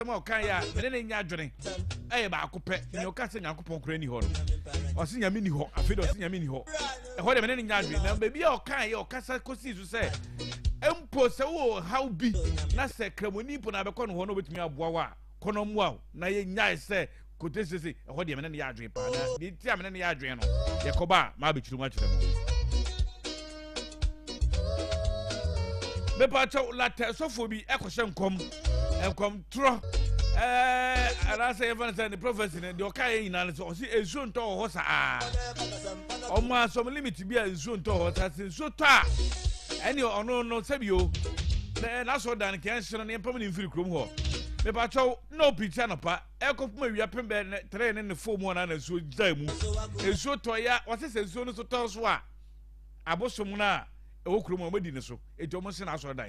Asɛm a ɔkaeɛ a me ne no nyɛ adwene ɛyɛ baako pɛ, nea ɔka sɛ Nyankopɔn koraa ni hɔ no. Ɔse Nyame ni hɔ, afei de ɔse Nyame ni hɔ. Ɛhɔ deɛ me ne no nyɛ adwene. Na baabi a ɔkaeɛ, ɔkasa kɔsii so sɛ mpo sɛ wowɔ haw bi na sɛ kramoni mpo na abɛkɔ no hɔ na ɔbɛtumi aboa wo a, kɔ no mmoa wo na yɛnyae sɛ kote sese. Ɛhɔ deɛ me ne no yɛ adwene paa. Na deɛ nti a me ne no yɛ adwene no, yɛkɔba a maabɛkyerɛ mu akyerɛ mo. Mepakyɛw, latɛ sɔfoɔ bi ɛkɔhyɛ nkɔm, nkɔm torɔ, ɛɛ anaasɛ yɛmfa no sɛ ne prophecy no, deɛ ɔka yɛ nyinaa no sɛ ɔse nsuo ntɔ wɔ hɔ saa. Ɔmo asɔm limit bi a nsuo ntɔ hɔ saa, sɛ nsuo tɔ a ɛne ɔno no sɛbio n'asɔ dan kɛn hyerɛ no yɛmpam ne mfiri kurom hɔ. Mepakyɛw, na ɔpirikyi anɔpa ɛkɔpem awia pem bɛ tere ne ne fo mu ɔna na nsuo gyae mu. Nsuo tɔ ya, wɔse sɛ nsuo no so tɔ so a abosom no a ɛwɔ kurom a wɔadi ne so, enti wɔn nse n'asɔredan.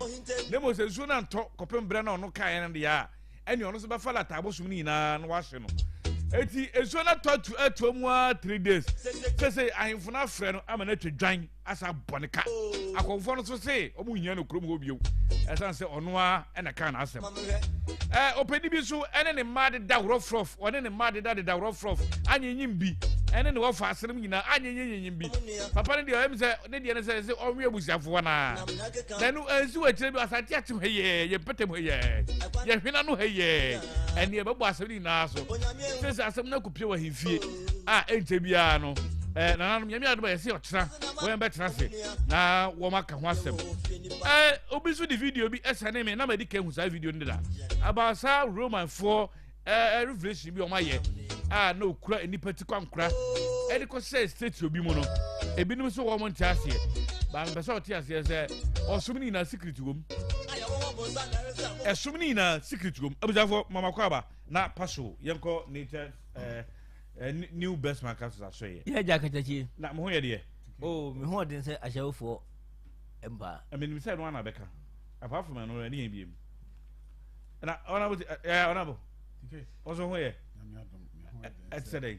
Na mmom sɛ nsuo no antɔ kɔpem berɛ na ɔno kaeɛ no deɛ a, ɛne ɔno nso bɛfa lata abosom no nyinaa na wahye no. Eti nsuo no atɔ atu atua mu ara 3 days. Sese ahemfo no afrɛ no ama no atwa dwan asa abɔ ne ka. Akɔmfoɔ no nso se wɔn nhia no kurom hɔ bio, ɛsan sɛ ɔno ara ɛna kaa n'asɛm. Ɔpanin bi nso ɛne ne mma deda worɔfrɔf, ɔne ne mma deda deda worɔfrɔf, anyenyim bi, ɛne ne wɔfa asenem nyinaa anyenyim bi. Papa no deɛ ɔyɛ mi sɛ ne deɛ no sɛ sɛ ɔnwe abusuafoɔ naa. Na ɛno ɛnsi wɔ akyire bi asante akyem ha yɛɛ, yɛn mpɛtɛm ha yɛɛ, yɛn hwena no ha yɛɛ, ɛne ɛbɛbɔ asɛm no nyinaa so. Sɛ sɛ asɛm no akɔpie wɔ ahemfie a ɛnkyɛ biara no, nananom Nyame adom a yɛse ɔkyena wɔn bɛtena ase na wɔn aka ho asɛm. Obi nso de video bi ɛsɛne me na madi kan hu saa video no deda about saa Romanfoɔ revelation bi wɔn ayɛ a na okura nnipa ti kwankora ɛde kɔ sɛ statue bi mu no. Ebinom nso wɔn nte aseɛ, baa mpɛ sɛ ɔte aseɛ sɛ ɔsom no nyinaa secret wɔ mu, ɛsom no nyinaa secret wɔ mu. Abusuafoɔ, mama kɔ aba na paso yɛnkɔ nature new best man council aso yɛ. Yɛ gya katakye. Na mo ho yɛ deɛ? Oh, me ho ɔden sɛ ahyɛwofoɔ mpa. Menim sɛ ɛno ana bɛka. Apart from ɛno, ɛne yɛn biem. Na ɔnabo ɛɛ ɔnabo. Ɔso ho yɛ. Ɛte sɛ dɛn?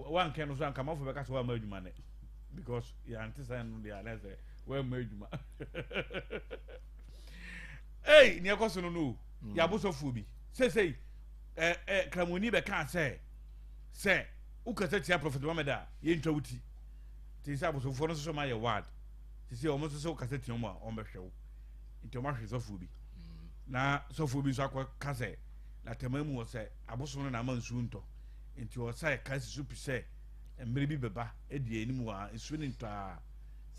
Wankɛ no so anka mafo bɛka sɛ wamma adwuma nɛ. Because yɛante sɛ no deɛ anɛ sɛ wamma adwuma. Ei, nea ɛkɔ so no no, yɛabosɔfoɔ bi. Seesei, ɛ ɛ kramoni bɛkaa sɛ wokasa tia Prophet Muhammad a, yɛntwa wo ti. Nti sɛ abosomfoɔ no nso so ma yɛ ward. Nti sɛ wɔn nso sɛ wokasa tia wɔn a, wɔn bɛhwɛ wo. Nti wɔn ahwɛ sɔfoɔ bi. Na sɔfoɔ bi nso akɔ ka sɛ latama mu wɔ sɛ abosom no na ama nsuo ntɔ. Nti ɔsa ɛka si so pi sɛ mmerɛ bi bɛba adi anim wɔ a nsuo no ntɔ a,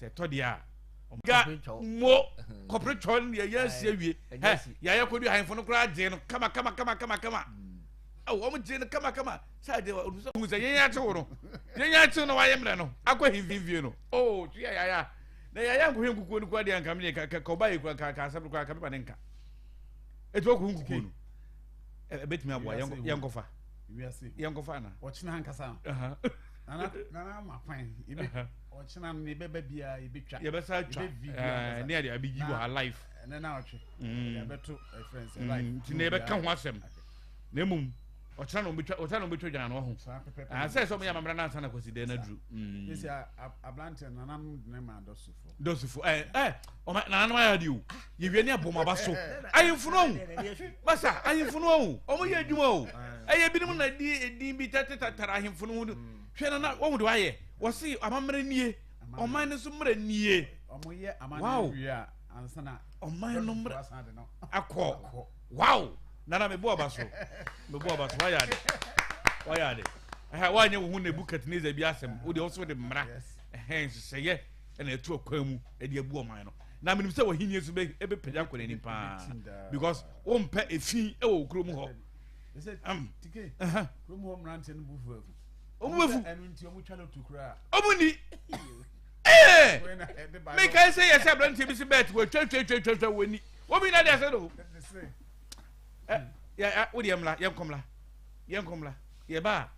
sɛ ɛtɔ deɛ a ga mo kɔpere twɔ no deɛ yɛasi awie. Hɛ yɛayɛ kɔdu ahemfo no koraa gyee no kama kama kama kama kama. Ɛwɔ wɔn gyee no kama kama sɛ adeɛ wɔ hu sɛ yɛn akyew no, yɛn akyew no wayɛ mmerɛ no akɔ ahemfie no. Oo tuya yaya na yaya nkɔhwɛ nkukuo no koraa deɛ nka medeɛ ka ɔba yɛ kura ka ka asɛm no koraa ka meba ne nka etu ɔkɔ nkukuo no ɛbɛtumi aboa yɛnkɔfa yɛnkɔfa ana ɔkyena ankasa nana nana ama kwan ebe ɔkyena no ebɛba biara ebetwa yɛbɛsa twa ne yɛde abɛyi wɔ ha live ɛnɛ na ɔtwe yɛbɛto ɛfrɛ nsɛ live nti na yɛbɛka ho asɛm na mmom ɔkyena na ɔbɛtwa, ɔkyena na ɔbɛtwa dwan no ho sɛ sɛ ɔmo yɛ amammerɛ no ansa na kwasi dɛn no aduru. Ɛsi aberante nananom de ne ma dɔsofo dɔsofo ɛ ɛ ɔma nananom ayɛ adeɛ o, yɛwie ne abɔ aba so. Ahemfo no ahu masa, ahemfo no ahu ɔmo yɛ adwuma o. Ɛyɛ binom na di edin bi tɛtɛtɛtɛrɛ ahemfo no ho. Hwɛ nana, wɔn de wayɛ wɔsi amammerɛ nie, ɔman no nso mmerɛ nie. Ɔmo yɛ amammerɛ wie a ansa na ɔman no mmerɛ akɔ. Wow, nana, mebɔ aba so, mebɔ aba so. Wayɛ ade, wayɛ ade. Ɛhɛ wanyɛ wo ho Nebukadnezar bi asɛm wo deɛ ɔso de mmara ɛhɛn nhyehyɛeɛ ɛna ɛto akwan mu ɛde abu ɔman no. Na menim sɛ wɔhenni nso bɛpagya nkɔ n'anim paa because wompɛ efi ɛwɔ wo kurom hɔ. Kurom hɔ mmeranteɛ no bu fu afu. Ɔmo bɛfu. Ɛno nti ɔmo twa loto koraa. Ɔmo ni ɛɛ mekae sɛ yɛ sɛ aberanteɛ bi si bɛɛt wɔatwatwatwatwa wɔ ani wɔn nyinaa de ase do ɛ yɛ wo deɛ mmla, yɛnkɔ mmla, yɛnkɔ mmla. Yɛba a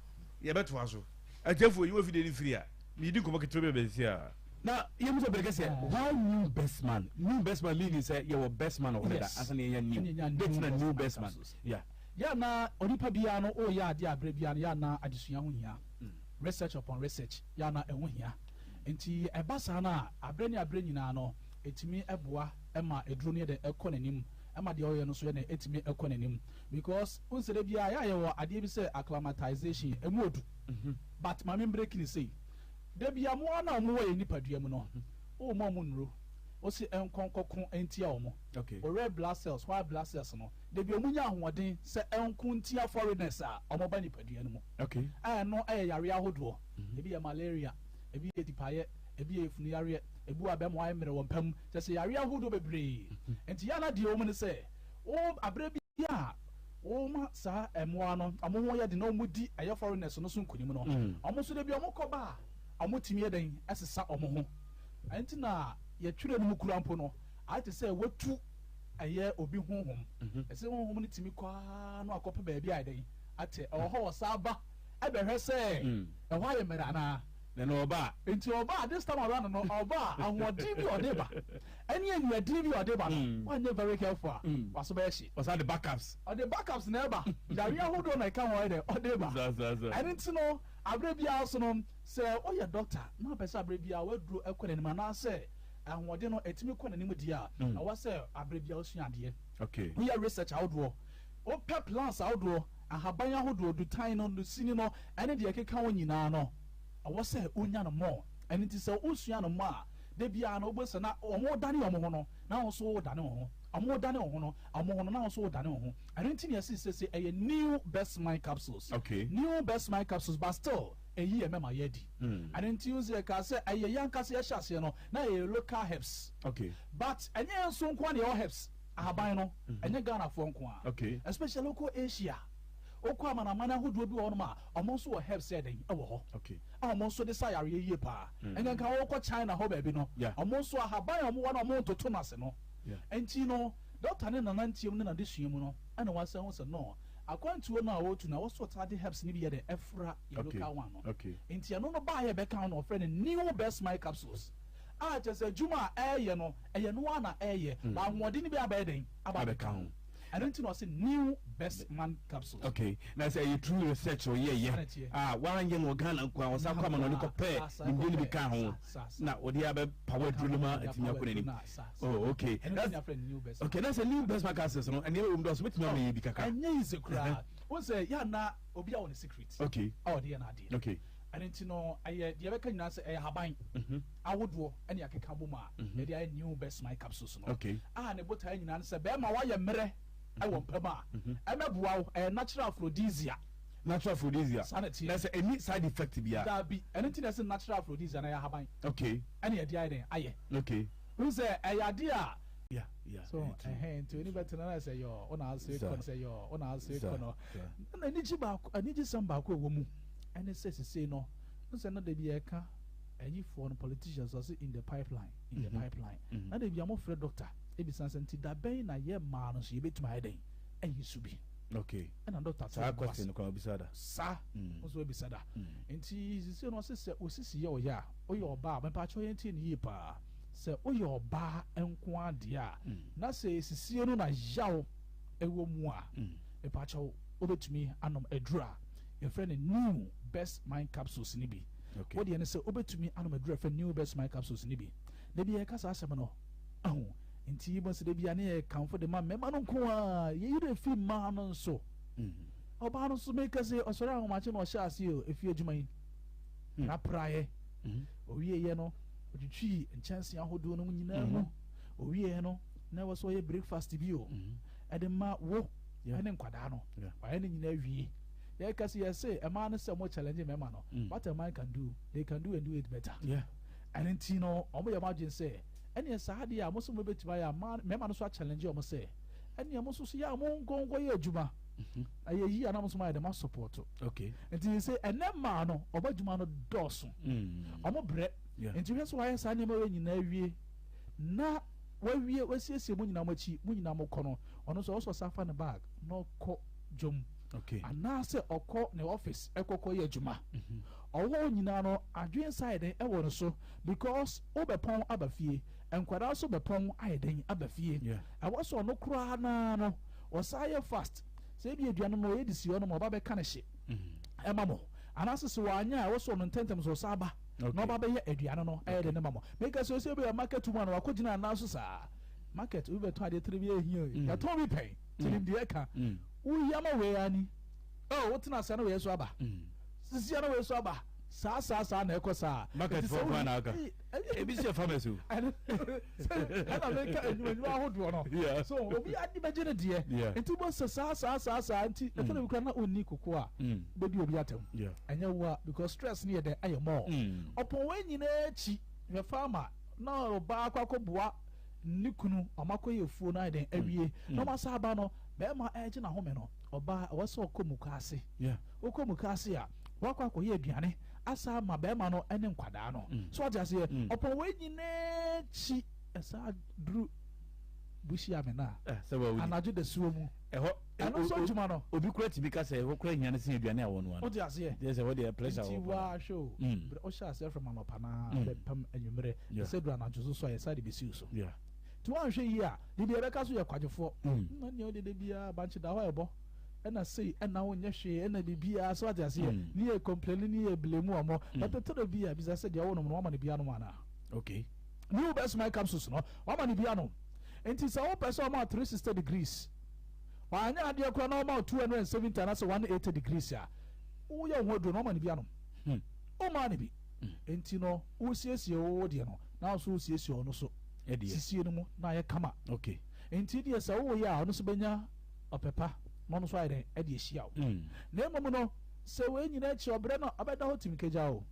yɛbɛtoa so. Atiafoɔ yi wɔn afidie no firi a meyidi nkɔmmɔ ketewa bi a bɛsi a. Na yɛmu sɛ bɛrɛ kɛsɛ, why new best man? New best man meaning sɛ yɛwɔ best man wɔ hɔ dada ansa na yɛnya new date na new best man, yeah. Yɛ na onipa biara no ɔreyɛ adeɛ a berɛ biara no yɛ na adesua ho hia, research upon research, yɛ na ɛho hia. Nti ɛba saa no a, aberɛ ne aberɛ nyinaa no ɛtumi boa ma aduro no yɛ dɛ ɛkɔ n'anim. Ɛma deɛ ɔyɛ no nso yɛ dɛn ɛtumi kɔ n'anim because wohu sɛ da biara yɛ a yɛwɔ adeɛ bi sɛ acclimatization ɛmu ɔdu but ma me break no sei da biara mmoa no a wɔwɔ yɛn nipadua mu no woma wɔn nnuro wose ɛnkɔ nkɔko ntia wɔn wo red blood cells white blood cells no da biara wɔn nya ahoɔden sɛ ɛnko ntia foreigners a wɔba nipadua no mu a ɛno ɛyɛ yareɛ ahodoɔ ebi yɛ malaria ebi yɛ tipaeɛ ebi yɛ efunu yareɛ ebi wɔ abɛma wɔayɛ mmerɛ wɔ mpa mu Kyerɛ sɛ yareɛ ahodoɔ bebree. Nti yɛ a na deɛ ɛwɔ mu ne sɛ, wo aberɛ bi a woma saa mmoa no wɔn ho yɛ den na wɔdi ɛyɛ foreigners no so nkunim no, wɔn nso da bi wɔn kɔ ba a, wɔtumi yɛ dɛn sesa wɔn ho. Ɛnti na yɛtwerɛ no mu kura mpo no, ayɛ te sɛ watu ɛyɛ obi honhom. Ɛsɛ honhom no tumi kɔ ara na wakɔpɛ baabi ayɛ dɛn atɛ. Ɛwɔ hɔ wɔsan ba bɛhwɛ sɛ ɛhɔ ayɛ mmerɛ anaa. Na na ɔba a. Nti ɔba a, this time around no, ɔba a, ahoɔden bi a ɔde ba, ɛne aniɛden bi a ɔde ba no, woanyɛ very careful a, w'aso bɛyɛ hye. Ɔsan de backups. Ɔde backups na ɛba. Yareɛ ahodoɔ na ɛka ho ayɛ dɛ, ɔde ba. Ɛno nti no, aberɛ biara so no, sɛ woyɛ doctor na wopɛ sɛ aberɛ biara w'aduro kɔ n'anim anaasɛ ahoɔden no ɛtumi kɔ n'anim deɛ a, ɛwɔ sɛ aberɛ biara wosua adeɛ. Woyɛ research ahodoɔ, wopɛ plants ahodoɔ, ahaban ahodoɔ, dutan no, dusini no, ɛne deɛ ɛkeka ho nyinaa no, ɛwɔ sɛ wonya no more. Ɛno nti sɛ wosua no more a, da biara no wobɛhu sɛ na wɔredane wɔn ho no, na wo nso woredane wo ho. Wɔredane wo ho no, wɔn ho no, na wo nso woredane wo ho. Ɛno nti na yɛse seesei ɛyɛ New Best Mind Capsules. New Best Mind Capsules, but still ɛyi yɛn mɛma yɛadi. Ɛno nti wohu sɛ yɛkaa sɛ ɛyɛ yɛn ankasa yɛhyɛ aseɛ no, na ɛyɛ local herbs. But ɛnyɛ yɛn nso nko ara na yɛwɔ herbs, ahaban no, ɛnyɛ Ghanafoɔ nko ara. Especially wokɔ Asia, wokɔ amanaman ahodoɔ bi wɔ hɔnom a, Ɔmo nso wɔ herbs sɛ dɛn wɔ hɔ a ɔmo nso de sa yareɛ yie paa. Ɛnkanka wokɔ China hɔ baabi no, ɔmo nso ahaban a ɔmo wɔ no a ɔmo ntoto no ase no. Nti no doctor ne nana nteam ne n'adesua mu no ɛna wasan ahu sɛ no akwantuo no a ɔretu no ɛwɔ sɛ ɔtaa de herbs no bi yɛ dɛn ɛfra yɛ local one no. Nti ɛno no baeɛ bɛka ho na ɔfrɛ no New Best Smile Capsules a kyerɛ sɛ adwuma a ɛreyɛ no ɛyɛ no ara na ɛreyɛ but ahoɔden no bi abɛyɛ dɛn aba abɛka ho. Ɛno nti na ɔse new best man capsules. Okay, na sɛ ɛyɛ true research ɔyɛ yɛ a wanyɛ no wɔ Ghana nko a ɔsan kɔ amanɔne kɔ pɛɛ nimdeɛ no bi ka ho na ɔde abɛ power aduro no ma atumi akɔ n'anim. Oh, okay. That's, okay, na sɛ new best man capsules no nneɛma wɔ mu dɔɔso betumi ama yɛ bi kakra. Ɛnyɛ easy koraa. Wɔn sɛ yɛ ana obi a wɔ ne secret. Okay. A ɔde yɛ n'adeɛ. Okay. Ɛno nti no ɛyɛ deɛ ɛbɛka nyinaa sɛ ɛyɛ haban ahodoɔ ɛne akeka bom a yɛde ayɛ new best my capsules no a ne botaeɛ nyinaa ne sɛ bɛrima woayɛ mmerɛ ɛwɔ mpa mu a ɛmɛboa wo. Ɛyɛ natural aphrodisiac. Natural aphrodisiac. Saa na ɛteɛ. Na sɛ ɛnni side effect biara. Daabi, ɛno nti na ɛsɛ natural aphrodisiac na ɛyɛ ahaban. Ɛne yɛde ayɛ dɛn ayɛ. Wohu sɛ ɛyɛ adeɛ a. Yeah, yeah, So, ɛyɛ true. ɛhɛn, nti oni bɛtena na sɛ yɔ, wona ase Sa, kɔ no, sɛ yɔ, wona ase sa, kɔ no. sa. Ɛna anigye baako, anigyesɛm baako a ɛwɔ mu ɛne sɛ sesei no, wohu sɛ na da bi yɛka ayifoɔ no, politicians, ɔse in the pipeline, in the pipeline. Na da bi a wɔfrɛ doctor ebisa sɛ nti da bɛn na yɛ mmaa no nso yɛbɛtumi ayɛ dɛn ayi so bi. Ɛna doctor to Saa ne bo ase. question no koraa obisa da. Saa, wo nso wabisa da. Nti sesei no ɔse sɛ osisi yɛ ɔyɛ a, woyɛ ɔbaa a, mepaakyɛw yɛntie no yie paa. Sɛ woyɛ ɔbaa nko ara deɛ a, na sɛ esisie no na yaw wɔ mu a, mepakyɛw wobɛtumi anom aduru a yɛfrɛ no New Best Mind Capsules no bi. Wo deɛ ne sɛ wobɛtumi anom aduru a yɛfrɛ no New Best Mind Capsules no bi. Da bi yɛka saa asɛm no, ahu, nti yɛbɔ sɛ da bi a ne yɛkamfo de ma mmarima no nko ara, yɛyi werɛ fi mmaa no nso. Ɔbaa no nso meka sɛ ɔsɔre ahomakye na ɔhyɛ aseɛ o, efie adwuma yi, prapraeɛ. Ɔwieeɛ no, ɔtwitwii nkyɛnsee ahodoɔ no mu nyinaa mu. Ɔwieeɛ no, na ɛwɔ sɛ ɔyɛ breakfast bi o, ɛde ma wo ne nkwadaa no. Wayɛ ne nyinaa wie. Yɛka sɛ yɛse mmaa no sɛ wɔn challenge mmarima no, what a man can do, they can do and do it better. Ɛno nti no, wɔn yɛ wɔn adwene sɛ, ɛneɛ saa adeɛ a mo sɛ mo bɛtumi ayɛ a, mmarima no nso achallenge wɔn sɛ, ɛneɛ mo nso so yɛ a mo nkɔ nkɔyɛ adwuma. Na yɛyi a na mo nso mo ayɛ dɛ mo asupɔto. Nti sɛ ɛnɛ mmaa no ɔmo adwuma no dɔɔso, ɔmo brɛ. Nti hwɛ sɛ wayɛ saa nneɛma wei nyinaa wie na wawie wasiesie mo nyinaa mo akyi, mo nyinaa mo kɔ no, ɔno nso ɔwɔ sɛ ɔsan fa ne bag na ɔkɔ dwom anaasɛ ɔkɔ ne office ɛkɔkɔ yɛ adwuma. Ɔwɔ hɔ nyinaa no adwene nsa ayɛ dɛn ɛwɔ ne so because wobɛpɔn aba fie, nkwadaa nso bɛpɔn ayɛ dɛn aba fie. Ɛwɔ sɛ ɔno koraa naa no ɔsan yɛ fast. Sɛ ebia aduane no ɔyɛ de si hɔ nom a, ɔba bɛka no hye ɛma mo. Anaasɛ sɛ wanyɛ a, ɛwɔ sɛ ɔno ntɛmntɛm so ɔsan ba na ɔba bɛyɛ aduane no ɛyɛ de ne ma mo. Meka sɛ ɔsɛ ebia market woman wakɔgyina anan so saa. Market obi bɛtɔn adeɛ tiri bi ehia o. Yɛtɔn bi pɛn. Ti nim deɛ ɛka. Woyi ama wei ani. Oh, wotena ase na wei so aba. Sisi na wei so aba. Saa saa saa na ɛkɔ saa. Market fɔ kwan na aka. Ebi si yɛ farmers o. Ɛna meka enyuma enyuma ahodoɔ no. So obi adi bɛgye ne deɛ. Nti bɔ sɛ saa saa saa saa nti ɛfɛ na bi kura na onni koko a bɛdi obi atɛm. Ɛnyɛ wo a because stress ne yɛ dɛ ayɛ more. Ɔpɔn wei nyinaa akyi hwɛ farmer na ɔbaa akɔ akɔboa ne kunu ɔmo akɔyɛ afuo no ayɛ dɛn awie na ɔmo asa aba no bɛrima ɛregye n'ahome no ɔbaa ɛwɔ sɛ ɔkɔ mukaase. Wokɔ mukaase a wakɔ akɔyɛ aduane asa ama bɛrima no ne nkwadaa no. So wate aseɛ? Ɔpɔn wei nyinaa akyi ɛsa duru bushi amena anadwo dasuo mu. Ɛhɔ ɛno nso adwuma no. Obi kura tumi ka sɛ ɛhɔ kura hia no sen aduane a wɔnoa no. Wote aseɛ? Deɛ sɛ wɔde pressure wɔ paa. Nti waa hwɛ o. Berɛ wohyɛ aseɛ from anɔpa naa bɛpem anwummerɛ. Ɛsɛ duru anadwo so so a yɛsa de bɛsi wo so. Nti woanhwɛ yie a deɛ deɛ yɛbɛka so yɛ kwadwofoɔ. Na nea ɔde da biara bankye da hɔ a ɛbɔ. Ɛna sei ɛna wonyɛ hwee ɛna biribiara so ate aseɛ. Ne yɛ complain ne yɛ blame wɔn. But ɛtɔ da bi a bisa sɛ deɛ wonom no wama no bi anom anaa? Okay. New Best My Capsules no wama no bi anom. Nti sɛ wopɛ sɛ ɔma 360 degrees wanyɛ adeɛ koraa na ɔma wo 270 anaasɛ 180 degrees a, woyɛ wo ho aduro no wama no bi anom. Womaa no bi. Nti no wosiesie wo deɛ no na wo nso wosiesie ɔno so. Sisie no mu na ayɛ kama. Okay. Nti deɛ sɛ woyɛ a ɔno nso bɛnya ɔpɛ pa na ɔno nso ayɛ dɛn ɛde ahyia wo. Na mmom no sɛ wei nyinaa akyi ɔbrɛ no ɔbɛda hɔ tim kagya o.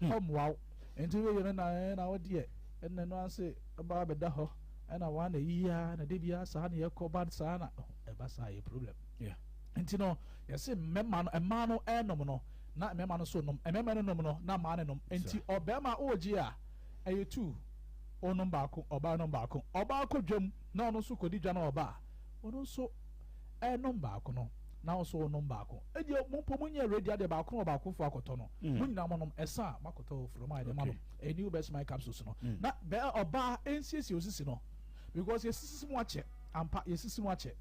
Ɔmmoa wo. Nti woyɛ no na na wo deɛ ɛna no ase ɔba abɛda hɔ ɛna wa na yi ya na de bia saa na yɛkɔ ba saa na ɛba saa yɛ problem. Nti no yɛse mmarima no mmaa no ɛnom no na mmarima no so nom, mmarima no nom no na mmaa no nom. Nti ɔbarima ɔregye a ɛyɛ two, ɔnom baako, ɔbaa nom baako. Ɔbaa kɔ dwam na ɔno nso kɔdi dwa na ɔba a ɔno nso ɛnom baako no na ɔnso ɔnom baako. Ɛdeɛ mo mpo mo nyɛ ready adeɛ baako na ɔbaako fo akɔtɔ no. Mo nyinaa mo nom ɛsa a mo akɔtɔ wɔ furo mo ayɛ de ma nom. Ɛyɛ new best my capsules no. Na bɛɛ ɔbaa ɛnsiesie osisi no because yɛsisi mu akyɛ ampa yɛsisi mu akyɛ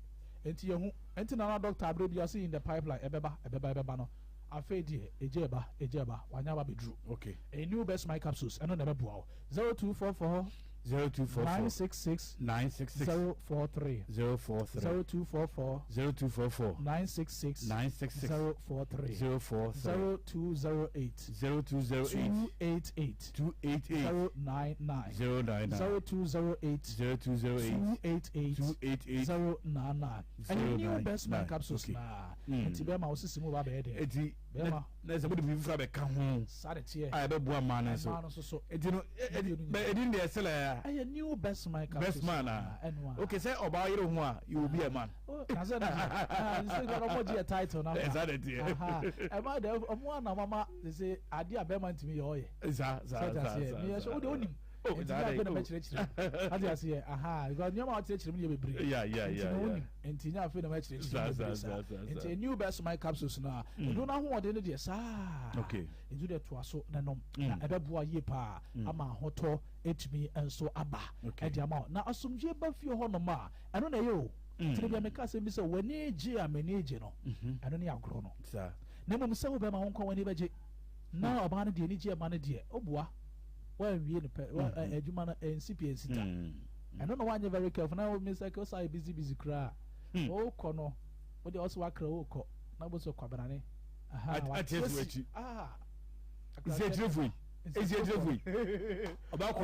nti yɛhu nti na na doctor abere bi ɔse in the pipeline ɛbɛba ɛbɛba ɛbɛba no afei deɛ egya ɛba egya ɛba wanya aba bɛduru. Okay. Ɛyɛ new best my capsules ɛno na ɛbɛboa wo 0244 0244 966 966 043 043 0244 0244 966 966 043 043 0208 0208 288 288 099 099 0208 0208 288 288 099. Ɛyɛ new best man capsules na nti bɛrima wo sisi mu ba bɛyɛ dɛ. Eti bɛrima na sɛ mode biribi foforɔ abɛka ho saa de teɛ a ɛbɛboa mmaa no nso. Mmaa no nso so. Eti no ɛdi deɛ ɛsɛlɛ ya. Ɛyɛ new best man capsules. Best man a. Okay, sɛ ɔbaa yere ho a you will be a man. Na sɛ na sɛ sɛ ɔmo gye yɛ title na. Ɛsa de teɛ. Ɛma de ɔmo ana mama de sɛ adeɛ a bɛrima ntumi yɛ ɔyɛ. Sa sa sa sa. Meyɛ sɛ wode onim. Nti na afei na mɛkyerɛkyerɛ. Ate aseɛ aha because nneɛma a ɔkyerɛkyerɛ mu yɛ bebree. Yeah. Nti na onim. Nti nya afei na mɛkyerɛkyerɛ mu bebree saa. Nti new best my capsules no a ɛduro no ahoɔden no deɛ saa. Okay. Nti deɛ toa so na nom na ɛbɛboa yie paa ama ahotɔ etumi nso aba ɛde ama wo. Na asomdwie ba fie hɔ nom a ɛno na ɛyɛ o. Nti de bia meka asɛm bi sɛ w'ani gye a m'ani gye no ɛno ne agorɔ no. Na mmom sɛ wobɛma wo nkwa w'ani bɛgye na ɔbaa no deɛ ani gye ɛma no deɛ ɔboa wanwie no pɛ adwuma no ɛnsi pii ɛnsi ta. Ɛno na wanyɛ very careful na wo misa kɛ ɔsa yɛ busy busy koraa. Wokɔ no wode ɔsɛ wakra wokɔ na wobɛsɛ kwabrane. Ate esi w'akyi. Nsi akyire fo yi. Nsi akyire fo yi. Ɔbaa kɔ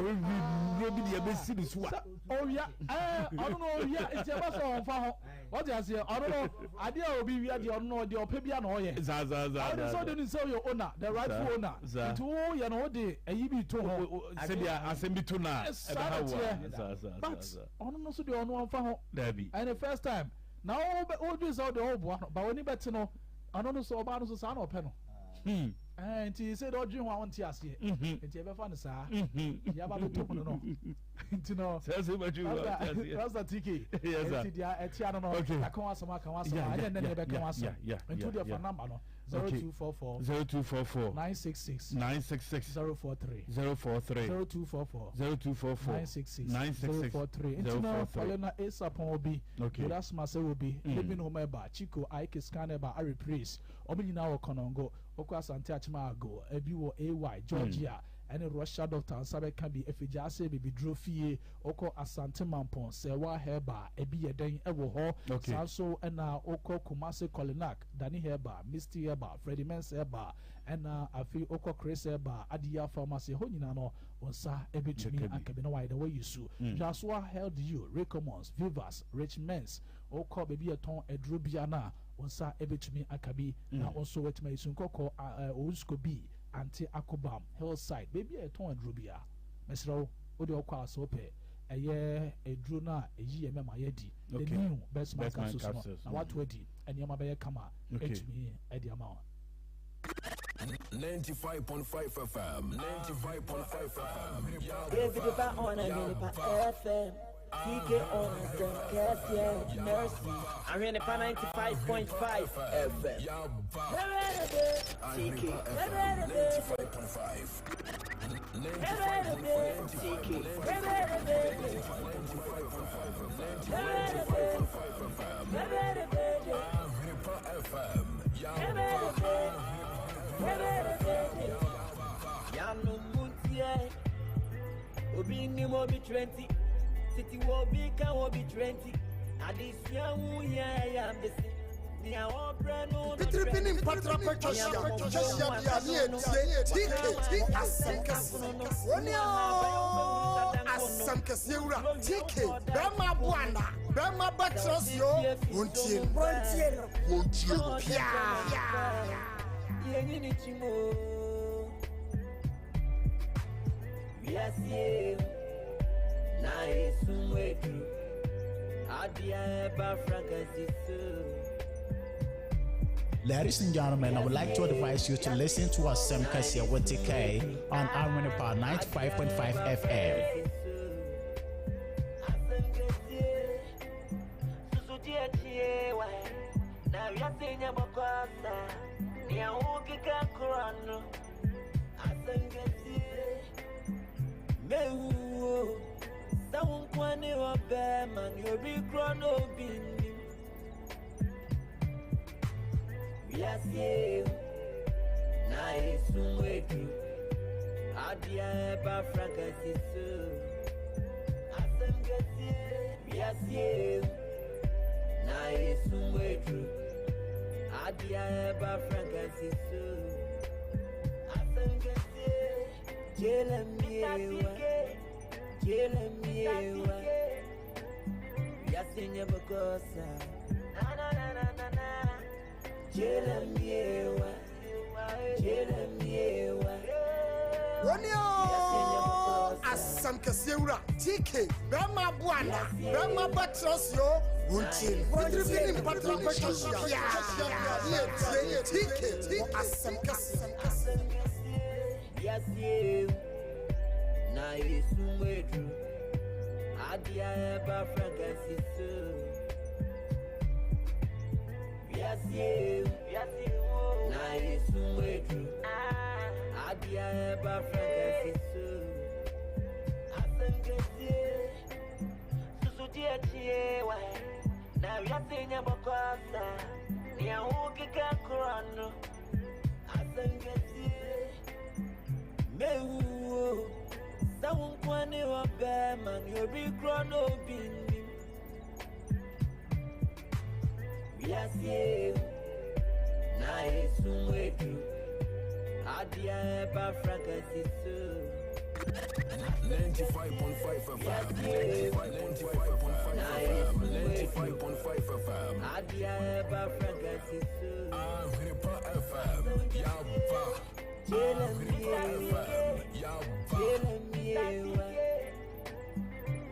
wuro bi deɛ bɛsi ne so a. Owia ɛɛ ɔno no owia nti ɛba sɛ ɔnfa ho. Wɔte aseɛ ɔno no adeɛ a obi wia deɛ ɔno no deɛ ɔpɛ bia na ɔyɛ. Saa saa saa. Ɔde sɛ ɔde ne sɛ ɔyɛ owner the rightful owner. Nti wo yɛ no wode ɛyi bi to ho. Sɛdeɛ asɛm bi to no a ɛbɛha wo a. Saa saa But ɔno no nso deɛ ɔno ɔnfa ho. Dabi. Ɛyɛ the first time na wo wo dwen sɛ ɔde ɔboa no ba w'ani bɛte no ɔno no so ɔbaa no so saa na ɔpɛ no. Nti sɛ deɛ ɔdwen ho a ɔnte aseɛ. Nti ɛbɛfa no saa. Yaba bɛtɔ mu no no. Nti no. Rasta TK. Nti deɛ ɛtia no no. Aka ho asɛm aka ho asɛm. Ɛnyɛ nnɛ na yɛbɛka ho asɛm. Nti wodeɛ fa number no. 0244 0244 966 966 043 043 0244 0244 966 966 043. Nti no Paulina Esapon obi. Okay. Erasmus obi. Living Home Eba Chico Ike Scan Eba Ari Praise. Ɔmo nyinaa wɔ Konongo. Okɔ Asante Achima Ago. Ebi wɔ AY Georgia. ɛne Russia Doctor nsa bɛka bi, Afigyaase Abibiduro Fie, wokɔ Asante Mampong, Sɛɛwa Herbal, ebi yɛ dɛn wɔ hɔ. Saa nso na wokɔ Kumasi Kolinak, Dani Herbal, Misty Herbal, Freddie Mens Herbal, ɛna afei wokɔ Chris Herbal, Adiya Pharmacy, ɛhɔ nyinaa no wo nsa bɛtumi aka bi na wayɛ dɛn wayi su. Dwasoa Health You, Ricommons, Vivas, Rich Mens, wokɔ baabi a yɛtɔn aduro biara no a, wo nsa bɛtumi aka bi na wo nso woatumi ayi su. Nkɔkɔ, Owusuko bi, Ante Akobam, Hillside, baabi a yɛtɔn aduro biara, mesrɛ wo, wo deɛ wokɔ a sɛ wopɛ ɛyɛ aduro no a ɛyi yɛn mɛma yɛadi, the new Best Man Capsules no, na woato adi, nneɛma bɛyɛ kama atumi de ama wo. 95.5 FM 95.5 FM David ba on Ahwenepa FM TK on Asem Kɛseɛ Mercy Ahwenepa 95.5 FM TK 95.5 TK Ahwenepa FM Yanu mutie Obi ni mo bi 20 City wo bi ka wo bi 20 Adesua hu ya ya mbesi Nea ɔbrɛ no no Pitiripi ne mpatra pɛ twa hyia twa hyia bia ne yɛtie TK asɛm kɛseɛ Wɔne oo asɛm kɛseɛ wura TK bɛrima aboa ana bɛrima bɛkyerɛ se o wɔntie no wɔntie no wɔntie no piaa. Yɛnyini kyim o Wiase na esum eduru Adeɛ ɛba frankansi so. Ladies and gentlemen, I would like to advise you to listen to Asem Kɛseɛ with TK on Ahwenepa 95.5 FM. Asɛm kɛseɛ susu di akyie wa na wiase nyɛ bɔkɔ asa nea wokeka korɔ no asɛm kɛseɛ mehu o sɛ wo nkoa ne ɔbɛɛma ne obi korɔ na obi nnim wiase na esum eduru adeɛ ɛba frankasi so asɛm kɛseɛ wiase na esum eduru adeɛ ɛba frankasi so asɛm kɛseɛ jela miewa jela miewa wiase nyɛ bɔkɔ sa na na na na na na jela miewa jela miewa. Wɔne oo asɛm kɛseɛ wura TK bɛrima aboa ana bɛrima bɛkyerɛ se o wɔntie no Pitiripi ne mpatra pɛ twa hyia twa hyia bia ne yɛtie TK wɔ asɛm kɛseɛ. Wiase na esum eduru adeɛ ɛba frankasi so wiase na esum eduru adeɛ ɛba frankasi so asɛm kɛseɛ susu di akyie wa na wiase nyɛ bɔkɔ asa nea wokeka korɔ no asɛm kɛseɛ mehu o sɛ wo nkoa ne ɔbɛɛma ne obi korɔ na obi nnim wiase na esum eduru adeɛ ɛba frankasi so 95.5 FM 95.5 FM 95.5 FM adeɛ ɛba frankasi so Ahwenepa FM Yaba jela Ahwenepa miewa FM Yaba jela miewa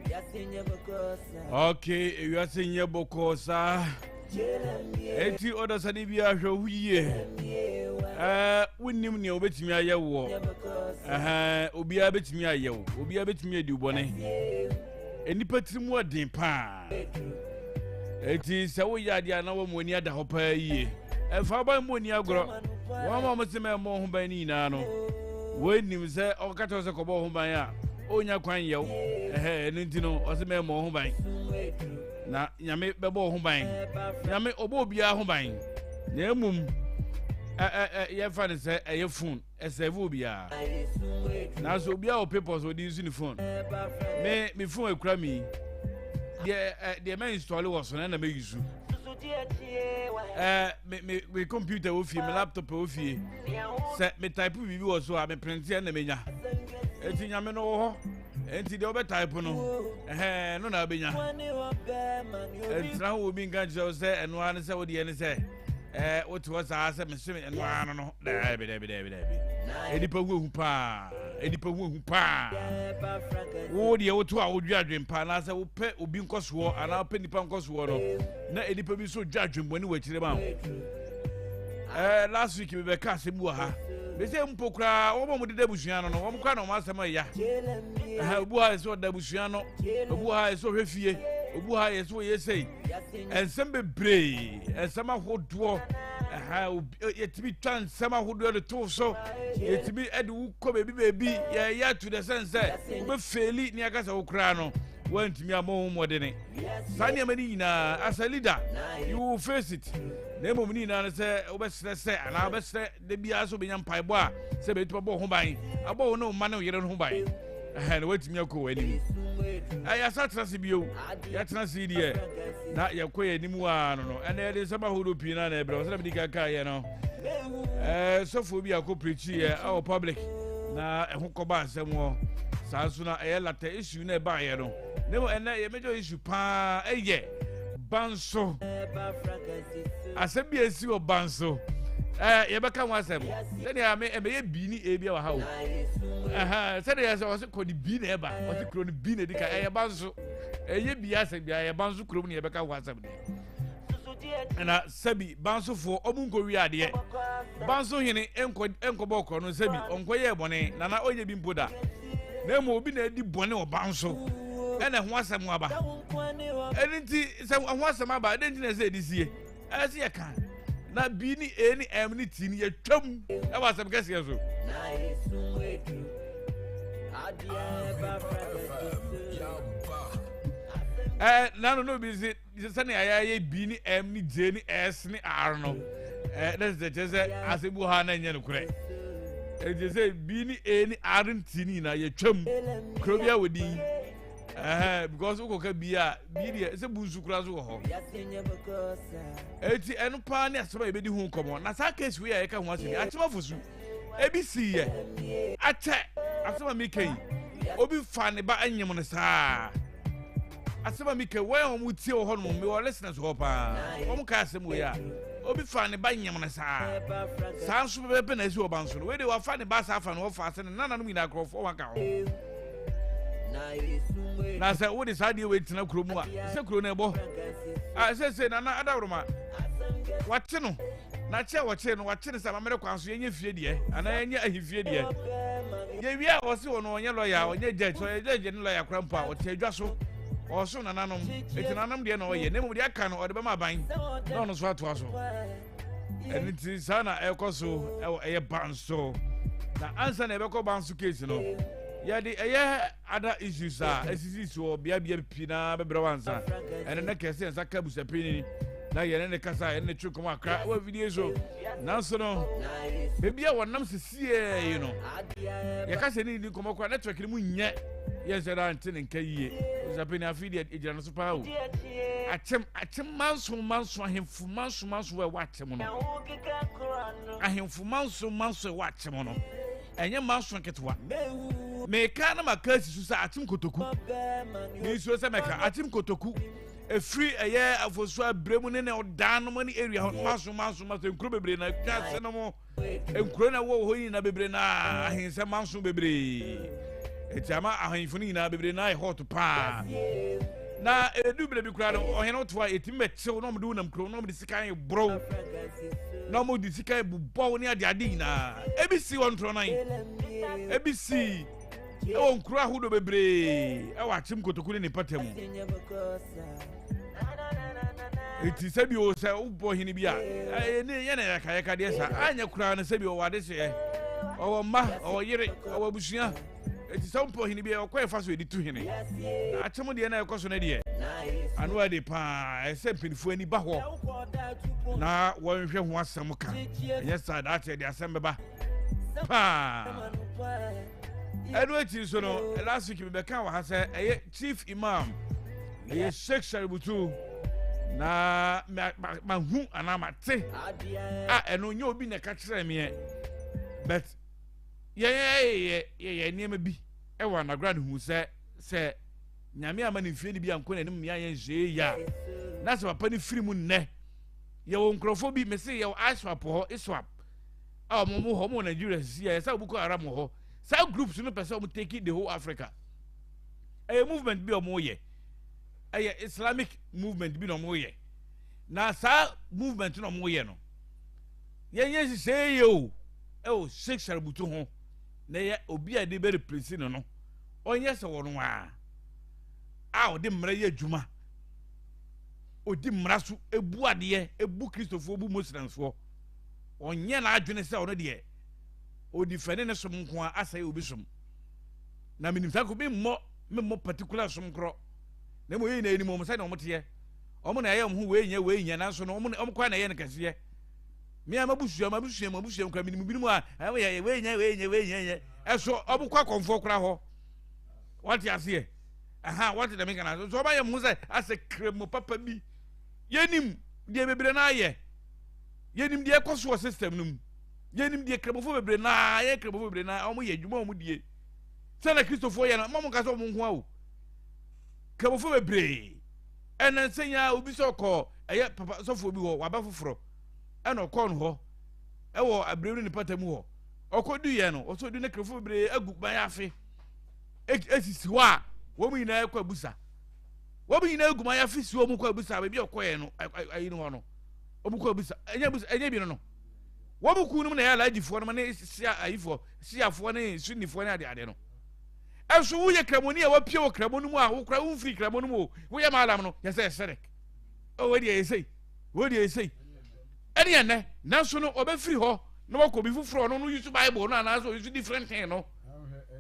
wiase nyɛ bɔkɔ sa Okay, ewiase nyɛ bɔkɔɔ saa. jela miewa Eti ɔdasani bi ahwɛ wo yie. Ɛɛ, wonnim nea wobɛtumi ayɛ woɔ. Ɛhɛn, obiara bɛtumi ayɛ wo. Obiara bɛtumi adi wo bɔne. Nnipa tiri mu ɔden paa. Eti sɛ woyɛ adeɛ a na wɔn ani ada hɔ paa yie. Ɛmfa wo ban mmɔ ani agorɔ. Wɔn a wɔn se mɛ mmɔ ho ban no nyinaa no, wɔnnim sɛ ɔka kyerɛ wo sɛ kɔbɔ ho ban a, ɔnya kwan yɛ wo. Ɛhɛn, ɛno nti no, ɔse mɛ mmɔ ho ban. Na Nyame bɛbɔ wo ho ban. Nyame ɔbɔ obiara ho ban. Na mmom, Ɛ ɛ yɛmfa no sɛ ɛyɛ phone ɛsɛve obiara. Nanso obiara wɔ papers ɔde use ne phone. Me me phone ekura mi yi. Deɛ ɛ deɛ mɛ install wɔ so no ɛna mɛ use. Ɛɛ me me me computer wɔ fie, me laptop wɔ fie. Sɛ me type biribi wɔ so a me print ɛna menya. Eti nyame no wɔ hɔ. Enti deɛ wobɛ type no ɛhɛn no na wobɛnya. Ɛntena hɔ obi nka nkyerɛ wo sɛ ɛno ara ne sɛ wodeɛ ne sɛ ɛɛ wote hɔ saa sɛ mese ɛno ara no no. Daabi daabi daabi daabi. Nnipa hu ehu paa. Nnipa hu ehu paa. Wo deɛ woto a wodwe adwen paa anaasɛ wopɛ obi nkɔsoɔ anaa wopɛ nipa nkɔsoɔ no na nnipa bi nso dwe adwenbɔne wɔ akyire ma wo. Ɛɛ last week mebɛka asɛm bi wɔ ha. Mese mpo koraa wɔn a wɔdeda abusua no no wɔn koraa na wɔn asɛm ɛya. Ɛhɛn obi wɔ ha yɛ sɛ ɔda abusua no, obi wɔ ha yɛ sɛ ɔhwɛ fie, obi wɔ ha yɛ sɛ ɔyɛ sei. Nsɛm bebree, nsɛm ahodoɔ, ɛhɛn yɛtumi twa nsɛm ahodoɔ de to so, yɛtumi de wo kɔ baabi baabi, yɛyɛ ato dɛ sɛn sɛ wobɛfeeli ne aka sɛ wo koraa no woantumi ammɔ ho mmɔdene. Saa nneɛma no nyinaa, as a leader, you will face it. Na mmom ne nyinaa no sɛ wobɛsrɛ sɛ anaa wobɛsrɛ da biara sɛ wobɛnya mpaebɔ a sɛ bɛtumi abɔ ho ban, abɔ wo ne wo mma ne wo yere no ho ban. Ɛhɛn na woatumi akɔ w'anim. Yɛasa tena ase bio. Yɛatena ase deɛ na yɛkɔ yɛn anim a no no. Ɛnna yɛde nsɛm ahodoɔ pii na na ɛbrɛ wɔ sɛ na mede kan kaeɛ no. Sɔfoɔ bi akɔ pirikyiiɛ ɛwɔ public na ɛho kɔba asɛm wɔ saa nso na ɛyɛ lata issue na ɛbaeɛ no. Na mmom ɛnɛ yɛ major issue paa ɛyɛ banso. Asɛm bi a esi wɔ banso. Ɛɛ yɛbɛka ho asɛm. Sɛdeɛ ame ɛbɛyɛ bi ne ebi wɔ ha o. Ɛhɛn sɛdeɛ sɛ ɔsɛ kɔ ne bi na ɛba ɔsɛ kuro no bi na edi ka ɛyɛ banso. Ɛyɛ bi asɛm bi ɛyɛ banso kurom na yɛbɛka ho asɛm deɛ. Na sɛbi bansofoɔ ɔmo nkɔ wie adeɛ. Banso hene nkɔ nkɔbɔ ɔkorɔ no sɛbi ɔnkɔ yɛ bɔne nana ɔnyɛ bi mpo da. Na mmom obi na adi bɔne wɔ banso ɛna ɛho asɛm aba. Ɛno nti sɛ ɛho asɛm aba ɛdɛn nti na ɛsɛ yɛde sie? Ɛsɛ sɛ yɛka na B ne A ne M ne T no yɛtwam ɛwɔ asɛm kɛseɛ so. Ɛɛ nano no obi si sɛnea yɛayɛ B ne M ne J ne S ne R no ɛɛ na sɛ kyerɛ sɛ asɛm bi wɔ hɔ a na ɛnyɛ nokorɛ. Ɛnti sɛ B ne A ne R ne T ne nyinaa yɛtwam kuro bi a wɔ din. Ɛhɛn because wokɔka bi a bi deɛ sɛ bu nsu koraa so wɔ hɔ. Eti ɛno paa ne asɛm a yɛbɛdi ho nkɔmmɔ. Na saa case wei a yɛka ho asɛm yi, akyem afosu. Ebi sii yɛ. Akyɛ asɛm a meka yi, obi fa ne ba anyem no saa. Asɛm a meka yi, wɔn a wɔn tie wɔ hɔ nom, mewɔ listeners hɔ paa. Wɔn ka asɛm wei a, obi fa ne ba nyem no saa. Saa nso pɛpɛpɛ na esi wɔ ba nso no. Wei de wafa ne ba saa afa no wɔfa ase ne nananom nyinaa nkurɔfoɔ wɔn aka ho. Na sɛ wode saa adeɛ wei tena kuro mu a, sɛ kuro no ɛbɔ. A sɛ nana adaworoma wate no na kyɛ wɔkye no wate no sɛ amammerɛ kwan so yɛnyɛ fie deɛ anaa yɛnyɛ ahemfie deɛ. Yɛwie a wɔse wɔ no ɔnyɛ lɔya ɔnyɛ judge sɛ ɔyɛ judge ne lɔya kora mpo a ɔte adwa so ɔso nananom eti nananom deɛ na ɔyɛ na mmom deɛ aka no ɔde bɛma aban na ɔno nso atoa so. Ɛno nti saa na ɛkɔ so ɛwɔ ɛyɛ ban so. Na ansa na ɛbɛkɔ ban so case no, yɛde ɛyɛ other issues a esisi so wɔ beabea pii na bɛbrɛ wo ansa. Ɛno na kɛse yɛn nsa ka abusuapanyin na yɛne ne kasa yɛne ne twe nkɔmɔ akra wɔ video so. Nanso no, baabi a wɔnam sisiɛ yi no, yɛka sɛ ne di nkɔmɔ koraa network no mu nyɛ yɛn sɛ daa nte ne nka yie. Abusuapanyin afei deɛ egyina no so paa o. Akyem akyem manso manso ahemfo manso manso wɔ ɛwɔ akyem no. Ahemfo manso manso ɛwɔ akyem no. Ɛnyɛ manso nketewa. Meka na maka asi so sɛ akyem kotoku. Mensuo sɛ mɛka akyem kotoku. Ɛfiri ɛyɛ afosuo abere mu ne ne ɔdan no mu ne area hɔ manso manso manso nkuro bebree na atwa ase no mo. Nkuro na ɛwɔ hɔ nyinaa bebree na ahensɛ manso bebree. Eti ama ahemfo no nyinaa bebree na ayɛ hot paa. Na edu bere bi koraa no ɔhene woto a yɛtumi bɛkyew na wɔde wo nam kurom na wɔde sika boro na wɔde sika bobɔw ne ade ade nyinaa. Ebi si wɔ ntorɔnan, ebi si ɛwɔ nkuro ahodoɔ bebree ɛwɔ akyem kotoku ne ne mpata mu. Eti sɛbi o sɛ wobɔ hene bi a ɛyɛ ne yɛ na yɛka yɛka deɛ saa anyɛ koraa no sɛbi ɔwɔ adehyeɛ ɔwɔ mma ɔwɔ yere ɔwɔ abusua. Eti sɛ wompɛ ɔhene bi a, ɔkwan ɛfa so yɛde tu hene. Na akyem deɛ na ɛkɔ so no deɛ, ano ɛde paa. Ɛsɛ mpanimfoɔ ani ba hɔ na wɔnhwɛ ho asɛm ka. Ɛnyɛ saa daakye ɛde asɛm bɛba paa. Ɛno akyi nso no, last week mebɛka wɔ ha sɛ ɛyɛ chief imam, ɛyɛ Sheikh Shaributu na mahu anaa mate a ɛno nyɛ obi na ɛka kyerɛ meɛ but Yɛyɛ yɛyɛ nneɛma bi wɔ anagra no hu sɛ sɛ nyame ama ne mfie no bi ankɔ n'anim ne ayɛ nhyehyɛeɛ yie a na sɛ papa no firi mu nnɛ yɛwɔ nkurɔfoɔ bi mese yɛwɔ iswap wɔ hɔ iswap a wɔn wɔ hɔ wɔn wɔ Nigeria sisi a yɛsɛ Boko Haram wɔ hɔ saa groups no pɛ sɛ wɔn take the whole Africa ɛyɛ movement bi a wɔn yɛ ɛyɛ Islamic movement bi na wɔn yɛ na saa movement na wɔn yɛ no yɛnyɛ nhyehyɛeɛ yie o ɛwɔ Sheikh Sharubutu ho na ɛyɛ obi a yɛde bɛ replace no no ɔnyɛ sɛ wɔn a a ɔde mmara yɛ adwuma ɔdi mmara so ebu adeɛ ebu kristofoɔ bu muslimfoɔ ɔnyɛ n'adwene sɛ ɔno deɛ ɔdi fɛne ne som nko a asɛe obi som na menim saa ko memmɔ memmɔ particular som korɔ na mmom yɛyi na ɛnim wɔn sɛdeɛ wɔn teɛ wɔn na ɛyɛ wɔn ho wei nyɛ wei nyɛ nanso no wɔn wɔn kwan na ɛyɛ no kɛseɛ Me a m'abusua m'abusua mu abusua mu kora menim binom a ɛwɔ yɛ wei nyɛ wei nyɛ wei nyɛ nyɛ ɛso ɔmo kɔ akɔnfoɔ kora hɔ wɔte aseɛ ɛha wɔte dɛm nkana so ɔmo ayɛ mo ho sɛ asɛ kremo papa bi yɛnim deɛ bebree naa yɛ yɛnim deɛ ɛkɔ so wɔ system no mu yɛnim deɛ kremofo bebree naa yɛ kremofo bebree naa ɔmo yɛ adwuma ɔmo die sɛ na kristofoɔ yɛ no mo mo nka sɛ ɔmo nko awo kremofo bebree ɛna nsɛnya obi sɛ ɔkɔ ɛyɛ papa sɔfoɔ bi hɔ waba foforɔ ɛna ɔkɔɔ no hɔ ɛwɔ abirem ne ne pata mu hɔ ɔkɔduiɛ no ɔsɛ ɔdu ne krefo bebree agu ban afe esisi hɔ a wɔn nyinaa kɔ abusa wɔn nyinaa agu ban afe si wɔn kɔ abusa baabi a ɔkɔɛ no ayi no hɔ no wɔn kɔ abusa ɛnyɛ abusa ɛnyɛ bi no no wɔn kuo no mu na ɛyɛ alagyifoɔ no ne sia ayifoɔ siafoɔ ne sunnifoɔ ne adeade no ɛso woyɛ kramoni a wapie wɔ kramo no mu a wokora womfiri kramo no mu o woyɛ maalam no yɛ sɛ ɛsɛrek ɔwɔ deɛ ɛyɛ sɛi wei deɛ ɛsei ɛne ɛnɛ nanso no ɔbɛfiri hɔ na wakɔ obi foforɔ ɔno no use bible no anaasɛ ɔuse different thing no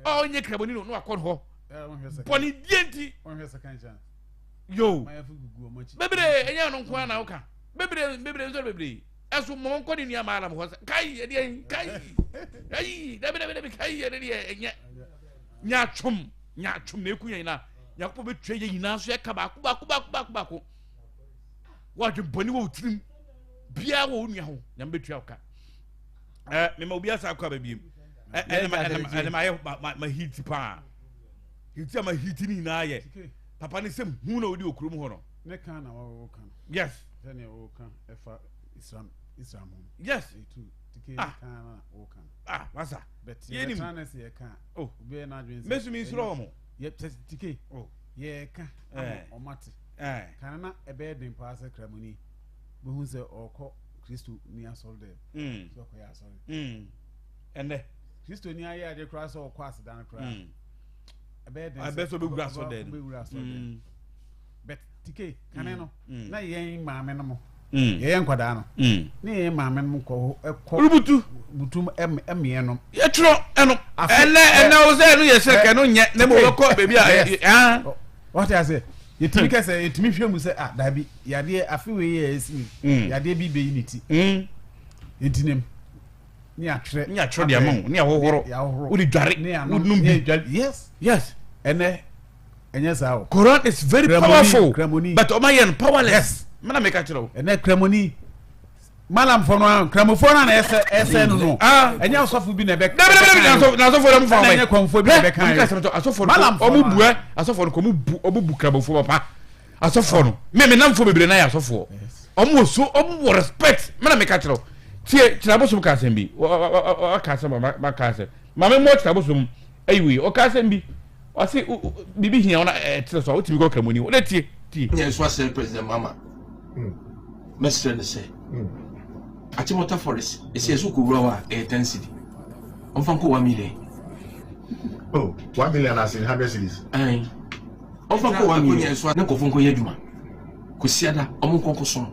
ɔnyɛ kraboni no na wakɔ no hɔ bɔne die nti yo bebree ɛnyɛ ɔno nko ara na woka bebree bebree nso bebree ɛso mɔ nkɔ ne nua maalam hɔ sɛ kai ɛdeɛ kai ayi dabi dabi dabi kai ɛde deɛ ɛnyɛ nyaatwom nyaatwom na eku yɛn nyinaa nyankopɔn bɛtua yɛn nyinaa so yɛka baako baako baako baako baako wadwen bɔne wɔ wo tirim biara wɔ wo nua ho nyame bɛtua wo ka eh, mema obi asa akɔ aba biem ɛnɛ mayɛ ma hiti paa hiti a ma hiti no nyinaa yɛ papa ne sɛm hu na wodi wɔ kurom hɔ no ne ka na wɔka no yes sɛnea wɔka ɛfa islam islam ho yes ɛtu tike ne ah. ka na wɔka no ah masa but yɛnim ne sɛ yɛka oh obiara n'adwene sɛ mɛsumi nsoro wɔ mo yɛ tike oh yɛka ama ɔmate Kan na ɛbɛyɛ den paa sɛ Kramoni bɛhu sɛ ɔrekɔ Kristo ni asɔre dɛm mm. sɛ ɔkɔyɛ asɔre. Mm. Ɛnɛ. Kristo ni ayɛ adeɛ koraa sɛ ɔkɔ aseda no koraa. Mm. Ɛbɛyɛ den sɛ ɔbɛwura asɔre dɛm. Ɔbɛwura asɔre dɛm. But tike kane no na yɛn maame no mo yɛyɛ nkwadaa no ne yɛn maame no kɔ ɛkɔ rubutu butu ɛmeɛ no yɛtwerɛ ɛno ɛnɛ ɛnɛ wo sɛ ɛno yɛ sɛ kɛno nyɛ na mmom wɔbɛkɔ baabi a wɔte ase yɛtumi kɛ sɛ yɛtumi hwɛ mu sɛ ah daabi yadeɛ afe wei yɛ ɛsi mi mm. yadeɛ bi bɛyi ne ti mm. nti nem ne atwerɛ ne atwerɛ deɛ ama wo ne ahohoro wode dware wonum bi yes yes ɛnɛ ɛnyɛ saa o Quran is very powerful but ɔma yɛ no powerless yes mena meka kyerɛ wo ɛnɛ kramoni malamfo no a nkramofoɔ no na ɛsɛ ɛsɛ no no ah. ɛnyɛ asɔfo bi na ɛbɛ dabi dabi dabi na asɔfo no fa wɔn ɛnyɛ kɔnfo bi na ɛbɛka yɛ asɔfo no ɔmo bu ɛ asɔfo no kɔ ɔmo bu ɔmo bu kramofoɔ papa asɔfo no mɛ mi namfo bebree na yɛ asɔfoɔ ɔmo wɔ so ɔmo wɔ respect mɛ na mi ka kyerɛw tie kyerɛ abosom ka asɛm bi ɔka asɛm a ma ka asɛm maame mmɔ kyerɛ abosom ayi wei ɔka asɛm bi ɔse biribi hia wo na ɛkyerɛ so a wotumi kɔ kramoni wode tie tie. Nyɛ nso asrɛ President Mahama mɛsrɛ no sɛ Achimota forest ɛsɛ yɛsɛ wokɔwura hɔ a ɛyɛ 10 cedi ɔmfa nkɔ 1 million. Oh, 1 million as in 100 cedis. Ɛn ɔmfa nkɔ 1 million ne nkɔfo nkɔyɛ adwuma kɔsiada ɔmo nkɔ nkɔsom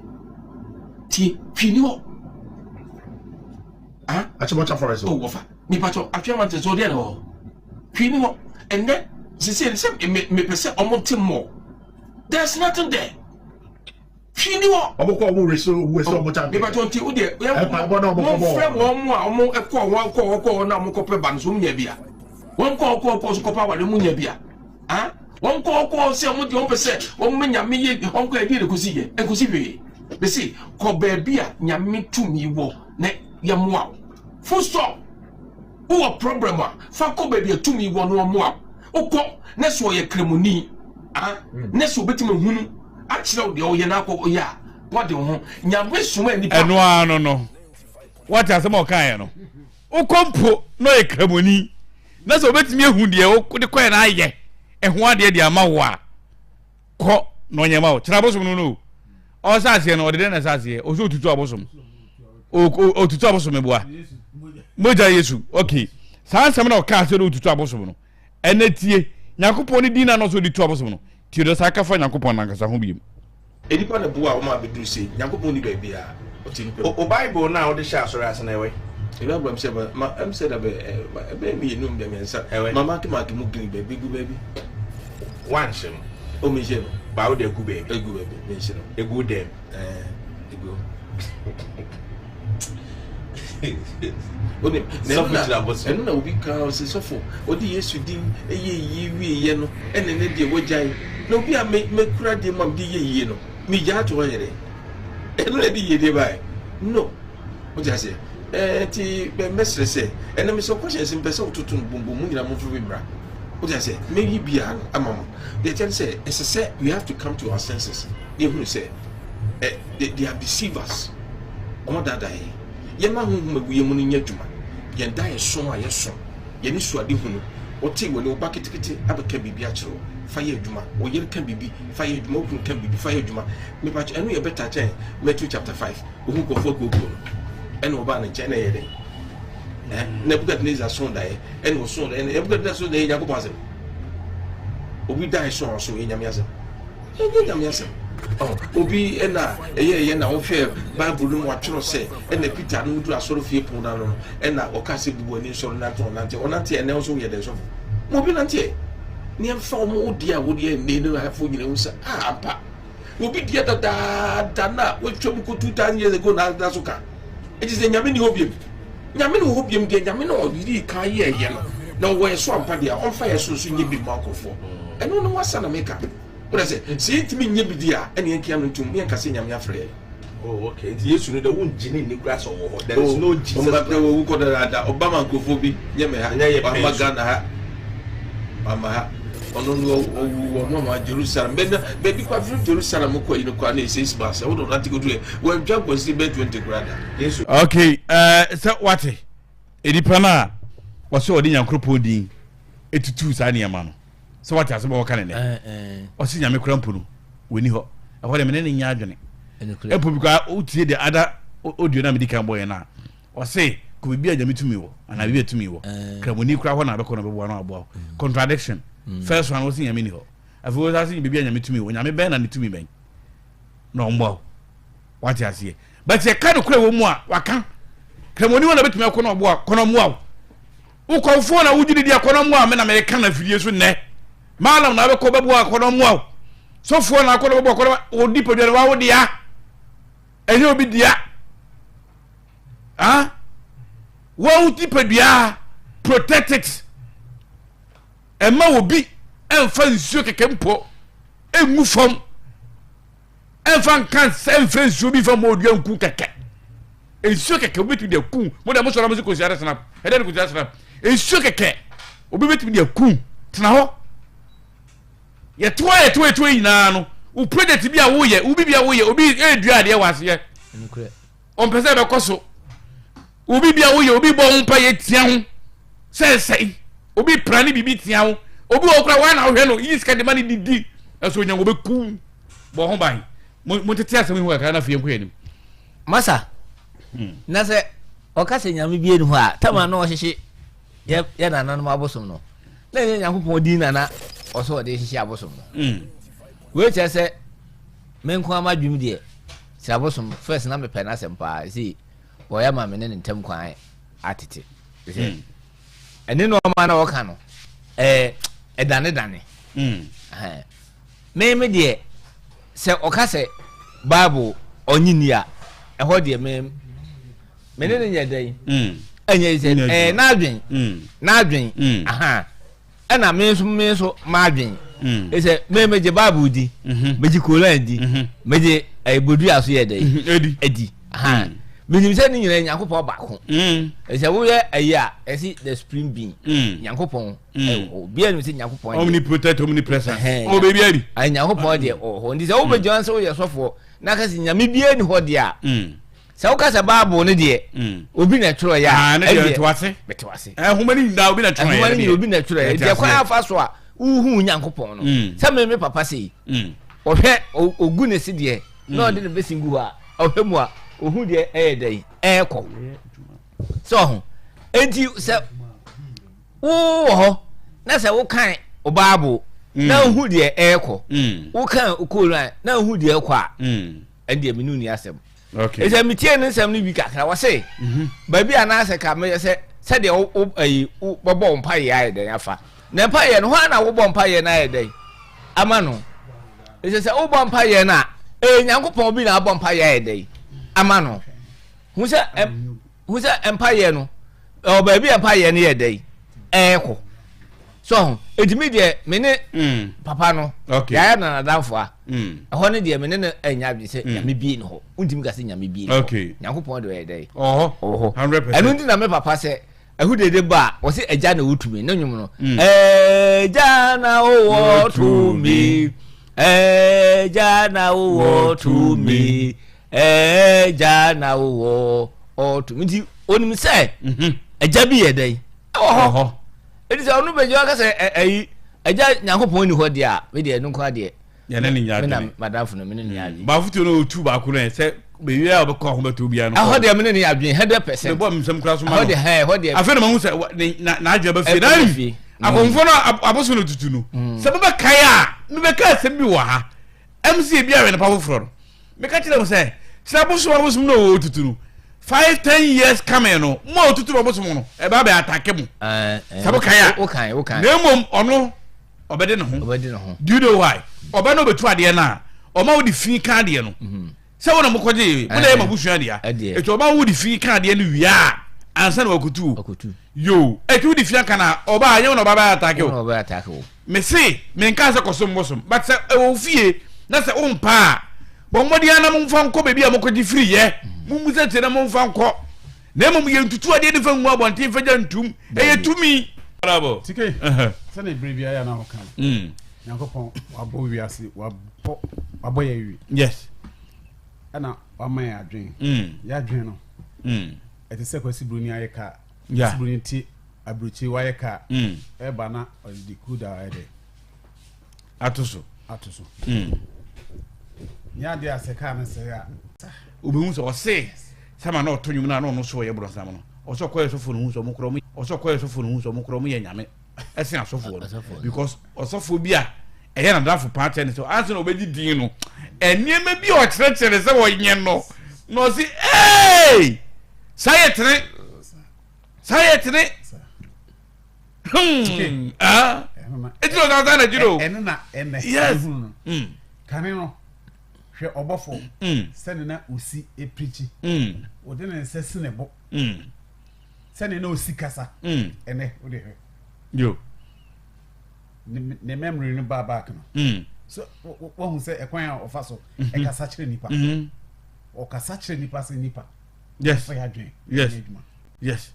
tie hwee ni hɔ. Ah? Achimota forest. Oh, wɔfa. Mipatɔ atwea mante so deɛ na wɔ hɔ. Hwee ni hɔ. Ɛnɛ sese sɛ mepɛ sɛ ɔmo nte mmɔ. There's nothing there. Hwee ni hɔ. Ɔmo kɔ ɔmo wesi wesi ɔmo tan. Nipa tó nti o deɛ Mpaebɔ na ɔmo wɔn kɔ bɔ frɛ wɔn. wɔn mu a ɔmo kɔ hɔ kɔ hɔ kɔ hɔ na ɔmo kɔ pɛ ba no so ɔmo nya bia. Wɔn kɔ kɔ kɔ so kɔ pɛ awale ɔmo nya bia. Ah wɔn kɔ kɔ sɛ ɔmo deɛ ɔmo pɛ sɛ ɔmo mɛ nyame yɛ ɔmo kɔ ɛdi ɛkosi yɛ ɛkosi hwee. Bɛsi kɔ baabi a nyame tumi wɔ na yɛ moa wo. Full stop. Wowɔ problem a fa kɔ baabi a tumi wɔ na ɔmoa wo. Wokɔ na sɛ ɔyɛ kramoni ah na sɛ obetumi hunu akyerɛ wo deɛ ɔyɛ na akɔ ɔyɛ a wɔde wo ho nyame soma nipa. Ɛno ara no no wate asɛm a ɔkaeɛ no wokɔ mpo na ɔyɛ kramoni na sɛ obetumi ahu deɛ wode kɔɛ no ayɛ ɛho adeɛ de ama wo a kɔ na ɔnyɛ ma wo kyerɛ abosom no no ɔsɛ aseɛ no ɔde dɛn na ɛsɛ aseɛ ɔsɛ otutu abosom otutu abosom meboa mogya yesu ok saa nsɛm na ɔkaa sɛ na otutu abosom no ɛnɛ tie nyankopɔn ne din na na ɔsɛ ɔde tu abosom no tie dɔ saa kafa nyankopɔn nankasa ho biem Nnipa na boa wɔn a bɛduru sei. Nyankopɔn nni baabiara. Ɔte nnipa mu. O Bible no a wode hyɛ asɔre ase no ɛwɛ? Bible am sɛ ma ma am sɛ da bɛ ɛ ɛbɛyɛ mmienu mbɛ mmiɛnsa. Ɛwɛ? Ma maake maake mu green baabi egu baabi. Wanhyɛ no. O menhyɛ no. Ba wode agu baabi. Egu baabi menhyɛ no. Egu wo dɛm. Ɛɛ egu. Onim na Sɔfo ɛno na kyerɛ abosom. ɛno na obi ka ɔsɛ sɔfo ɔde Yesu din ɛyɛ yie wieɛ no ɛna ne deɛ wagyae na obi a me mekura deɛ mu a mede yɛ yie no megyaa to hɔ yɛ dɛ ɛno na ɛde yie deɛ baeɛ no wote aseɛ ɛɛ nti mɛsrɛ sɛ ɛnna mesɛ questions mpɛ sɛ wototo no bombom mu nyinaa momfa bi mmra wote aseɛ mɛyi biara no ama mo deɛ kyɛn sɛ ɛsɛ sɛ we have to come to our senses na yɛhunu sɛ ɛ they, they have deceived us wɔn adaadaa yɛn yɛma honhom agu yɛn mu no nyɛ adwuma yɛn da yɛ som a yɛsom yɛn ani so ade hunu wote wɔ ne wo ba ketekete abɛka biribi akyerɛ wo fa yɛ adwuma wo yere ka biribi fa yɛ adwuma wo kunu ka biribi fa yɛ adwuma mepakyɛ ɛno yɛ better kyɛn Matthew chapter 5 ohun nkurɔfoɔ akuokuo no ɛna ɔbaa ne nkyɛn na ɛyɛ dɛn ɛ Nebukadnezar so daeɛ ɛna ɔso daeɛ Nebukadnezar so daeɛ Nyankopɔn asɛm obi daeɛ so a ɔso yɛ Nyame asɛm ɛnyɛ Nyame asɛm obi ɛna ɛyɛ ɛyɛ na wohwɛ Bible no mu atwerɛ sɛ ɛna Peter no woduru asɔre fie pon no ano no ɛna ɔka sɛ bubu ani nsɔre nante ɔnante ɔnante ɛnɛ nso woyɛ dɛn sɔfo ma obi nante ne ɛmfa wɔn wo deɛ a wodeɛ ɛnɛ no afo nyina hu sɛ a ampa obi deɛ dadaada no a watwa mu kɔ 2000 years ago na ada so ka ɛgye sɛ nyame ni hɔ biam nyame ne wɔ hɔ biam deɛ nyame na ɔyiri kan yɛɛyɛ no na ɔwɔ yɛ so ampa deɛ ɔmfa yɛ so nso nyɛ bi ma nkurɔfoɔ ɛno ne wasa na meka wọ́n sɛ sɛ yɛntumi nyɛ bi di a ɛne yɛnka no ntom yɛnka sɛ nyame afrɛ yɛn. Oh, okay. Nti Yesu no de wo ngye ne nni kura sɛ ɔwɔ hɔ. There is no Jesus Christ. Ɔwɔ kɔ dadaada ɔba ma nkurɔfoɔ bi nyɛ mɛ ha. Ɛnyɛ yɛ Wama pɛn so. Ghana ha. Wama ha. Ɔno no ɔwu wɔ mo ama Jerusalem. Bɛbi baabi kɔ afiri Jerusalem kɔ yi no kɔ ne six miles. Ɛwɔ dɔn nante kodu yɛ. Wɔntwa nkɔsi bɛyɛ 20 kura da. Yesu. Okay, uh, sɛ wate nipa no a wɔsɛ ɔde nyankoropɔn din etutu saa nneɛma no sɛ wate asɛm a wɔka ne nɛ ɔsɛ nyame kora mpo no wɔni hɔ ɛhɔ deɛ mene ne nyɛ adwene mpo bi koraa wotie de ada audio no a medi kan bɔyɛ no a ɔse kɔ biribi a nyame tumi wɔ anaa biribi a tumi wɔ kramoni kora hɔ na abɛkɔ no bɛboa no aboa wo contradiction first one wɔse nyame ni hɔ afei wɔ sɛ biribi a nyame tumi wɔ nyame bɛn na ne tumi bɛn na ɔmmoa wo wate aseɛ but yɛka no kora wɔ mu a waka kramoni hɔ na bɛtumi akɔ no ɔboa kɔ no ɔmmoa wo Wo kɔmfoɔ na wogye didi akɔnɔ mmoa me na meka no afidie so nnɛ. Maalam na abɛkɔ bɛboa akɔnɔ mmoa wo. Sɔfoɔ na akɔnɔ bɛboa akɔnɔ wo nipadua no wawo dea. Ɛnyɛ obi dea. Ah? Wawo nipadua protect it. Ɛma obi ɛmfa nsuo kɛkɛ mpo ɛngu fam. Ɛmfa nka sɛ mfa nsuo bi fa ma odua nku kɛkɛ. Nsuo kɛkɛ obi betumi de aku. Mo deɛ mo sɔrɔ mo se kosua de snap. Ɛdɛ ne kosua snap. Nsuo kɛkɛ obi betumi de aku. Tena hɔ. Yɛtoa yɛtoa yɛtoa nyinaa no wo project bi a woyɛ wo bi bi a woyɛ obi edua adeɛ wɔ aseɛ. Ɔmpɛ sɛ ɛbɛkɔ so. Obi bi a woyɛ obi bɔ ho mpa yɛ tia ho sɛ nsɛe. Obi pra ne biribi tia ho. Obi wɔ kora wɔn na wohwɛ no yi sika de ma ne didi. Ɛso onya wɔbɛku bɔ ho ban. Mo tete asɛm yi ho kakra na afei yɛnkɔ yɛn anim. Masa, na sɛ ɔka sɛ nyame bi ni hɔ a, tama na ɔhyehye yɛ yɛ nananom abosom no, na ɛnyɛ Nyankopɔn din na na ɔsɛ ɔde hyehye abosom no. Wei kyerɛ sɛ me nko ara m'adwene deɛ, sɛ abosom first na mepɛ n'asɛm paa, ɛsɛ wɔyɛ ma me ne ne ntam kwan atete. Sɛ ɛne nneɛma na ɔka no, ɛɛ. ɛdanedane. Mm. Me me deɛ sɛ ɔka sɛ Bible ɔnye ni a ɛhɔ deɛ me me ne ne nyɛ dɛn mm. ɛnyɛ sɛ ɛɛ n'adwen mm. n'adwen mm. aha ɛna me nso me nso m'adwen ɛsɛ me me gye Bible di mm-hmm. me gye Koran di mm-hmm. me gye ɛɛ bodua so yɛ dɛn mm-hmm. ɛdi aha menim sɛ ne nyinaa Nyankopɔn baako ɛsɛ woyɛ ɛyi a ɛsi the supreme being Nyankopɔn. Mm. Obiara nim sɛ Nyankopɔn deɛ. Omnipotent, omnipresent. Ɔwɔ baabi abi. Ayi Nyankopɔn deɛ ɔwɔ hɔ. Nti sɛ wobɛgyina sɛ woyɛ sɔfoɔ na ka sɛ Nyame biara ni hɔ deɛ a. Mm. Sɛ woka sɛ Bible no deɛ mm. obi na ɛtwerɛ yɛ a. Ah, ne deɛ mete wase. Mete wase. Nhoma no nyinaa obi na ɛtwerɛ yɛ. Nhoma no nyinaa obi na ɛtwerɛ yɛ. Nti ɛkwan afa so a wohu Nyankopɔn no. Sɛ me me papa sei. Ɔhwɛ ogu ne se deɛ na ɔde ne bɛsi gu hɔ a ɔhwɛ mu a ohu deɛ ɛyɛ dɛn ɛɛkɔ. Sɛ ɔho. Enti sɛ Wowɔ hɔ na sɛ wokan wo Bible mm. na wohu deɛ ɛrekɔ mm. wokan wo Koran na wohu deɛ ɛrekɔ a mm. ɛndeɛ mene wonni asɛm. Ɛsɛ metie ne nsɛm no bi kakra wɔ se mhm. baabi a naasɛ ka meyɛ sɛ sɛdeɛ ayi wobɛbɔ wo mpaeɛ ayɛ dɛn afa na mpaeɛ no hɔ a na wobɔ mpaeɛ no ayɛ dɛn ama no ɛsɛ sɛ wobɔ mpaeɛ no a ɛyɛ Nyankopɔn bi na abɔ mpaeɛ ayɛ dɛn ama no hu sɛ Hu sɛ mpaeɛ no, ɛwɔ baabi a mpaeɛ no yɛ dɛ ɛɛkɔ. So ho, eti mi deɛ me ne mm. papa no, yɛayɛ na n'adamfo a, mm. ɛhɔ no deɛ me ne no ɛnya adwene sɛ mm. nyame bie ne hɔ. Wontumi ka sɛ nyame bie ne hɔ. Nyankopɔn deɛ ɔyɛ dɛ. Ɔwɔ hɔ. Ɛno nti na me papa sɛ ɛho dede ba a wɔsi agya na ɔwɔ ne nwom no. Agya na ɔwɔ tumi. Agya na ɔwɔ tumi. Agya na wowɔ ɔtumi nti onim sɛ mhm. agya bi yɛ dɛn ɛwɔ hɔ ɛti sɛ ɔno bɛgye ɔka sɛ ɛyi agya nyankopɔn ni hɔ deɛ a me deɛ ɛno nko adeɛ yɛne ne nya adwene madamfo no mene ne nya adwene baafotuo no ɔtu baako no sɛ baabi a ɔbɛkɔ ahobɛtɔ obiara no ɛhɔ deɛ mene ne adwene 100% mebɔ nsɛm kora so ma no ɛhɔ deɛ ɛhɔ deɛ afei na mahu sɛ n'adwene ba fie na fie akɔmfoɔ no aboso no tutu no mm. sɛ mobɛkae a mebɛka asɛm bi wɔ ha ɛm sɛ ebi awɛ nipa foforɔ no Meka kyerɛ mo sɛ, sɛ abosom abosom na ɔtutu no, 5 10 years coming no, mo a ɔtutu abosom no, ɛbɛ abɛ atake mo. Sɛ mo kan a, na mmom ɔno ɔbɛde ne ho. Do you know why? Ɔbɛ na ɔbɛtu adeɛ no a, ɔma wode fi ka adeɛ no. Mhm. Sɛ wo na mokɔgye, mo na ɛyɛ mabusua dea. Ɛti ɔma wode fi ka adeɛ no wie a, ansa na wakotu o. Yo, ɛti wode fi aka no a, ɔba a, ɛnyɛ wo na ɔba bɛ atake o. Me se menkaa sɛ kɔsom bosom but sɛ ɛwɔ wo fie na sɛ wompɛ a bɔ mmɔden ara na momfa nkɔ baabi a mokɔgye firi yɛ mommusa tie na momfa nkɔ na mmom yɛntutu adeɛ no fa ngu abɔnten fa gya ntum ɛyɛ tumi. Tike, sɛnea bere biara yɛ na wɔka no, mm. Nyankopɔn wabɔ wiase, wabɔ wabɔ yɛ awie. Yes. Ɛna wama yɛ adwene. Mm. Yɛ adwene no. Mm. Ɛte sɛ Kwasi Broni ayɛ kaa. Kwasi Broni ti Aburokyire wayɛ kaa ɛba na ɔde decoder ayɛ dɛ. Ato so. Ato so. Nyɛ adeɛ a sɛ kaa no sɛe a. Obehu sɛ ɔse sama na ɔto nwom no a na ɔno so ɔyɛ borɔnsam no ɔsɛ ɔkɔyɛ sɔfo no hu sɛ ɔmo korɔ ɔmo ɔsɛ ɔkɔyɛ sɔfo no hu sɛ ɔmo korɔ ɔmo yɛ nyame ɛsen asɔfoɔ no because ɔsɔfoɔ bi a ɛyɛ nadafo paa kyerɛ ne sɛ ansa na ɔbɛgye din no nneɛma bi a ɔkyerɛkyerɛ ne sɛ ɔnyɛ no na ɔse ee saa yɛ tene saa yɛ tene hmm ah eti na ɔsan na gyina o ɛno na ɛnɛ yes hmm. kane no hwɛ ɔbɔfo hmm. sɛne na osi epirikyi ɔde ne nsa si ne bo sɛne na osi kasa ɛnɛ wode hwɛ yo ne memory no baa back no so wahu sɛ ɛkwan a ɔfa so mhm. ɛkasa kyerɛ nipa mhm. ɔkasa kyerɛ nipa sɛ nipa yes ɔyɛ adwene yes yes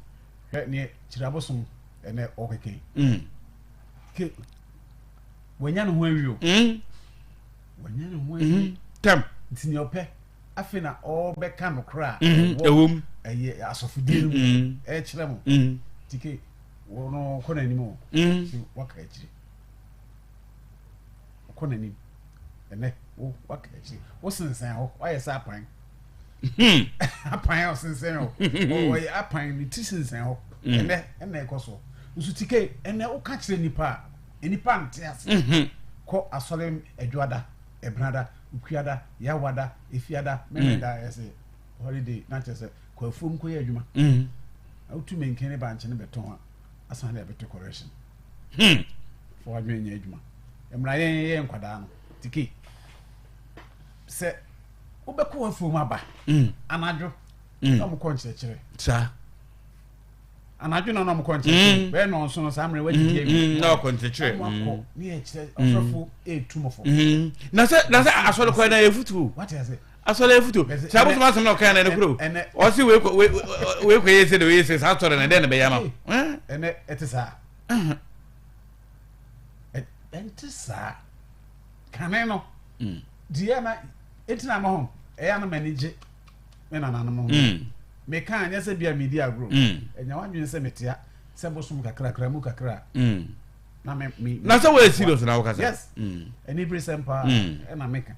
hwɛ neɛ kyerɛ abosom ɛnɛ ɔkɛkɛn mm. ke wanya ne ho awie o mm. wanya ne ho awie mm-hmm. tɛm nti nea ɔpɛ afei na ɔbɛka nokorɛ a mm-hmm. ɛwɔ mu ɛyɛ asɔfodie no mu mm-hmm. ɛkyerɛ mo nti ke wɔn kɔ n'anim o nti waka akyire ɔkɔ n'anim ɛnɛ wo waka akyire wosensɛn hɔ wayɛ sɛ apan hmm. apan a ɔsensɛn hɔ ɔyɛ apan ne ti sensɛn hɔ hmm. ɛnɛ ɛnɛ ɛkɔ so nso tike ɛnɛ woka kyerɛ nipa a nipa nte ase hmm. kɔ asɔre adwada ɛbenada okuada yawada efiada mɛmɛda hmm. ɛsɛ holiday na kyerɛ sɛ kɔ afuom kɔyɛ adwuma na wotu menken ne bankye ne bɛtɔn a asan de abɛto correction. Hmm. Fa w'adwene nyɛ adwuma. Mmra yɛn yɛyɛ nkwadaa no. Tike. Sɛ wobɛkɔ w'afuom aba mm. anadwo mm. na wɔkɔ nkyerɛkyerɛ. Saa. Anadwo na wɔkɔ nkyerɛkyerɛ. Mm. Bɛyɛ nɔnso no saa mmerɛ w'adidi awie. Na wɔkɔ nkyerɛkyerɛ. Wɔn akɔ ne yɛ kyerɛ ɔsɔfo etu mɔfo. Na sɛ na sɛ asɔre kwan na yɛ futuo. Wate ase. Asɔre afutuo. Sɛ abosom asɛm na ɔkan na ɛno kuro. Ɔsi wei kɔ wei wei kɔ yɛ se de wei yɛ se saa asɔre na ɛdɛn na bɛyɛ ama. Ɛnɛ ɛte saa. Ɛnte saa. Kane no. Mm. Deɛ na eti na ho ɛyɛ na m'ani gye me nananom ho. Mm. Meka anyɛ sɛ bia medi agorɔ. Mm. Ɛnya wadwene sɛ metea sɛ bosom kakrakra mu kakra. Na me me. Na sɛ wɔyɛ serious na wɔkasa. Yes. Aniberesɛm paa ɛna meka.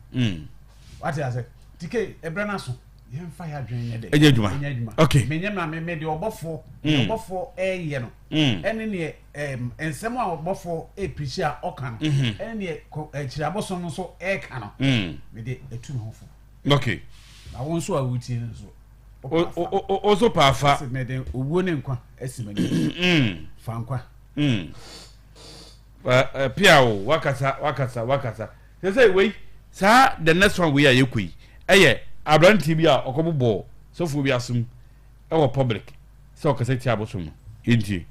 Wate ase? Tike ɛbrɛ no aso. Yɛmfa yɛ adwene nyɛ dɛ. Ɛnyɛ adwuma. Ɛnyɛ adwuma. Okay. Menyɛ na me me deɛ ɔbɔfoɔ. Deɛ ɔbɔfoɔ ɛyɛ no. Ɛne neɛ ɛɛm nsɛm a ɔbɔfoɔ ɛpirikyi a ɔka no. Ɛne neɛ kɔ akyiri abosom no nso ɛɛka no. Me de ɛtu me ho fo. Okay. Na wo nso a wotie no nso. O o so paafa. Sɛ mede owuo ne nkwa asi m'anim. Fa nkwa. Pia o wakasa wakasa wakasa. Sɛ sɛ wei saa the next one wei a yɛkɔ yi ɛyɛ aberanteɛ bi a ɔkɔbobɔɔ sɔfoɔ bi asom ɛwɔ public sɛ ɔkasa tia abosom no yɛntie.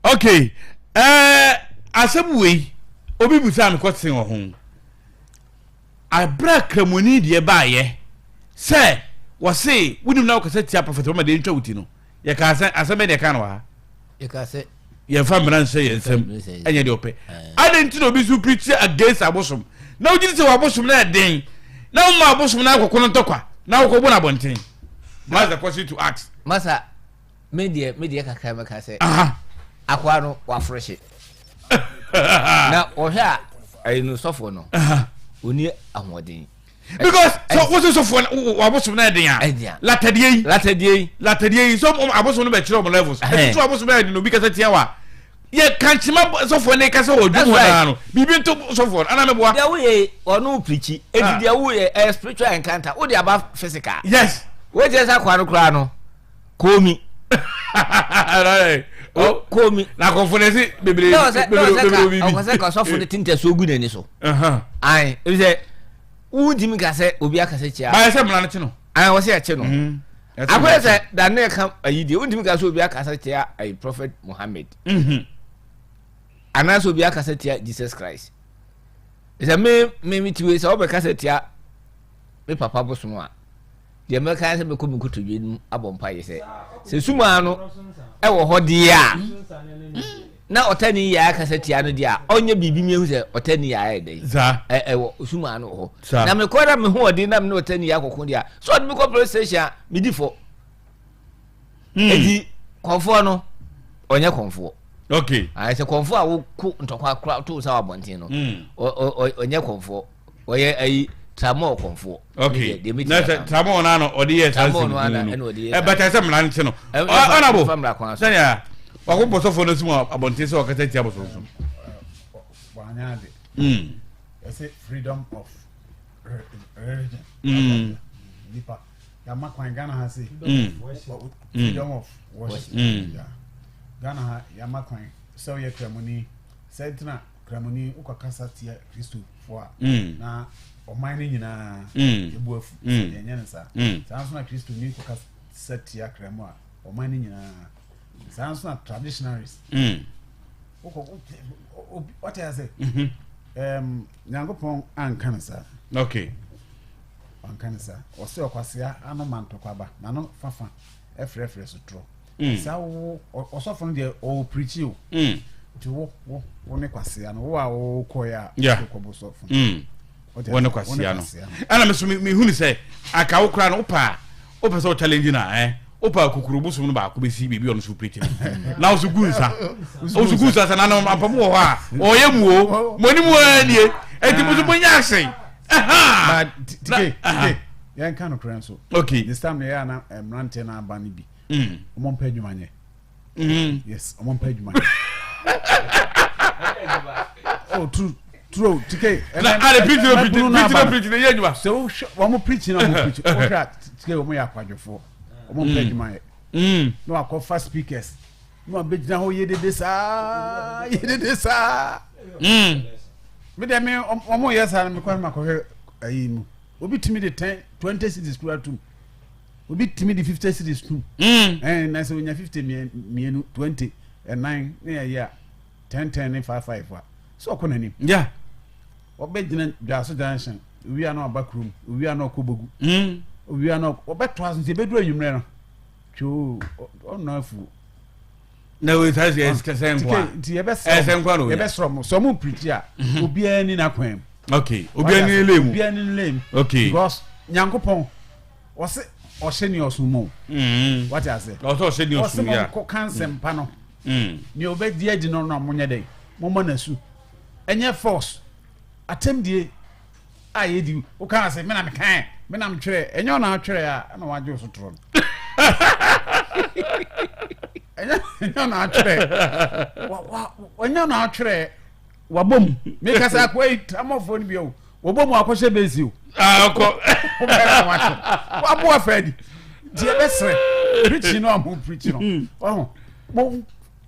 Okay, ɛɛ eh, asɛm wei obi busaa me kɔsen wɔ ho. Aberɛ a Kramoni deɛ baeɛ sɛ wɔse wonim na wokasa tia Prophet Obama deɛ ntwa wo ti no, yɛkaa sɛ asɛm bɛn na yɛkaa no wɔ ha? Yɛkaa sɛ yɛmfa mmara nhyɛ yɛn nsam ɛnyɛ deɛ ɔpɛ. Adɛn nti na obi nso preach against abosom na wogye di sɛ w'abosom no yɛ den na woma abosom no akɔko no ntɔkwa na wokɔbɔ no abɔnten? That's the question to ask. Masa, me deɛ me deɛ kakra mɛka sɛ akoa no waforo hye na wɔhwɛ a ɛyɛ no sɔfoɔ no ɔni ahoɔden because so wosi sɔfoɔ wabosom no ɛden a latadeɛ yi latadeɛ yi latadeɛ yi so abosom no bɛkyerɛ ɔmo levels ɛti so abosom no ɛden obi kasa tia wa yɛ kankyema sɔfoɔ ne kasa wɔ dwom hɔ naa no biribi nto sɔfoɔ no anaa mɛboa. Deɛ woyɛ ɔno pirikyi eti deɛ woyɛ ɛyɛ spiritual encounter wode aba physical. Yes. Wei kyerɛ sɛ akoa no koraa no Komi. Oh. Komi. Na akɔfo na ɛsi bebree bebree bebree bibi. Ɔkɔsɛ ka ɔsɔfo de tintɛsuo gu n'ani so. Ayi ebi sɛ wuntumi ka sɛ obi akasa kyia. Bayɛ sɛ mmara no kye no. Ayi wɔsɛ ɛkye no. Mhm. Akɔyɛ sɛ dane ka ayi deɛ wuntumi ka sɛ obi akasa tia ayi Prophet Muhammad. Mhm. Anaasɛ obi akasa tia Jesus Christ. Sɛ me me me tiwe sɛ ɔbɛkasa tia me papa bosom a. Deɛ mɛka ne sɛ mɛkɔ me nkotodwe no mu abɔ mpaeɛ sɛ, sɛ sumaa no wɔ hɔ deɛ a, na ɔtani yɛ akasa tia no deɛ a, ɔnyɛ biribi mi ehu sɛ ɔtani yɛ ayɛ dɛ. Ɛwɔ sumaa no wɔ hɔ. Na mekɔ na me ho ɔden na me ne ɔtani yɛ akɔko deɛ a, sɛ ɔde me kɔ police station a, medi fɔ. Hmm. Eti kɔnfoɔ no, ɔnyɛ kɔnfoɔ. Okay. Ayɛ sɛ kɔnfoɔ a woko ntɔkwa kora to nsa wɔ abɔnten no, hmm. ɔnyɛ kɔnfoɔ. Ɔyɛ ayi tramɔɔ kɔnfoɔ. Okay. Na sɛ tramɔɔ no ano ɔde yɛ saa nsɛm hunu no. Ɛbɛtɛ sɛ mmara no kye no. Ɔnabo sɛnea wakɔ bɔ sɔfoɔ no sum abɔnten sɛ ɔkasa tia bosonsom. Wanya ade. Ɛsɛ freedom of religion. Nipa yama kwan Ghana ha se. Freedom of worship. Ghana ha yama kwan sɛ ɔyɛ kramoni sɛ ntina Kramoni, wokɔkasa tia Kristofo a, mm. na ɔman no nyinaa mm. ebu afu sɛ mm. yɛnyɛ no saa. Saa nso na Kristoni kɔkasa tia Kramo a, ɔman no nyinaa. Saa nso na traditionaries. Wokɔ wɔte ase. Mm-hmm. Nyankopɔn anka no saa. Okay. Anka no saa. Ɔsɛ ɔkwasea ano ma ntɔkwaba, n'ano fafa ɛfrɛfrɛ sotorɔ. Mm. Saa wo ɔsɔfo no deɛ ɔwɔ pirikyi o. Mm. Nti wo wo wo ne kwasea no wo a wokɔɛ a wokɔ bɔ sɔfo. Mm. Wo ne kwasea no. Ɛna me so me hu ne sɛ aka wo koraa no wopɛ a wopɛ sɛ wo challenge no a eh. Wopa kukuru bosom no baako bɛsi baabi ɔno so preach no. Na wo so gu nsa. Wo so gu nsa sɛ nanom ampa mu wɔ hɔ a ɔyɛ mu o. Mo anim a nie. Enti mo so mo nyɛ ahyɛn. But tike tike yɛn ka no korɛ nso. Okay. This time na yɛ ana mmeranteɛ na aba no bi. Wɔn mpɛ adwuma nyɛ. Yes, wɔn mpɛ adwuma nyɛ. Oh true true tike. Na ale preach no preach preach no preach no yɛ adwuma. Sɛ wohwɛ wɔn preach na wɔn preach wohwɛ a tike wɔn yɛ akwadwofoɔ wɔn mpɛ adwuma yɛ. Na wakɔfa speakers na wabɛgyina hɔ yɛ dede saa yɛ dede saa. Me deɛ me wɔn yɛ saa no mekɔ no makɔhwɛ ayi mu obi tumi de 10 20 cities kura tum obi tumi de 50 cities tum. Ɛn na sɛ onya 50 mmienu 20 ɛnan ne ɛyɛ a 10 10 ne 5 5 a sɛ ɔkɔ n'anim. Yeah. Ɔbɛgyina Dwaso junction owia na ɔba kurom owia na ɔkɔ Bogu owia na ɔbɛtoa so nti ebeduru anwummerɛ no twoo ɔnɔ afuo. Na wei saa sɛ sɛ nkoa nti yɛbɛsrɛ yɛbɛsrɛ mo sɛ ɔmo pirikyi a obiara ni n'akwan mu. Okay obiara ni ne lane mu. Obiara ni ne lane mu. Okay because Nyankopɔn ɔse ɔhyɛ ni ɔsom mu. Wate ase. Ɔsɛ ɔhyɛ ni ɔsom ya. Ɔse mo nkɔ ka nsɛmpa no. Nea ɔbɛdi adi no na mo nyɛ dɛ mo mɔ n'asu. Ɛnyɛ force. Atɛmdie a yɛdi woka ase me na mekae me na metwerɛ ɛnyɛ ɔna atwerɛ a ɛna wagye wo so torɔ no ɛnyɛ ɔna atwerɛ ɛnyɛ ɔna atwerɛ wabɔ mu meka sɛ akoa yi tamɔfoɔ no bi o wɔbɔ mu akɔhyɛ bɛsi o akɔ wabo afa adi nti yɛbɛserɛ preaching no a mo preach no ɔho mo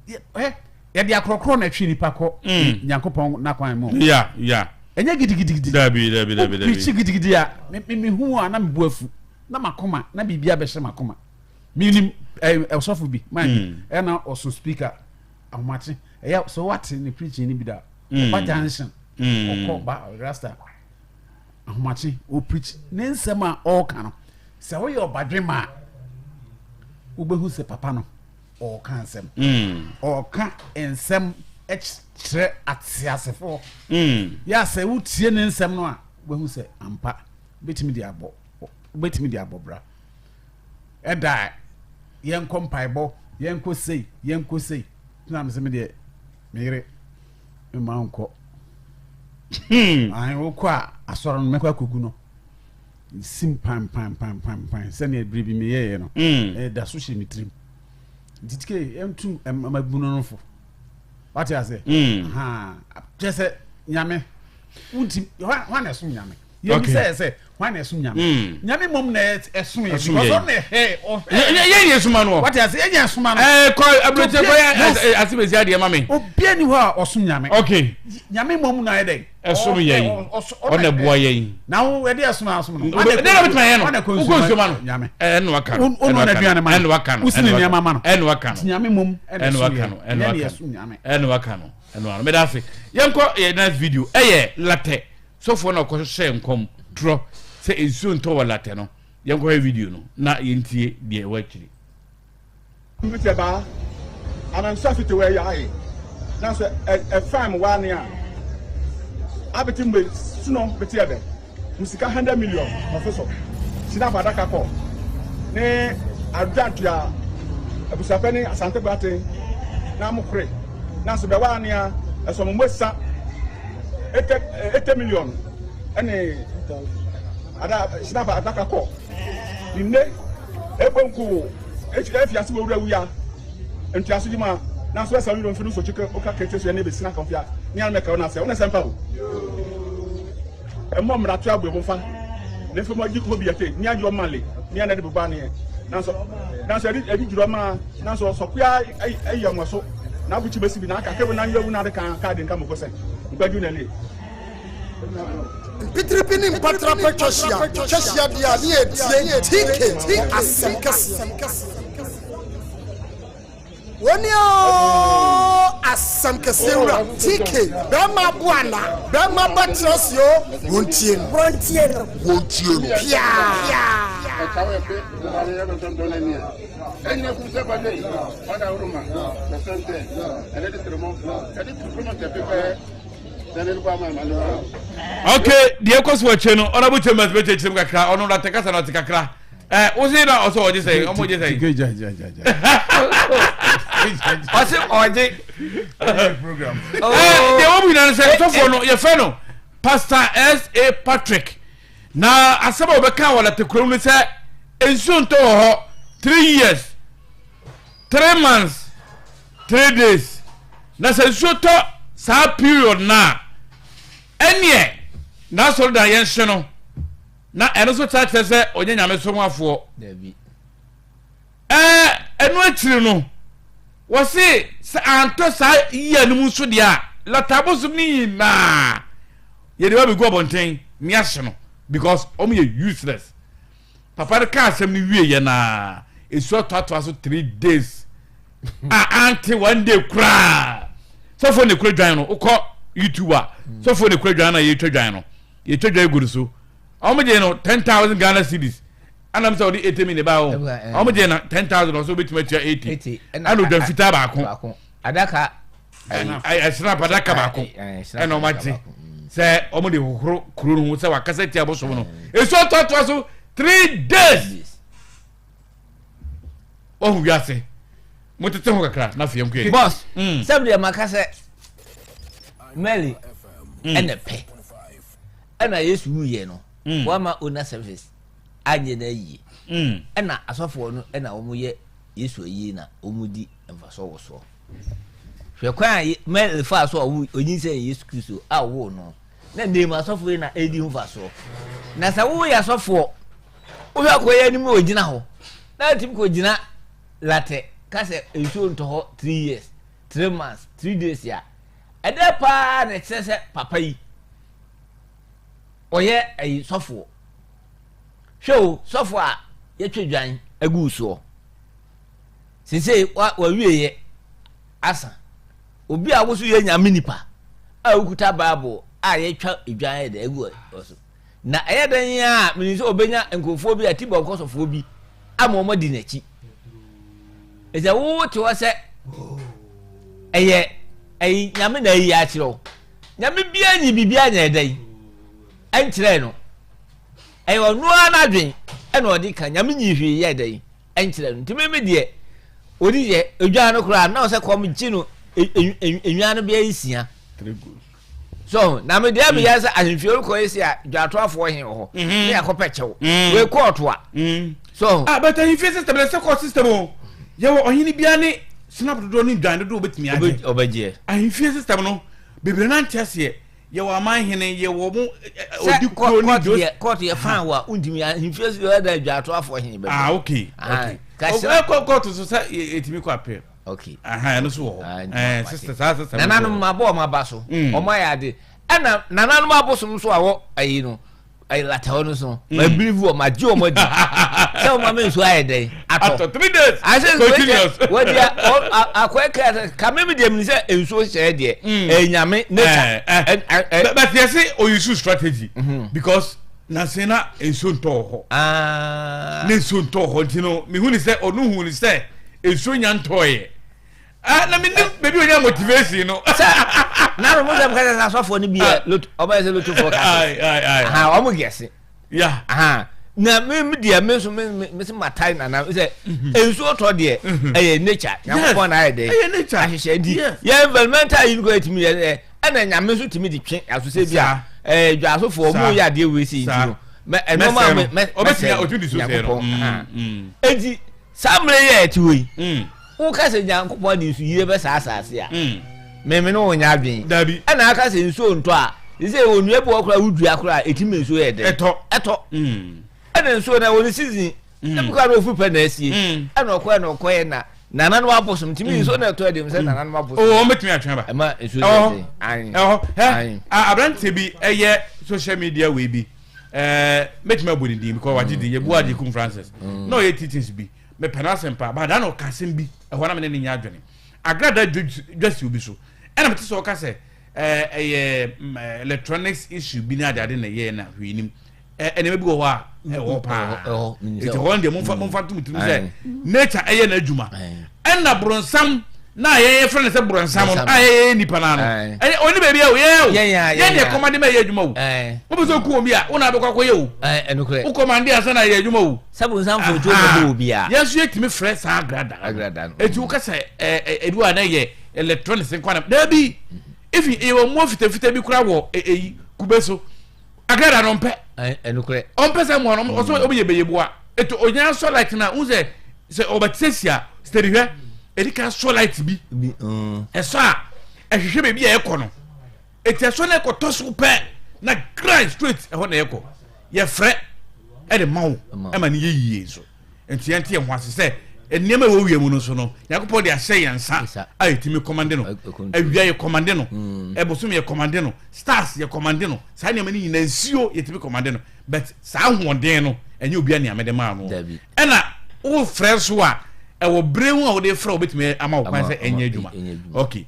yɛde akorɔkorɔ na ɛtwe nipa kɔ mm. Nyankopɔn n'akwan mu. Ya ya. Ɛnyɛ gidigidigidi. Dabi dabi dabi dabi. Pirikyi gidigidi a me me me hu a na me bu afu na makoma na biribi abɛhyɛ makoma. Menim ɛ ɔsɔfo bi man bi mm. ɛna ɔso speaker ahomakye ɛyɛ sɛ wate ne preaching no bi da mm. ɔba junction ɔkɔ ba rasta ahomakye o preach ne nsɛm a ɔreka no sɛ woyɛ ɔbadwema a wobɛhu sɛ papa no ɔreka nsɛm. Ɔreka nsɛm kyerɛ ateasefoɔ. Yɛ a sɛ wotie ne nsɛm no a, wobɛhu sɛ ampa wobɛtumi de abɔ wobɛtumi de abɔ bra. Ɛda a yɛnkɔ mpaebɔ, yɛnkɔ sei, yɛnkɔ sei. Tena me sɛ me deɛ me yere mma nkɔ. Ahe wokɔ a asɔre no mɛkɔ akɔgu no. Nsim pan pan pan pan pan sɛnea bere bi meyɛeɛ no mm. ɛda so hyɛ me tirim nti tike ɛntu mmabunu no fo wate ase mm. kyɛ sɛ nyame wontim hwan na ɛsom nyame yɛmi sɛ sɛ hwan na ɛsom nyame mm. nyame mmom na ɛsom yɛ because ɔno na ɛhwɛ ɔhwɛ yɛn yɛ soma no wate ase yɛn yɛ soma no ɛɛ kɔ aburokye kɔ yɛ asemesi adeɛ ma me obiara ni hɔ a ɔsom nyame okay nyame mmom na ɛyɛ dɛ Ɛsom yɛn, ɔna ɛboa yɛn. Na wo ɛde ɛsom a asom no. Dɛn na bɛtuma yɛ no? Wokɔ nsuo ma no. Nyame. Ɛna waka no. Ɔno na aduane ma no. Ɛna waka no. Wosini nneɛma ma no. Ɛna waka no. Nyame mom ɛna ɛsom yɛn. Ɛna waka no. Ɛna waka no. Ɛna waka no. Meda ase. Yɛnkɔ yɛ next video. Ɛyɛ latɛ. Sɔfoɔ na ɔkɔ hyɛ nkɔm torɔ sɛ nsuo ntɔ wɔ latɛ no. Yɛnkɔ hwɛ video no na yɛntie deɛ ɛwɔ akyiri. Mfitiɛ baa ananso afite wɔ ɛyɛ aye nanso ɛfam wa ne a abete mbe suno bete ɛbɛ musika 100 million ɔfisɔ sinafo adaka kɔ ne adwantua abusuapɛ ne asante brate na mokore nanso bɛ wa ne a ɛsɔ mo mo sa ete ete million ɛne ada sinafo adaka kɔ ne Ebonku ekyir efi ase wɔ wura wia ntoaso yi mu a, nanso ɛsɛ ɔyerɛ mfi no so kyekɛ oka kete so ɛne besi na kɔmfia ne anmɛ kɛw na sɛ wone sɛmpa o ɛmɔ mmara to aboe bomfa ne mfe mo agyi kɔ bi ɛte ne ayɔ male ne anɛ de bobɔ aneɛ nanso nanso ɛde ɛde dwirɔ maa nanso ɔsɔkoa ɛyɛ mo so na abukyi besi bi na aka kebo na nyɛ wu na ade kan ka de nka mo kosɛ nkwadu na le. Mpitiripi ne mpatrapa twa hyia, twa hyia deɛ a ne yɛtie TK wɔ asɛm kɛseɛ. Wɔni oo asɛm kɛseɛ wura TK bɛrima abo ana bɛrima ba tena ase o wɔntie no wɔntie no wɔntie no piaa. Okay, deɛ ɛkɔ so akyire no honorable chambers bɛkyerɛkyerɛ mu kakra ɔno ɔte kasa na ɔte kakra. Ɛ wosi na ɔsɛ ɔgye sɛ ɔmo gye sɛ. Tike gya gya gya gya. Ɔse ɔgye. Ɛ deɛ wɔn mu nyinaa no sɛ sɔfoɔ no yɛfɛ no Pastor S A Patrick na asɛm a wɔbɛka wɔ lɛte kurom no sɛ nsuo ntɔ wɔ hɔ 3 years 3 months 3 days, na sɛ nsuo tɔ saa period na ɛneɛ n'asɔredan yɛn hye no, na ɛno nso kyerɛ sɛ ɔnyɛ Nyame somafoɔ. Dabi. Ɛno akyiri no, wɔse sɛ antɔ saa yia no mu nso deɛ a, latabosom no nyinaa yɛde ba bɛgu abɔnten ne ahye no because wɔn yɛ useless. Papa no ka asɛm no wie yɛ naa esu atoatoa so 3 days a ante one day koraa. Sɔfo ne kura dwan no, wokɔ YouTube a, sɔfo ne kura dwan no a yɛtwa dwan no, yɛtwa dwan gu no so. Wɔn gye no 10,000 Ghana cedis, anam sɛ ɔde 80 million ba o. Wɔn gye no 10,000, ɔsɛ obetumi atua 80, ɛna odwan fitaa baako. Adaka. Ɛsena adaka baako ɛna wɔn agye sɛ wɔn de hohoro kuro no ho sɛ wakasa tia abosom no. Esu atoatoa so 3 days. Wɔn wiase mo tete ho kakra na afei nkoyɛ. Boss, sɛbi deɛ maka sɛ Mary ɛna pɛ ɛna Yesu wuyɛ no, wama owner service anyɛ no ayie, ɛna asɔfoɔ no ɛna wɔn yɛ Yesu ayie na wɔn di mfasoɔ wɔ soɔ. Hwɛ kwan a Mary faa so a onyinsɛn Yesu Kristo a ɔwoo no na nneɛma asɔfoɔ yi na ɛredi ho mfasoɔ. Na sɛ woyɛ asɔfoɔ, wohwɛ akɔyɛ anim na ogyina hɔ na atumi kɔgyina latɛ ka sɛ nsuo ntɔ hɔ 3 years 3 months 3 days a, ɛdɛ paa na ɛkyerɛ sɛ papa yi ɔyɛ ɛyi sɔfoɔ. Hwɛ o, sɔfoɔ a yɛtwa dwan agu soɔ sese wa wawie yɛ asa, obi a woso yɛ Nyame nipa a wokuta Bible a yɛtwa dwan yɛ dɛ agu so, na ɛyɛ dɛn a menim sɛ ɔbɛnya nkurɔfoɔ bi a ti bɔnkɔsɔfoɔ bi ama wɔn adi n'akyi. Ɛsɛ wote hɔ sɛ ɛyɛ ɛyi Nyame na ayi akyerɛ wo. Nyame biara nyi biribiara nyɛ dɛn ɛnkyerɛ no, ɛyɛ ɔno ara n'adwen ɛna ɔde ka. Nyame nyi hwee yɛ dɛn ɛnkyerɛ no. Nti mímí deɛ odi yɛ edwa no koraa na ɔsɛ kɔm gye no enwa no bɛyɛ nsia so na mi deɛ mi yɛ sɛ ahemfie olukɔ yi si a dwatoafoɔ he wɔ hɔ ne akɔpɛ kyɛw wei kɔɔto a so. Ah, but ahemfie system na sɛ court system o, yɛwɔ ɔhene bia ne snap dodoɔ ne dwan dodoɔ obetumi agye. Ɔbɛgyeɛ. Ahemfie system no bebree nante aseɛ. Yɛwɔ aman hene, yɛwɔ mo odi kuro ne jos. Court yɛ fan wa ntumi ahemfie so yɛ dɛ dwatoafoɔ he bɛ. Ah, okay. Ɔkɔ court so sɛ etumi kɔ appeal. Okay. Ɛno so wɔ hɔ. Ɛɛ sister, saa sister. Nananom abɔ ɔmo aba so. Ɔmo ayɛ ade. Ɛna nananom abosom nso a wɔ ayi no ayi lataw no so. Ma believe wɔ ma gye ɔmo adi. Sɛ ɔmo ama nsuo ayɛ dɛ. Atɔ. 3 days. Ase nsuo kyɛ wɔdi akɔɛ kɛ sɛ kame mi deɛ mi sɛ nsuo hyɛ deɛ. Ɛnyame nature. But yɛ sɛ oyisu strategy because nansi na nsuo ntɔ wɔ hɔ. Ne nsuo ntɔ hɔ nti no mihu ni sɛ ɔno hu ni sɛ nsuo nya ntɔɔyɛ. Ah, na mi nim baabi onya motivation no. Sɛ na mo sɛ kasa sɛ asɔfoɔ no bi yɛ loto, ɔmo yɛ sɛ loto foɔ kasa aha ɔmo gɛse. Na mi deɛ mi nso mi sɛ ma tae nana sɛ nsuo tɔ deɛ ɛyɛ nature, Nyankopɔn na ayɛ dɛ ahyehyɛ nti yɛ environmental yi nkɔ etimi yɛ ɛ ɛna Nyame nso tumi de twe asosɛ bi a dwasofoɔ ɔmo yɛ adeɛ wei si nti no mɛ ɛnɔɔma mɛ mɛ mɛsɛ Nyankopɔn. Eti saa mmerɛ yi a yɛte hɔ yi, woka sɛ Nyankopɔn de nsuyire bɛsa asase a, meme ne wo nyɛ adwene. Ɛna aka sɛ nsuo ntɔ a, sɛ wɔ nnua bi wɔ koraa wodua koraa ɛtumi nsuo yɛ dɛn ɛtɔ. Ɛna nsuo no ɛwɔ ne season, ebi koraa na ofiri pɛ na asie, ɛna ɔkɔɛ na ɔkɔɛ na nananom abosom ntumi nsuo na ɛtɔ ɛdeɛ sɛ nananom abosom. O wɔn bɛtumi atwe aba. Ɛma nsuo yɛ dɛn. Ɛhɔ hɛ aberanteɛ bi ɛyɛ social media wei bi, mɛtumi abɔ ne din because wagye din, yɛ Buadi Kum Francis, na ɔyɛ teachings bi, mepɛ n'asɛm paa, baada na ɔka asɛm bi ɛhɔ na mene ne nyɛ adwene. Agrada dwasi obi so ɛna mete sɛ ɔka sɛ ɛyɛ electronics issue bi ne adeade na ɛyɛ na hwee nim nneɛma bi wɔ hɔ a ɛwɔ paa. Eti hɔ deɛ momfa ntom tirim sɛ nature ɛyɛ n'adwuma, ɛna boronsam. Na yɛn yɛfrɛ no sɛ borɔnsam no a yɛyɛ nipa no ano ɛnyɛ ɔne baabi a o yɛn o yɛn deɛ kɔmande ma ɛyɛ adwuma o wopɛ sɛ oku obi a wo na abɛkɔ akɔyɛ o wo kɔmande ansa na ɛyɛ adwuma o sɛ bonsam fo tuo bɛbɔ obi a yɛn nso yɛtumi frɛ saa agrada no eti woka sɛ ɛbi wɔ a na ɛyɛ electronics nkwa na daabi efi yɛwɔ mmoa fitafita bi koraa wɔ eyi kube so Agrada no ɔmpɛ. Ɛnokorɛ. Ɔmpɛ sɛ mmoa no ɔsɛ ɔbɛyɛ bɛyɛ boa. Eto onya sɔ light na n sɛ sɛ ɔbɛte si a steady hwɛ edi ka sɔ light bi. Ɛsɔ a ɛhwehwɛ baabi a ɛkɔ no. Eti ɛsɔ na ɛkɔ tɔ so pɛ na grind straight ɛhɔ na ɛkɔ. Yɛfrɛ ɛde ma wo ɛma no yɛ yie nso. Nti yɛnte yɛn ho ase sɛ nneɛma ɛwɔ wia mu no nso no Nyankopɔn de ahyɛ yɛn nsa a yɛtumi kɔmande no. Awia yɛ kɔmande no, mm. ɛbosom yɛ kɔmande no, stars yɛ kɔmande no, saa nneɛma no nyinaa nsuo yɛtumi kɔmande no. But saa ahoɔden no ɛnyɛ obi a nea mede maa no. Ɛna wofrɛ nso a ɛwɔ bere ho a wode frɛ wobɛtumi ama wo kwan sɛ ɛnyɛ adwuma. Okay.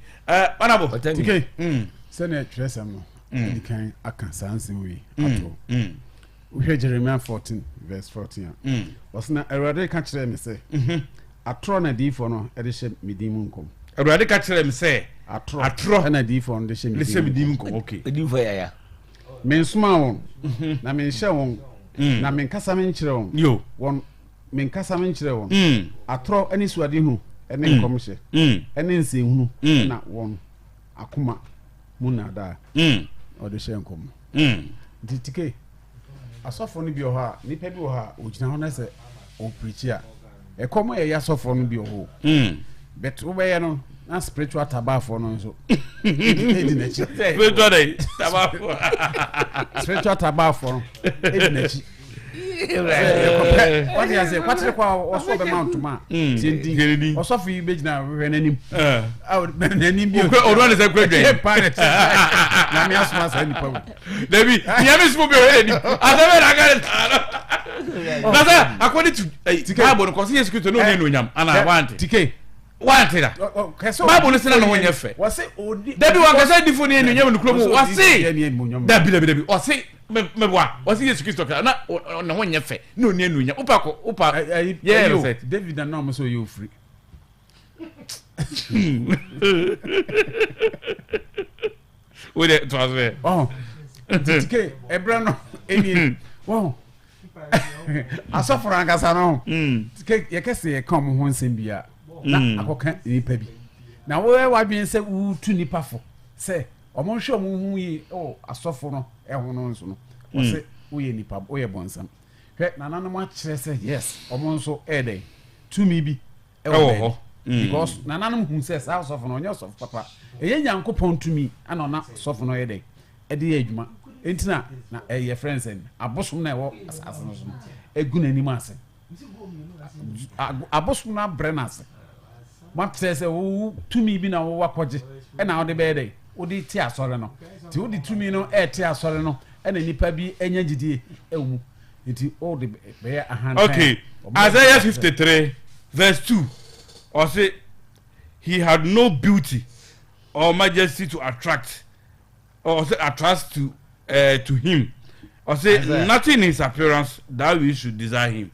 Honorable. Tike, mm. sɛnea twerɛsɛm no mm. ɛdi kan aka saa nsɛm wei ato. Wohwɛ Jeremia 14 verse 14 a, ɔse, Na Awurade ka kyerɛɛ me sɛ, Atorɔ na adiyifoɔ no de hyɛ me din mu nkɔm. Awurade ka kyerɛɛ me sɛ, Atorɔ na adiyifoɔ no de hyɛ me din mu nkɔm. Okay. Adiyifoɔ yaya. Mensomaa wɔn, na menhyɛɛ wɔn, na menkasa menkyerɛɛ wɔn. Yo. Wɔn, menkasa menkyerɛɛ wɔn. Atorɔ ne suadehunu ne nkɔmhyɛ ne nsɛnhunu na wɔn akoma mu nnaadaa na wɔde hyɛɛ nkɔm no. Nti tike, asɔfoɔ no bi wɔ hɔ a, nnipa bi wɔ hɔ a, ɔgyina hɔ na sɛ ɔpirikyi a, ɛkɔm a ɛyɛ asɔfoɔ no bi wɔ hɔ o. But wobɛyɛ no na spiritual tabafoɔ no nso ɛdi n'akyi. Spiritual dɛ tabafoɔ. Spiritual tabafoɔ no ɛdi n'akyi. Yɛkɔpɛ wate ase kwatere kɔ a ɔsɔ bɛma ntoma a mm. tie ndin ɔsɔfo yi bɛgyina hwɛ n'anim eh. n'anim bi ɔdɔ ne sɛ kura dwan pa ne kyɛ nyame asoma saa nipa wo dabi nyame soma bi ɔhwɛ n'anim asɛm bɛ na aka ne saa no na sɛ according to eh, bible no kɔsɛ yesu kristo ne ɔne anuonyam anaa wante tike wante da bible no sɛ na ne ho nyɛ fɛ dabi wankasa difo ne anuonyam no kuro mu wɔse dabi dabi dabi ɔse meboa ɔsi yesu kristo kra na ne ho nyɛ fɛ na ɔni anuonyam wopa kɔ wopa yɛ research david na ɔmo sɛ ɔyɛ ofiri wo de to aso yɛ ɔho titike ɛbrɛ no ɛnie wɔho asɔfo no ankasa no tike yɛkɛ sɛ yɛka ɔmo ho nsɛm bi a na akɔka nipa bi na woyɛ w'adwene sɛ wotu nipa fo sɛ Ɔmo nhwɛ ɔmo ho yie wɔ asɔfo no ho no nso no, wɔse woyɛ nipa, woyɛ bɔnsam. Hwɛ, nananom akyerɛ sɛ yes, ɔmo nso ɛyɛ dɛn? Tumi bi ɛwɔ hɔ. Because nananom hu sɛ saa ɔsɔfo no ɔnyɛ ɔsɔfo papa. Ɛyɛ Nyankopɔn tumi ɛna ɔna sɔfo no yɛ dɛn? Ɛde yɛ adwuma. Enti na na ɛyɛ frɛ no sɛn? Abosom na ɛwɔ asase no so no egu n'anim ase. Abosom no abrɛ no ase. Moakyerɛ sɛ wo tumi bi na wowɔ akɔgye ɛna wode bɛyɛ dɛn? Wode te asɔre no. Nti wode tumi no ɛrete asɔre no ɛna nipa bi anya gyidie ɛwɔ mu. Nti wode bɛyɛ ahantan. Okay, Isaiah 53 verse 2 ɔse he had no beauty or majesty to attract ɔse attract to uh, to him ɔse nothing in his appearance that we should desire him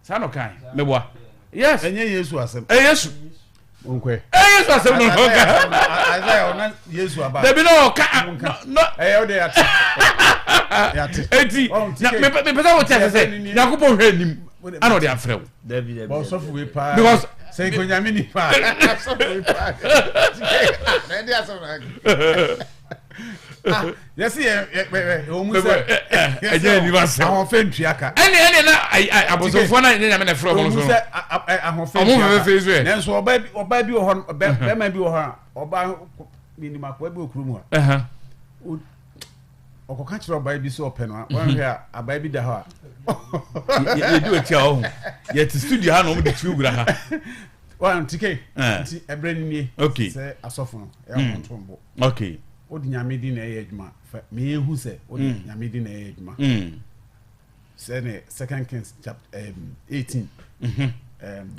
saa na ɔkae meboa yes ɛnyɛ yesu asɛm ɛyɛ yesu nkɛ ɛyɛ yesu asɛm na ɔka Isaiah ɔna yesu aba dabi na ɔka no ɛyɛ ɔde yate yate eti mepɛ sɛ wote ase sɛ nyankopɔn hwɛ anim ana ɔde afrɛ wo ɔsɔfo wei paa because sɛ nkonyame ni paa ɔsɔfo wei paa na ɛde asɛm na aka yɛsi yɛ yɛ wɔn mu sɛ ɛnyɛ anim asɛm ahoɔfɛ ntua ka ɛne ɛne na abosomfoɔ na ɛnyɛ nyame na ɛfrɛ wɔn so sɛ ahoɔfɛ ntua ka fɛfɛ so yɛ nanso ɔbaa bi ɔbaa bi wɔ hɔ bɛrima bi wɔ hɔ a ɔbaa minim akoa bi wɔ kurom a ɔkɔka kyerɛ ɔbaa bi sɛ ɔpɛ no a wɔnhwɛ a abaa bi da hɔ a yɛdi ɔkyi a ɔho yɛte studio ha na wɔn de tuo wura ha wɔn tike nti ɛbrɛ ni nie sɛ asɔfo no ɛyɛ wɔn to mbo okay wode nyame din na ɛyɛ adwuma fa meyɛ hu sɛ wode mm. nyame din na ɛyɛ adwuma mm. sɛ ne second kings chapter um, 18 mm -hmm. um,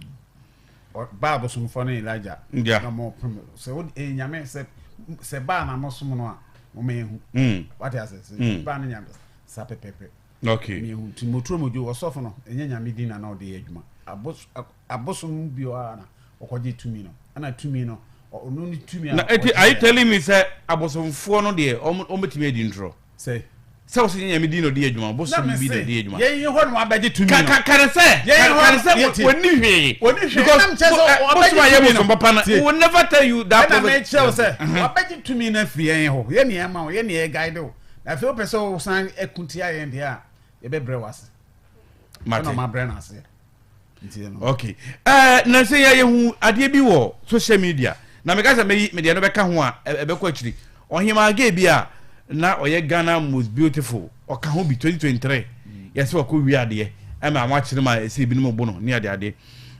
baa bosomfoɔ ne elijah yeah. na mɔpem sɛ wode ɛyɛ nyame sɛ sɛ baa na mosom no a moma yɛhu mm. wate ase sɛ mm. baa no nyame saa pɛpɛpɛ okay. mehu nti moturo modwo ɔsɔfo no ɛnyɛ nyame din na na ɔde yɛ adwuma abosom bi hɔ a na ɔkɔgye tumi no ɛna tumi no Ɔno ne tumi a Na eti are you telling me sɛ abosomfoɔ no deɛ wɔn wɔn bɛtumi adi ntorɔ? Sɛ. Sɛ wɔsɛ nyɛ nyame din na ɔde yɛ adwuma, bosom bi na ɔde yɛ adwuma. Yɛn hɔ na wabɛgye tumi no. Ka ka ka ne sɛ ka ne sɛ wɔnni hwee. Wɔnni hwee. Because Ɛnam kyerɛ sɛ bosom a wabɛgye yɛ tumi bosom no. papa no, Tie. we will never tell you that Ɛna prophet. mekyerɛ wo sɛ wabɛgye tumi no afiri yɛn hɔ. Yɛn na yɛma wo, yɛn na yɛ guide wo. Na afei wopɛ sɛ wosan ko tia yɛn deɛ a, yɛbɛbrɛ wo ase. Mate. Ɛna ɔmabrɛ no ase. Nti no. Okay. Eh, na sɛ yɛ yɛhu adeɛ bi wɔ social media na meka sɛ meyi medeɛ no bɛka ho a ɛbɛkɔ akyiri. Ɔhemaa gay bi a na ɔyɛ Ghana most beautiful ɔka ho bi 2023 yɛsɛ wakɔ wie adeɛ ɛma wɔn akyerɛ ma ɛsɛ ebinom bo no ne adeɛ adeɛ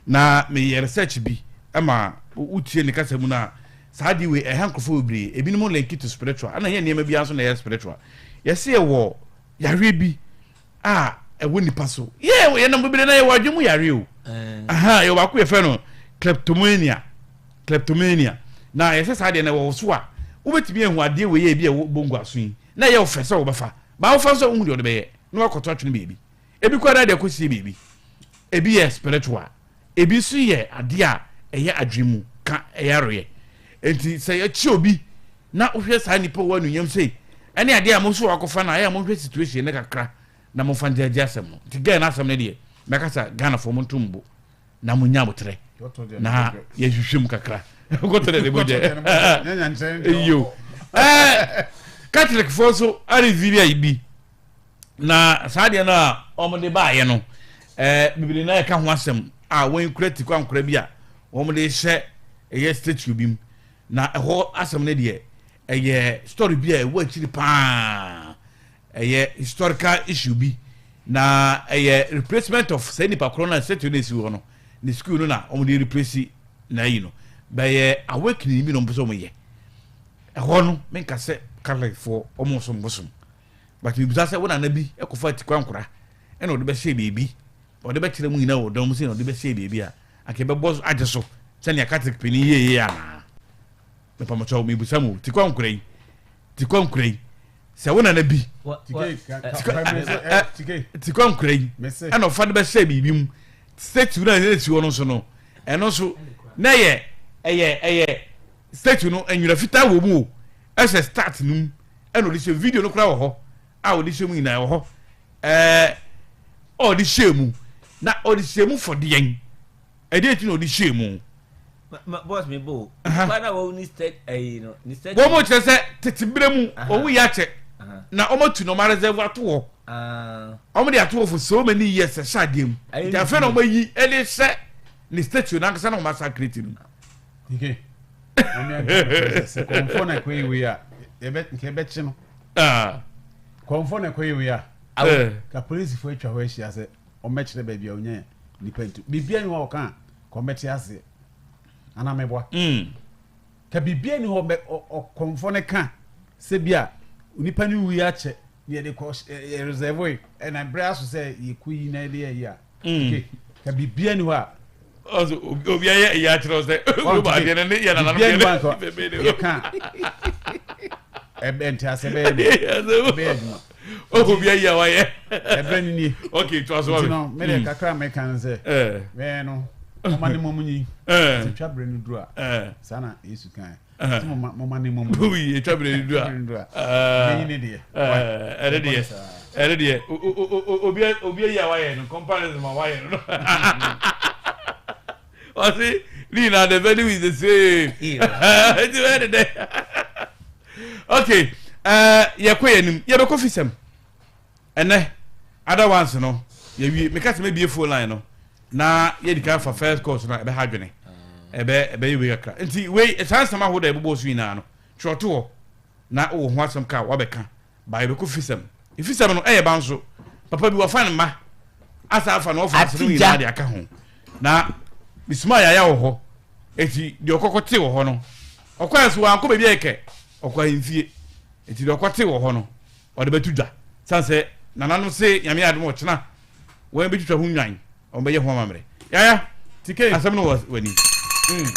na meyɛ research bi ɛma wotie ne kasa mu no a saa adeɛ wei ɛha nkurɔfoɔ bebree ebinom link to spiritual ɛna yɛ nneɛma biara nso na ɛyɛ spiritual yɛsɛ yɛwɔ yareɛ bi a ɛwɔ nipa so yɛ yɛnam bebree na yɛwɔ adwene mu yare o aha yɛwɔ baako yɛfrɛ no kleptomania kleptomania na yɛsɛ saa deɛ na ɛwɔ so a wobɛtumi ahu adeɛ wei yɛ ebi a ɛwɔ bongo aso yi na ɛyɛ ɔfɛ sɛ wɔbɛfa baa wofa nso wohu deɛ ɔde bɛyɛ na wakɔtɔ atwene baabi ebi kɔ ada deɛ kɔsie baabi ebi yɛ spiritual Ebi nso yɛ adeɛ a ɛyɛ adwene mu ka yareɛ. Enti sɛ yɛkye obi na wohwɛ saa nipa wɔ anuonyam sei ɛne adeɛ a mo nso wakɔfa no a ɛyɛ a monhwɛ situation no kakra na momfa ngyagye asɛm no. Nti girl no asɛm no deɛ mɛka sɛ Ghanafoɔ monto mbo na monya aboterɛ na yɛhwehwɛ mu kakra. Kɔtɔ deɛ ne bɔgyɛ. Iyo. Ɛɛ Catholicfoɔ nso arevili ayi bi. Na saa adeɛ no a wɔde baeɛ no, ɛɛ bebree na ɛka ho asɛm a wɔkura tikwa nkora bi a wɔde hyɛ ɛyɛ statue bi mu. Na ɛhɔ asɛm no deɛ ɛyɛ story bi a ɛwɔ akyiri paa, ɛyɛ historical issue bi na ɛyɛ replacement of saa nipa korɔ no a statue no esi hɔ no ne school no na wɔde replace na ayi no bɛyɛ awakening bi na wɔn pɛ sɛ wɔn yɛ ɛhɔ no menka sɛ Catholicfoɔ wɔn som bosom. But mebisa sɛ wo nana bi kɔfa atikwankora ɛna ɔde bɛhyɛ baabi, ɔde bɛkyerɛ mu nyinaa wɔ dɔm sɛ na ɔde bɛhyɛ baabi a, anka ɛbɛbɔ agye so sɛnea Catholic panin yɛɛyɛ anaa? Mepamɔkyɛw mebisa mo, tikwankora yi, tikwankora yi, sɛ wo nana bi tikwankora yi ɛna ɔfa de bɛhyɛ biribi mu statue no a ɛsi hɔ no nso no, ɛno nso na ɛyɛ ɛyɛ ɛyɛ statue no nwera fitaa wɔ mu o, ɛhyɛ start no mu ɛna ɔde hyɛ video no koraa wɔ hɔ a ɔde hyɛ mu nyinaa wɔ hɔ ɛɛ ɔde hyɛ mu na ɔde hyɛ mu fɔ deɛn ɛdeɛ ti na ɔde hyɛ mu. bɔs mi bo kwan na wɔn ni state ɛyi no ni state. wɔn mo kyerɛ sɛ tete bere mu owu yɛ akyɛ na wɔn atu na wɔn areserve ato hɔ wɔn de ato hɔ for so many years ɛhyɛ adeɛ mu nti afei na wɔn ayi ɛde hyɛ ne statue n'ankasa na wɔn asa create no. Okay. Sɛ kɔnfɔ na ɛkɔyɛ wei a nka ɛbɛkye no. Ah. Kɔnfɔ na ɛkɔyɛ wei a. Eh. Ka polisifoɔ atwa hɔ ahyia sɛ ɔmmɛkyerɛ baabi a ɔnya nipa ntu. Biribiara ni hɔ a ɔka a kɔmmɛte aseɛ. Anaa mɛboa. Mm. Ka biribiara ni hɔ ɔkɔnfɔ no ka sɛ bi a nipa no wui akyɛ na yɛde kɔ yɛ reserve yi ɛna berɛ aso sɛ yɛkɔ yi na yɛde yɛ yi a. Mm. Ka biribiara ni hɔ a. Ɔsɛ obi ayɛ ɛyɛ akyerɛ sɛ wúlò adeɛ no ne yɛ nananom deɛ ne yɛ ka ɛbɛ nti asɛ bɛyɛ de ɛbɛyɛ adwuma. Obi ayi a wayɛ. Ɛbrɛ ni nie. Ok to aso wa mi. Nti no mi de kakra mi kan sɛ. Bɛyɛ no mɔma ne mɔmu nyi. Sɛ twa brɛ no duru a. Saa na Yesu kan. Sɛ mɔma mɔma ne mɔmu nyi. Oyi etwa brɛ no duru a. Duru a. Bɛyi ne deɛ. Ɛne deɛ ɛne deɛ obi obi ayi a wayɛ no comparison ma wayɛ no. Ɔsi ne nyinaa the value is the same. Nti bɛyɛ de dɛ. Okay ɛɛ yɛkɔ yɛn anim yɛbɛkɔ fisɛm ɛnɛ other ones no yɛwie meka sɛ mɛbie phone line no na yɛdi kan fa first course no ɛbɛha adwene ɛbɛ ɛbɛyɛ wei kakra nti wei saa nsɛm ahodoɔ a yɛbobɔ so nyinaa no twerɛto hɔ na wowɔ ho asɛm ka a wabɛka ba yɛbɛkɔ fisɛm fisɛm no ɛyɛ ba nso papa bi wafa ne mma asa afa na ɔfa asɛm nyinaa de aka ho na mesuma yaya wɔ hɔ eti deɛ ɔkɔkɔ te wɔ hɔ no ɔkɔɛ so wankɔ baabi a ɛkɛ ɔkɔ ahemfie eti deɛ ɔkɔ te wɔ hɔ no ɔde bɛto dwa san sɛ nananom se nyame adom ɔkyena wɔn bɛtwitwa ho nwan wɔn bɛyɛ ho amammerɛ yaya tike asɛm no wɔ w'anim mm.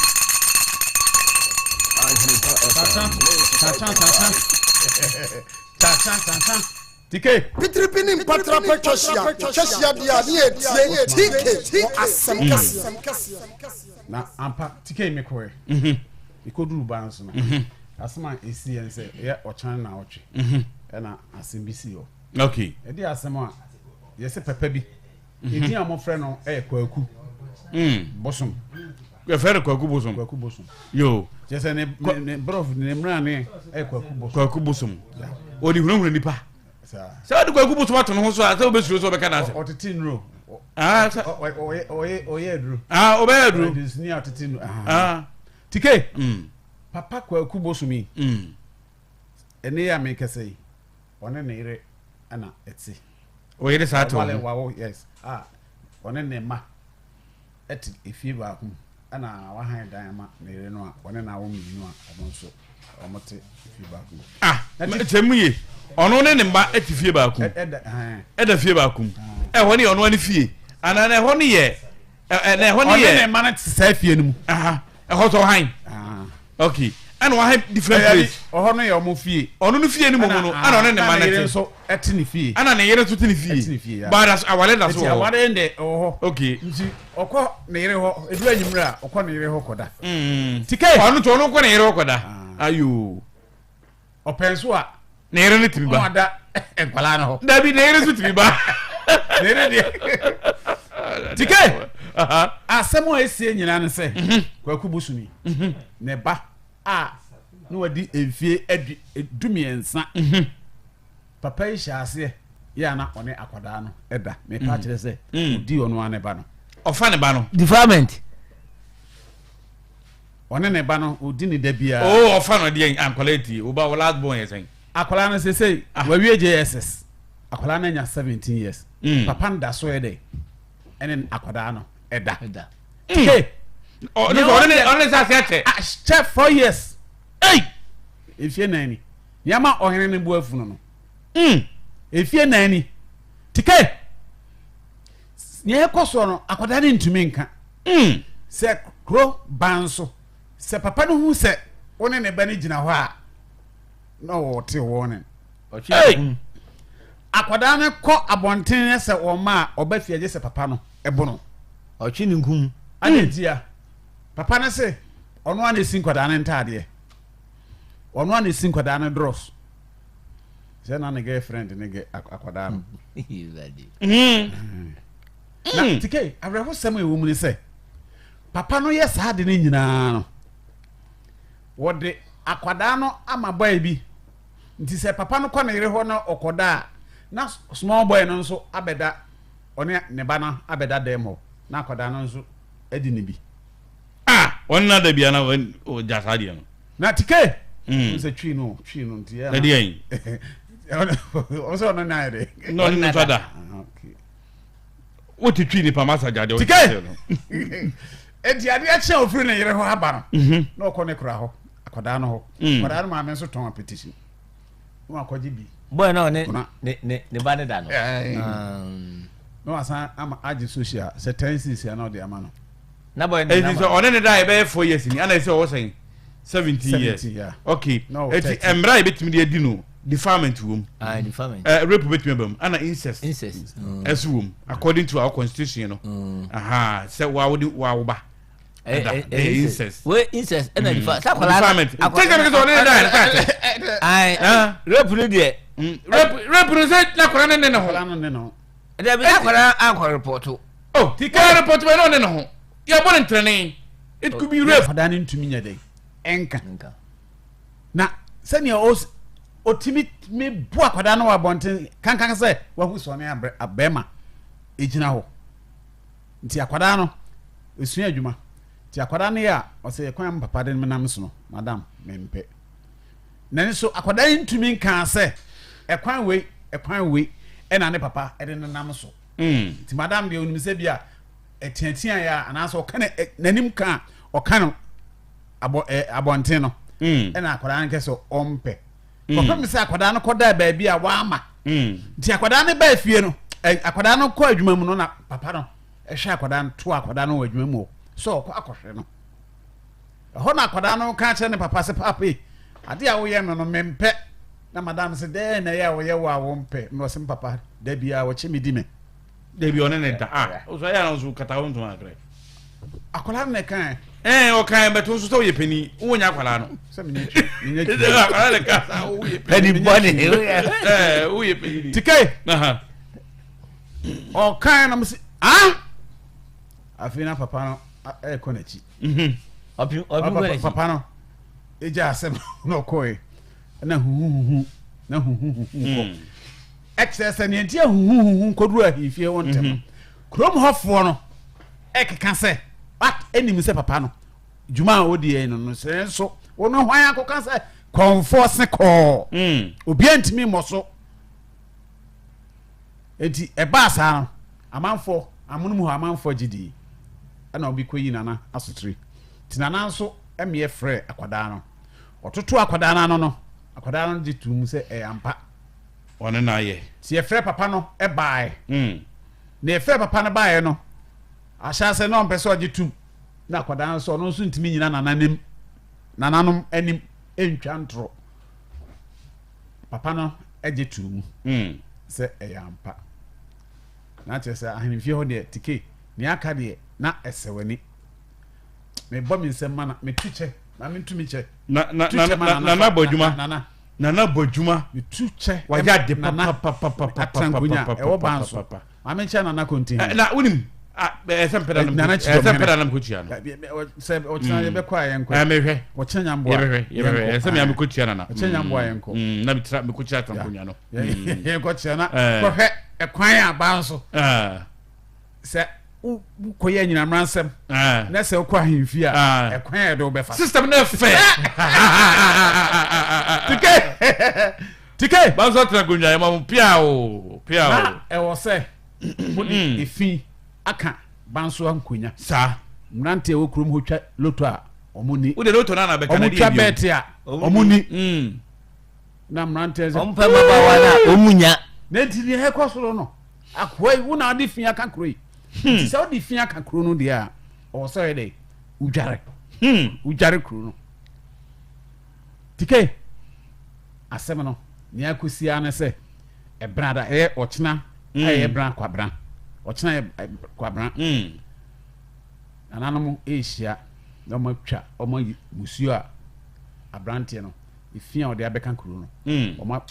Tike. Pitiripi ne mpatrapa twa hyia, twa hyia deɛ a ne yɛ tie TK wɔ asɛm kɛseɛ. Na ampa tike mekɔɛ. Mekɔduru ban so no, asɛm a ɛsi yɛn sɛ ɛyɛ ɔkyan na ɔtwe ɛna asɛm bi si hɔ. Okay. Ɛde asɛm a yɛsɛ papa bi. Edin a wɔfrɛ no yɛ Kwaku Bosom. Yɛfrɛ no Kwaku Bosom. Kwaku Bosom. Yo. Kyerɛ sɛ ne ne borɔfo ne mmerane yɛ Kwaku Bosom. Kwaku Bosom. Ɔde hunahuna nipa. Sɛ ɔde Kwaku Bosom ato ne ho so a sɛ wobɛsuro sɛ ɔbɛka n'asɛm. Ɔtete nnuro. Ah, sɛ. Ɔyɛ ɔyɛ aduro. Ah, ɔbɛyɛ aduro. Ɔyɛ dunsini a ɔtete nnuro. Ah. Tike. Papa Kwaku Bosom yi. Ɛnɛ yi a mekasa yi, ɔne ne yere na ɛte. Ɔyere saa te ɔho. Wawo yes a ɔne ne mma ɛte efie baako mu ɛna wahan dan ama ne yere no a ɔne n'awo mmienu a wɔn nso wɔn te efie baako mu. Ah, kyɛ mu ye ɔno ne ne mma ɛte fie baako mu ɛda fie baako mu ɛhɔ ne yɛ ɔno ne fie anaa na ɛhɔ ne yɛ na ɛhɔ ne yɛ ɔne ne mma no te saa fie no mu. Ɛhɔ sɛ ɔhan. Okay. Ɛna waha different place. Ɔhɔ no yɛ ɔmo fie. Ɔno no fie no mu no ɛna ɔne ne ma no te. Ɛna ne yere nso ɛte ne fie. Ɛna ne yere nso te ne fie. Ɛte ne fie ya. But as aware da so wɔ hɔ. Eti aware de ɛwɔ hɔ. Okay. Nti ɔkɔ ne yere hɔ edu enyimire a ɔkɔ ne yere hɔ kɔda. Tike. Ɔno nso ɔno kɔ ne yere hɔ kɔda. Ayo. Ɔpɛ nso a. Ne yere no tumi ba. Ɔmo ada nkwadaa no hɔ. Dabi ne yere nso tumi ba. Ne yere deɛ. Tike. Asɛm a esie nyinaa ne sɛ. Mhm. Kwaku Busumi. Mhm. Ne ba a na wadi mfie adu dumiɛnsa. Mhm. Papa yi hyɛ aseɛ yɛ a na ɔne akwadaa no da. Mepa kyerɛ sɛ odi ɔno ara ne ba no. Ɔfa ne ba no. Defilement. Ɔne ne ba no ɔdi ne da biara. Oh ɔfa no deɛn ah nkwadaa tie wo ba wo last born yɛ sɛn. Akwadaa no sesei ah. Wawie JSS akwadaa no anya 17 years mm. Papa no da so yɛ dɛ ɛne akwadaa no ɛda. Ɛda. Tike. Ɔne ɔne ɔne sase akyɛ. Akyɛ 4 years. Ei. Efie nan ni. Nneɛma ɔhene no bu afunu no. Mm. Efie nan ni. Tike. Nea ɛkɔ soɔ no, akwadaa no ntumi nka. Mm. Sɛ kuro ban so, sɛ papa no hu sɛ wo ne ne ba no gyina hɔ a, na ɔte warning. Hey! Akwadaa no kɔ abɔnten sɛ wɔn ma a ɔba fie agye sɛ papa no ɛbo no. Ɔtwe ne nkum. Adɛn ntia? Papa no se ɔno ara na esi nkwadaa no ntaadeɛ. Ɔno ara na esi nkwadaa no drɔs. Sɛ na ne girlfriend ne gɛ akwadaa no. Na hmm. tike awerɛhosɛm a ɛwɔ mu ne sɛ papa no yɛ saa de no nyinaa no wɔde akwadaa no ama boy bi nti sɛ papa no kɔ ne yere hɔ na ɔkɔda a na small boy no nso abɛda ɔne ne ba no abɛda dɛm hɔ na akwadaa no nso adi ne bi. Ah, wɔn nna da bia na ɔgya saa deɛ no. Na tike. Mm. Sɛ twi no twi no nti yɛ. Ɛdi yɛn. Ɔsɛ ɔno na ayɛ dɛ. Na ɔno nso ada. Ah, Wote twi nipa masa gya deɛ ɔte no. Eti adeɛ kyɛn ofiri ne yere hɔ aba no. Mhm. Na ɔkɔ ne kura hɔ akwadaa no hɔ. Mm. Akwadaa no maame nso tɔn apetition. Na wakɔgye bi. Bɔyɛ na ɔne ne ne ne ba ne da no. Na wasan ama agye social sɛ 10 cedis na ɔde ama no. Na boy no Eti nam sɛ a. ɔne ne da a ɛbɛyɛ 4 years ni ana ɛsɛ ɔwɔ sɛn 17 years 17, yeah. Okay Na ɔwɔ eti 13. mmara a yɛbɛtumi de adi no defilement wɔ mu Ah, defilement. Rape bɛtumi aba mu ana incest Incest. Ɛso wɔ mu according to our constitution no aha sɛ wa wode wa wo ba ɛda ɛyɛ incest Wei incest ɛna defilement. Sɛ akwadaa no. Defilement nti sɛ ɔne ne da yɛ sɛ akyɛ Ayi, Ah. rape no deɛ. Rape no sɛ na akwadaa no ne ne ho Akwadaa no ne ne ho. Dabi sɛ akwadaa ankɔ repɔto. Oh, ti kaa report bɛ n'o ne ne ho. Yɛ bɔ ne ntɛnɛn. It could be rape. Akwadaa no ntumi nyɛ dɛ ɛnka. Na sɛnea ɔtumi mi bu akwadaa no wɔ abɔnten kankan sɛ wahu sɛ ɔne abɛɛma egyina hɔ. Nti akwadaa no esua adwuma. Nti akwadaa no yɛ a ɔsɛ kwan papa de nam so no, madam mempɛ. Nanso akwadaa yi ntumi nkaa sɛ ɛkwan wei, ɛkwan wei ɛna ne papa de no nam so. Nti madam deɛ onim sɛ bi a ɛteatea yɛ a anaasɛ ɔka n'anim ka a ɔka no abɔ ɛ abɔnten no ɛna akwadaa no kɛ sɛ ɔmpɛ. Kɔpem sɛ akwadaa no kɔdaa baabi a wama. Nti akwadaa no baa fie no ɛ akwadaa no kɔ adwuma mu no na papa no ɛhwɛ akwadaa no to akwadaa no wɔ adwuma mu hɔ sɛ ɔkɔ akɔhwɛ no. Ɛhɔ na akwadaa no ka kyerɛ ne papa sɛ, Paapa yi, adeɛ a woyɛ me no, mempɛ. Na madam sɛ, Dɛn na ɛyɛ a wɔyɛ wo a wompɛ? Na ɔse, Me papa, da biara wɔkye me di me. Dabi ɔne ne da. Ah, ɔsɔ ɛyɛ na ɔso kata wo ntoma akrɛ. Akwadaa no na ɛkae. Ɛɛ ɔkae bɛto nso sɛ woyɛ panin wonyɛ akwadaa no. Sɛ menyɛ twi menyɛ twi. Akwadaa no ka saa woyɛ panin. Panin bɔne. Ɛɛ woyɛ panin. Tike. Ɔkae na mo si ah afei na papa no ɛrekɔ n'akyi. Mhm. Ɔpi ɔpi kɔ n'akyi. Papa no egya asɛm na ɔkɔɛ na huhuhuhu na huhuhuhu kɔ. Mm. Ɛkyerɛ sɛ nea nti ahuhuhuhu nkɔduru ahemfie hɔ ntɛm no mhm. kurom hɔfoɔ no ɛkeka sɛ wat ɛnim sɛ papa no dwuma a ɔdi yɛn no no sɛ nso wɔn hwan akɔka sɛ kɔnfoɔ se kɔɔ mm. obiara ntumi mmɔ so eti ɛbaa saa no amanfoɔ amonom hɔ amanfoɔ gye dii ɛna obi kɔyi nana asotire ti nana nso ɛmeɛ frɛ akwadaa no ɔtoto akwadaa no ano no akwadaa no gye tum sɛ ɛyɛ ampa Ɔne no ayɛ. Nti yɛfrɛ papa no baeɛ. Na yɛfrɛ papa no baeɛ no, ahyɛaseɛ na ɔmpɛ sɛ ɔgye tom. Na akwadaa no nso, ɔno nso ntumi nyina nananim, nananom anim ntwa ntorɔ. Papa no gye too mu sɛ ɛyɛ ampa. Na kyerɛ sɛ ahemfie hɔ deɛ, tike, nea aka deɛ, na ɛsɛ w'ani. Mebɔ me nsam ma na metu kyɛ, ma mentu me kyɛ. Na, na, na, na, nana bɔ adwuma. Nana. Nana bɔ adwuma. Metu kyɛ. Wayɛ ade Nana papapapapapapapapa. Ɛwɔ ban so. Maame nkyɛn Nana Konti. Eh, na wonim ɛsɛ mpɛda no Nana ɛsɛ mpɛda no mekɔtua no. Sɛ ɔkyena mm. yɛbɛkɔ a yɛnkɔ. Eh, mehwɛ. Ɔkyena nyamboa. Yɛbɛhwɛ yɛbɛhwɛ ɛsɛ mea mekɔtua Nana. Ɔkyena nyamboa yɛnkɔ. Mm, na metra mekɔtua atankonya no. Yɛnkɔ kyerɛ na kɔhwɛ ɛkwan a ban so. Sɛ wokɔyɛ anyinamra nsɛm na sɛ wokɔ ahemfie a ɛkwan a yɛde wobɛfa system no ɛfɛ tike tike banso atena akonnwa yɛma mo pia o pia o na ɛwɔ sɛ wode hmm. efi aka banso nkonya saa mmerante a ɛwɔ kurom hɔ twa loto a wɔn ni wode loto no ana bɛka wɔn twa bɛɛte a wɔn ni hmm. na mmerante sɛ wɔn pɛ mmabaawa na wɔn nya na nti deɛ ɛkɔ soro no Akoa yi, wo na wode fi aka kuro yi. Hmm. Nti sɛ wode fi aka kuro no deɛ a, ɔwɔ sɛ ɔyɛ dɛ, wodware. Hmm. Wodware kuro no. Tike, asɛm no, nea akɔsi ara ne sɛ, ɛbena da, ɛyɛ ɔkyena a ɛyɛ hmm. bena kwabena. Ɔkyena yɛ kwabena. Hmm. Nananom ɛrehyia na wɔatwa, wɔayi musuo a aberanteɛ no efi a ɔde abɛka kuro no mm. wɔn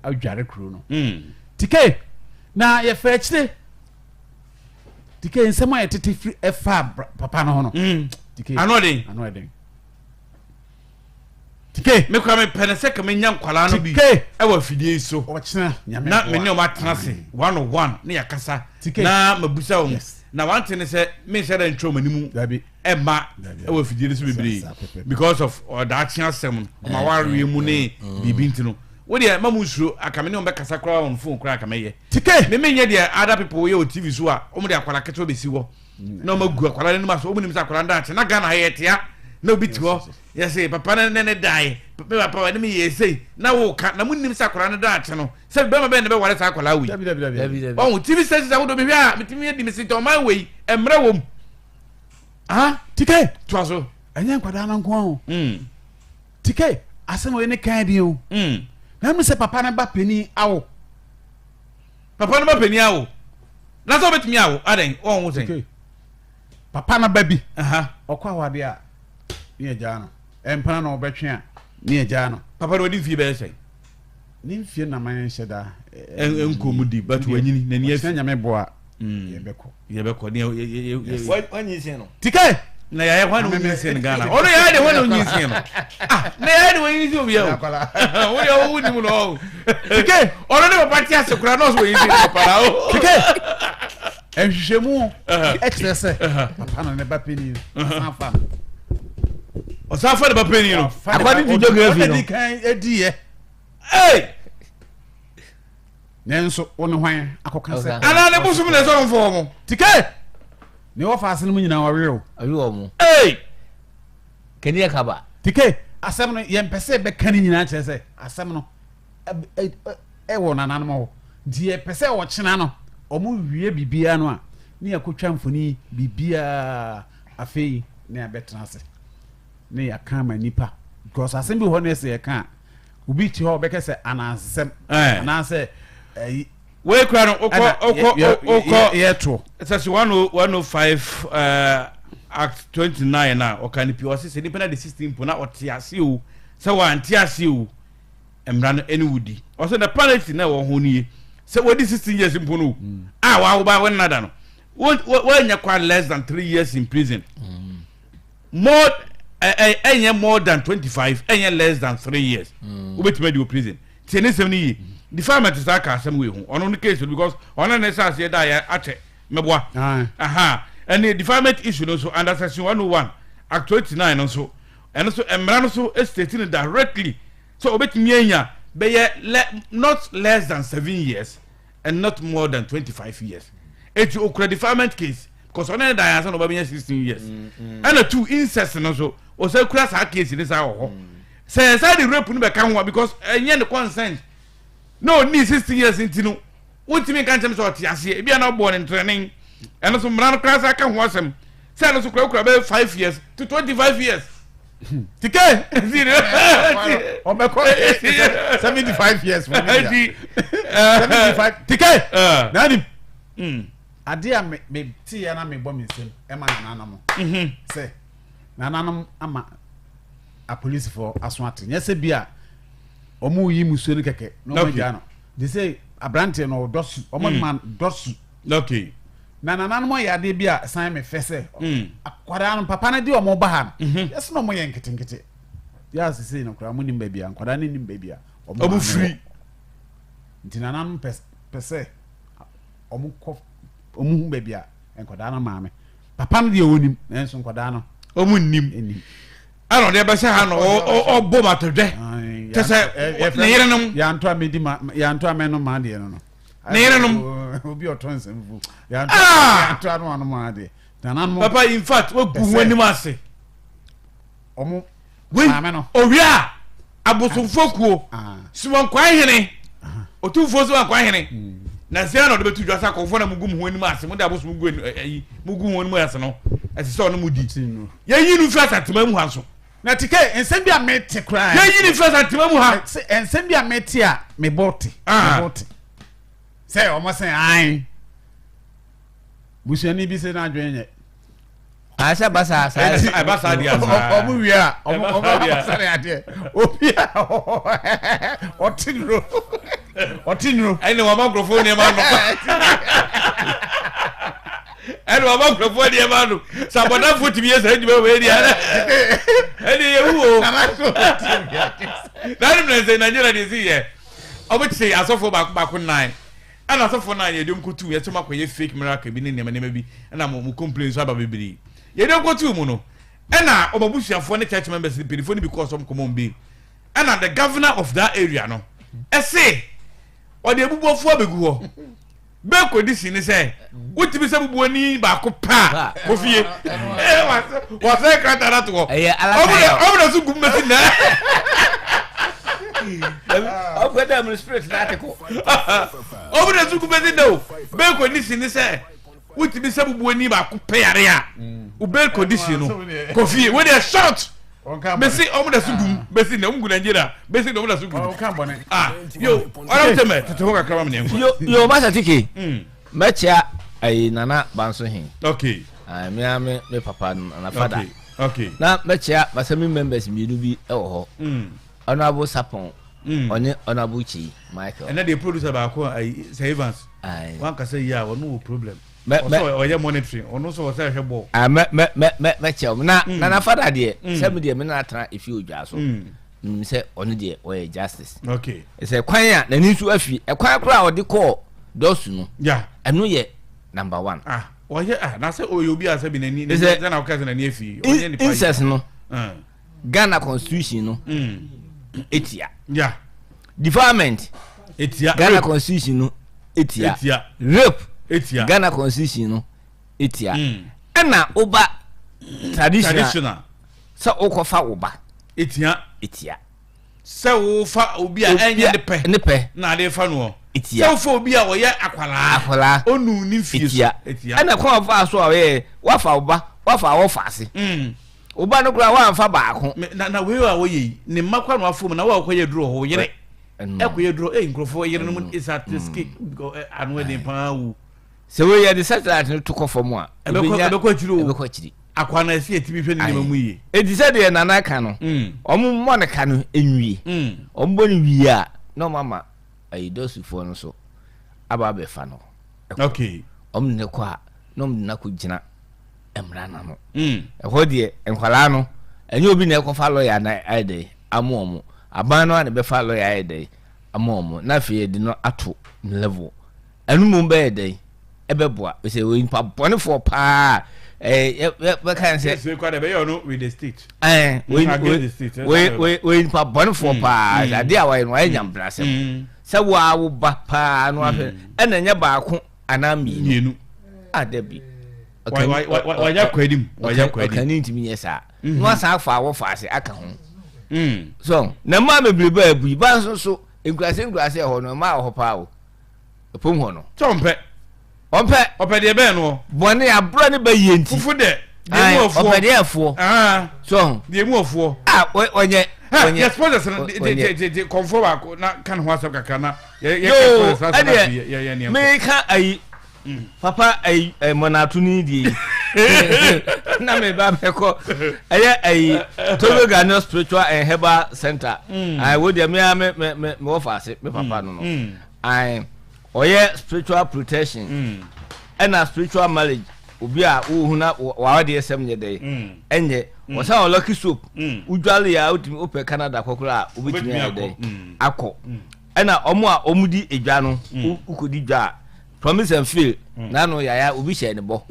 adware kuro no mm. tike na yɛfɛ akyire tike nsɛm a yɛtete firi ɛfa papa no ho no mm. tike ano ɔden ano ɔden tike mekura mepɛ ne sɛ kama nya nkwadaa no bi ɛwɔ afidie yi so ɔkyena nyame na me ne wɔn atena ase one on one ne yɛakasa na mabusa wɔn na wante ne sɛ menhyɛ dɛ ntwerɛ wɔn anim ɛma ɛwɔ afidie no so bebree because of ɔdaakye asɛm no ɔma awareɛ mu ne biribi nti no wo deɛ ma mu nsuro aka me ne wɔn bɛkasa koraa wɔn phone koraa aka mɛyɛ tike me menyɛ deɛ other people yɛ wɔ tv so a wɔn de akwadaa ketewa bɛsi hɔ na wɔn agu akwadaa no anim aso wɔn nim sɛ akwadaa no daakye na Ghana ha yɛ tea na obi te hɔ yɛsɛ papa no ne ne dae me papa ne me yɛ sei na woka na mo nim sɛ akwadaa no daakye no sɛ bɛrima bɛn na bɛware saa akwadaa wei ɔho tv stations ahodoɔ mehwɛ a metumi adi me se nti ɔman wei mmerɛ wɔ mu Ah, tike. Toa so. Ɛnyɛ nkwadaa no nko o. Mm. Tike, asɛm wei ne kan bi o. Mm. Na mu sɛ papa no ba panin awo. Papa no ba panin awo. Na sɛ ɔbɛtumi awo adɛn wɔn ho sɛn. Papa no ba bi. Ɔkɔ awade a ne agyaa no. Mpena na ɔbɛtwe a ne agyaa no. Papa no ɔdi mfie bɛyɛ sɛn. Ne mfie na man nhyɛ da. Nkɔ mu di but wanyini n'ani afi. Ɔkyena nyame boa yɛbɛkɔ. Yɛbɛkɔ ne yɛ yɛ. Wanyinsɛn no. Tike. Na yɛayɛ hwan na onyinsɛn no Ghana. Ɔno yɛayɛ de hwan na onyinsɛn no. Ah na yɛayɛ de wɔnyinsɛn obi o. Wo deɛ wo nim no o. Tike. Ɔno ne papa te ase koraa na ɔsɛ wɔnyinsɛn ne papa na o. Tike. Nhwehwɛmu kyerɛ sɛ papa no ne ba panin no ɔsan fa no. Ɔsan fa ne ba panin no. According to geography no. Ɔna di kan edi yɛ. Hey! Nanso wo ne hwan akɔka sɛ. Anaa ne bosom na ɛsɛ ɔmfa wɔn. Tike! Ne wɔfa ase no mu nyinaa ɔwe o. Ɔwe wɔn. Hey! Kani ɛkaba. Tike! Asɛm no yɛmpɛ sɛ yɛbɛka ne nyinaa kyerɛ sɛ asɛm no ɛwɔ nananom hɔ nti yɛpɛ sɛ ɔkyena no wɔn wie biribiara no a ne yɛakɔtwa mfoni biribiara afei ne yɛabɛtena ase ne yɛaka ama nipa because asɛm bi wɔ hɔ no ɛsɛ yɛka a obi te hɔ ɔbɛkɛ sɛ anansesɛm anaasɛ ɛyi wei kura no wokɔ wokɔ wokɔ yɛto sɛsi 105 eh, Act 29 a ɔka no pii ɔse sɛ nipa no adi 16 mpo na ɔte ase o sɛ wante ase o mmara no ɛne wo di. Ɔse the penalty na ɛwɔ ho no ye sɛ wadi 16 years mpo no a wawo ba wo nna no woanya kwa less than 3 years in prison more ɛnyɛ more than 25 ɛnyɛ less than 3 years wobɛtumi adi wɔ prison. Tie ne nsɛm no yie. Defilement saa ka asɛm wei ho ɔno no case no because ɔno ne sɛ aseɛ da yɛ akyɛ mɛboa aha ɛne defilement issue no nso under section 101 act 29 no nso ɛno nso mmara no so state no directly sɛ obetumi anya bɛyɛ le not less than 7 years and not more than 25 years. Eti okura defilement case because ɔne ne dan ansa na ɔba bɛnya 16 years. Ɛna two, incest no nso ɔsɛ kura saa case ne saa wɔ hɔ sɛ ɛsɛ de rape no bɛka ho a because ɛnyɛ ne consent na ɔnii 16 years nti no wontumi nka nkyɛm sɛ ɔte aseɛ ebi a na ɔbɔ ne ntrɛnen. Ɛno so mmara no koraa sa ka ho asɛm sɛ ɛno so kurakura bɛyɛ 5 years to 25 years tike. Ɔbɛkɔ 75 years fún mi 75 tike nanim adeɛ a me te yɛ na me bɔ me nsam ɛma nananom sɛ nananom ama apolisifoɔ aso ate nyɛ sɛ bi a wɔn yi musuo no kɛkɛ na wɔn agya no de sɛ aberanteɛ no ɔdɔ su wɔn ma dɔ su. Na nananom ayɛ adeɛ bi a san me fɛ sɛ akwadaa no papa no de wɔn ba ha no yɛsɛ na wɔn yɛ nketenkete yɛ asese no koraa wɔn nim baabi a nkwadaa no nim baabi a wɔn maame firi. Nti nananom pɛ sɛ wɔn kɔ wɔn hu baabi a nkwadaa no maame papa no deɛ wɔnim nanso nkwadaa no wɔn nim nim. Ɛna ɔde ɛbɛhyɛ ha na ɔbɔ mu atɔdwɛ kyɛ sɛ ne yerenom yanto a medi ma yanto a mɛno maa deɛ no ne yerenom. Obi ɔtɔ nsɛmfo yanto yanto ano ano maa deɛ nananom. Papa, in fact, wagu ho anim ase. Ɔmo wei maame no. Owia abosomfoɔ kuo siwankwan hene otumfoɔ siwankwan hene na sɛ na ɔde bɛto dwa sɛ akɔmfoɔ na mugu mo ho anim ase, mode abosom gu ayi mugu ho anim ase no, ɛsɛ sɛ ɔno mu di yɛyi no mfiri Asantema mu ha nso. Na tike nsɛm bi a mete koraa. Yɛyi no mfiri Asantema mu ha. Nsɛm bi a mete a mebɔ te mebɔ te sɛ ɔmo sɛ an busuani bi sɛ n'adwene nyɛ. Asɛ basa saa. Ɛba saa deɛ saa. Ɔmo wie a ɔmo ɔmo asare adeɛ obi a ɔte nuro ɔte nuro. Ɛna wama nkurɔfoɔ nneɛma no, ɛna wama nkurɔfoɔ nneɛma no sɛ abɔdanfoɔ tumi yɛ saa adwuma wei deɛ ɛne yɛwu o. Na ne mmerɛ sɛ Nigeria deɛ si yɛ ɔmo kye asɔfoɔ baako baako nnan ɛna asɔfoɔ no a yɛde wɔn kɔtuu yɛsɛ wɔn akɔyɛ fake miracle bi ne nneɛma nneɛma bi ɛna mo mo complain nso aba bebree yɛde wɔn kɔtuu mu no ɛna wɔn abusuafoɔ ne church members ne mpanyinfoɔ no bi kɔɔ so wɔn kɔmɔ wɔn bail ɛna the governor of that area no ɛse ɔde abubuafoɔ abɛgu hɔ bail condition ne sɛ wotumi sɛ bubuani baako paa kɔ fie wɔsɛ krataa no ato hɔ ɔmo na so gum bɛsi nɛ. Ɔkɔ dɛ mu spirit na ate kɔ. Ɔmo na so gum bɛsi nɛ o bail condition ne sɛ wotumi sɛ bubuani baako pɛ yare a o bail condition no kɔ fie wo deɛ short bɛsi ɔmo na so gum bɛsi nɛ ɔmo gu Nigeria bɛsi nɛ ɔmo na so gum ah yo ɔmo tɛ mɛ tete hɔ kakra ma mi nɛ nkɔ. Yo yo masa tike mɛkyia ayi nana banso hin. Me a me papa nana fada. Na mɛkyia masami members mmienu bi wɔ hɔ. Honourable Sapon ɔne Honourable Kyi Michael. Ɛnɛ deɛ producer baako ayi Sir Evans wankasa yi a ɔno wɔ problem. Ɔsɛ ɔyɛ monitoring ɔno nso ɔsɛ ɛhwɛ bɔɔl. Mɛ mɛ mɛ mɛ mɛkyia wɔn na nana fada deɛ sɛ mi deɛ mi nana tena efi odwa so nim sɛ ɔno deɛ ɔyɛ justice. Sɛ kwan a n'ani nso afi ɛkwan koraa a ɔde kɔɔ dɔsu no. Ɛno yɛ number one. Ah ɔyɛ ah na sɛ ɔyɛ obi a sɛ bi n'ani n'ani na ɔka sɛ n'ani afi ɔnyɛ nipa yi. Incest no Ghana constitution no etia. Defilement. Etia. Ghana constitution no etia. Etia. Rape. Etia. Ghana constitution no etia. Ɛna ɔba traditional. Sɛ ɔkɔfa wo ba. Etia. Etia. Sɛ wofa obi a ɛnyɛ ne pɛ. Ne pɛ. Na ade fa noɔ. Etia. Sɛ wofa obi a ɔyɛ akwalaa. Akwalaa. Onu ne nfie so. Etia. Etia. Ɛna kwan ɔfa so a ɔyɛ wafa wo ba wafa awɔ ase. Wo ba no koraa woamfa baako. Na wei a wɔyɛ yi ne mma kora na wafom na wo a wokɔyɛ aduro wɔ hɔ wo yere ɛkɔyɛ aduro ei nkurɔfoɔ yerenom is at risk ano ɛden paa o. Sɛ wei yɛde satellite no to kɔ fam a ɛbɛkɔ akyiri o ɛbɛkɔ akyiri. Akwa na ɛsɛ yɛtumi hwɛ ne nneɛma mu yie. Enti sɛdeɛ Nana ka no, wɔn mmɔ no ka no nwie. Wɔn bɔ no wie a, na wɔn ama ayidɔsifoɔ no so aba abɛfa no. Okay. Wɔn de no kɔ a, na wɔn de no akɔ gyina mmara no ano. Ɛhɔ deɛ nkwadaa no, ɛnyɛ obi na ɛkɔfa lɔya na ayɛ dɛ ama wɔn. Aban no ara na ɛbɛfa lɔya ayɛ dɛ ama wɔn. Na afei yɛde no ato ne level. Ɛno mmom bɛyɛ dɛn? Ɛbɛboa. Sɛ ɔyɛ nipa bɔnefoɔ paa a, bɛka sɛ. Case kora deɛ ɛbɛyɛ ɔno with the state. Ɛɛ, wɔyɛ nipa bɔnefoɔ paa. Adeɛ a wɔyɛ no wɔayɛ nyambrasɛm. Sɛ wo ara wo ba paa no ahwɛ ɛna ɛnyɛ baako anaa mmienu. A dabi. Wɔyɛ kɔ anim. Wɔyɛ kɔ anim. Ɔkani ntumi nyɛ saa. Na wasan afa awɔ faase aka ho. So na mmaa bebrebe a abu yi ba nso so nkuraase nkuraase ɛhɔ no mmaa wɔ hɔ paa o. Ɛpom hɔ no. Sɛ ɔmpɛ. Ɔmpɛ. Ɔpɛ deɛ bɛn noɔ. Bɔne aborɔ ne bɛ yie nti. Fufu dɛ. Deɛ mu ɔfoɔ. Ɔpɛ deɛ ɛfoɔ. So ho. Deɛ mu ɔfoɔ. A ɔnyɛ. Ɔnyɛ. Yɛ sponsors no de de de de kɔnfoɔ baako na ka ne ho asɛm kakra na yɛ yɛ ka sponsors asɛm na yɛ yɛ nneɛma. Meka ayi. Papa ayi mɔnato ni die yi. Na me ba mɛkɔ ɛyɛ ayi Togo Ghanaian Spiritual and Herbal Center. Ayi wo deɛ me a me me me wɔ faase me papa no no. Ae ɔyɛ spiritual protection ɛna spiritual marriage obi a wohu na w'awadeɛ sɛm nyɛ dɛ ɛnyɛ ɔsan wɔ lucky soap wodwale a wotumi wopɛ Canada kɔ koraa a wobɛtumi ayɛ dɛ akɔ ɛna ɔmo a ɔmo di edwa no wokɔdi dwa a promise and fail n'ano yaya obi hyɛ ne bɔ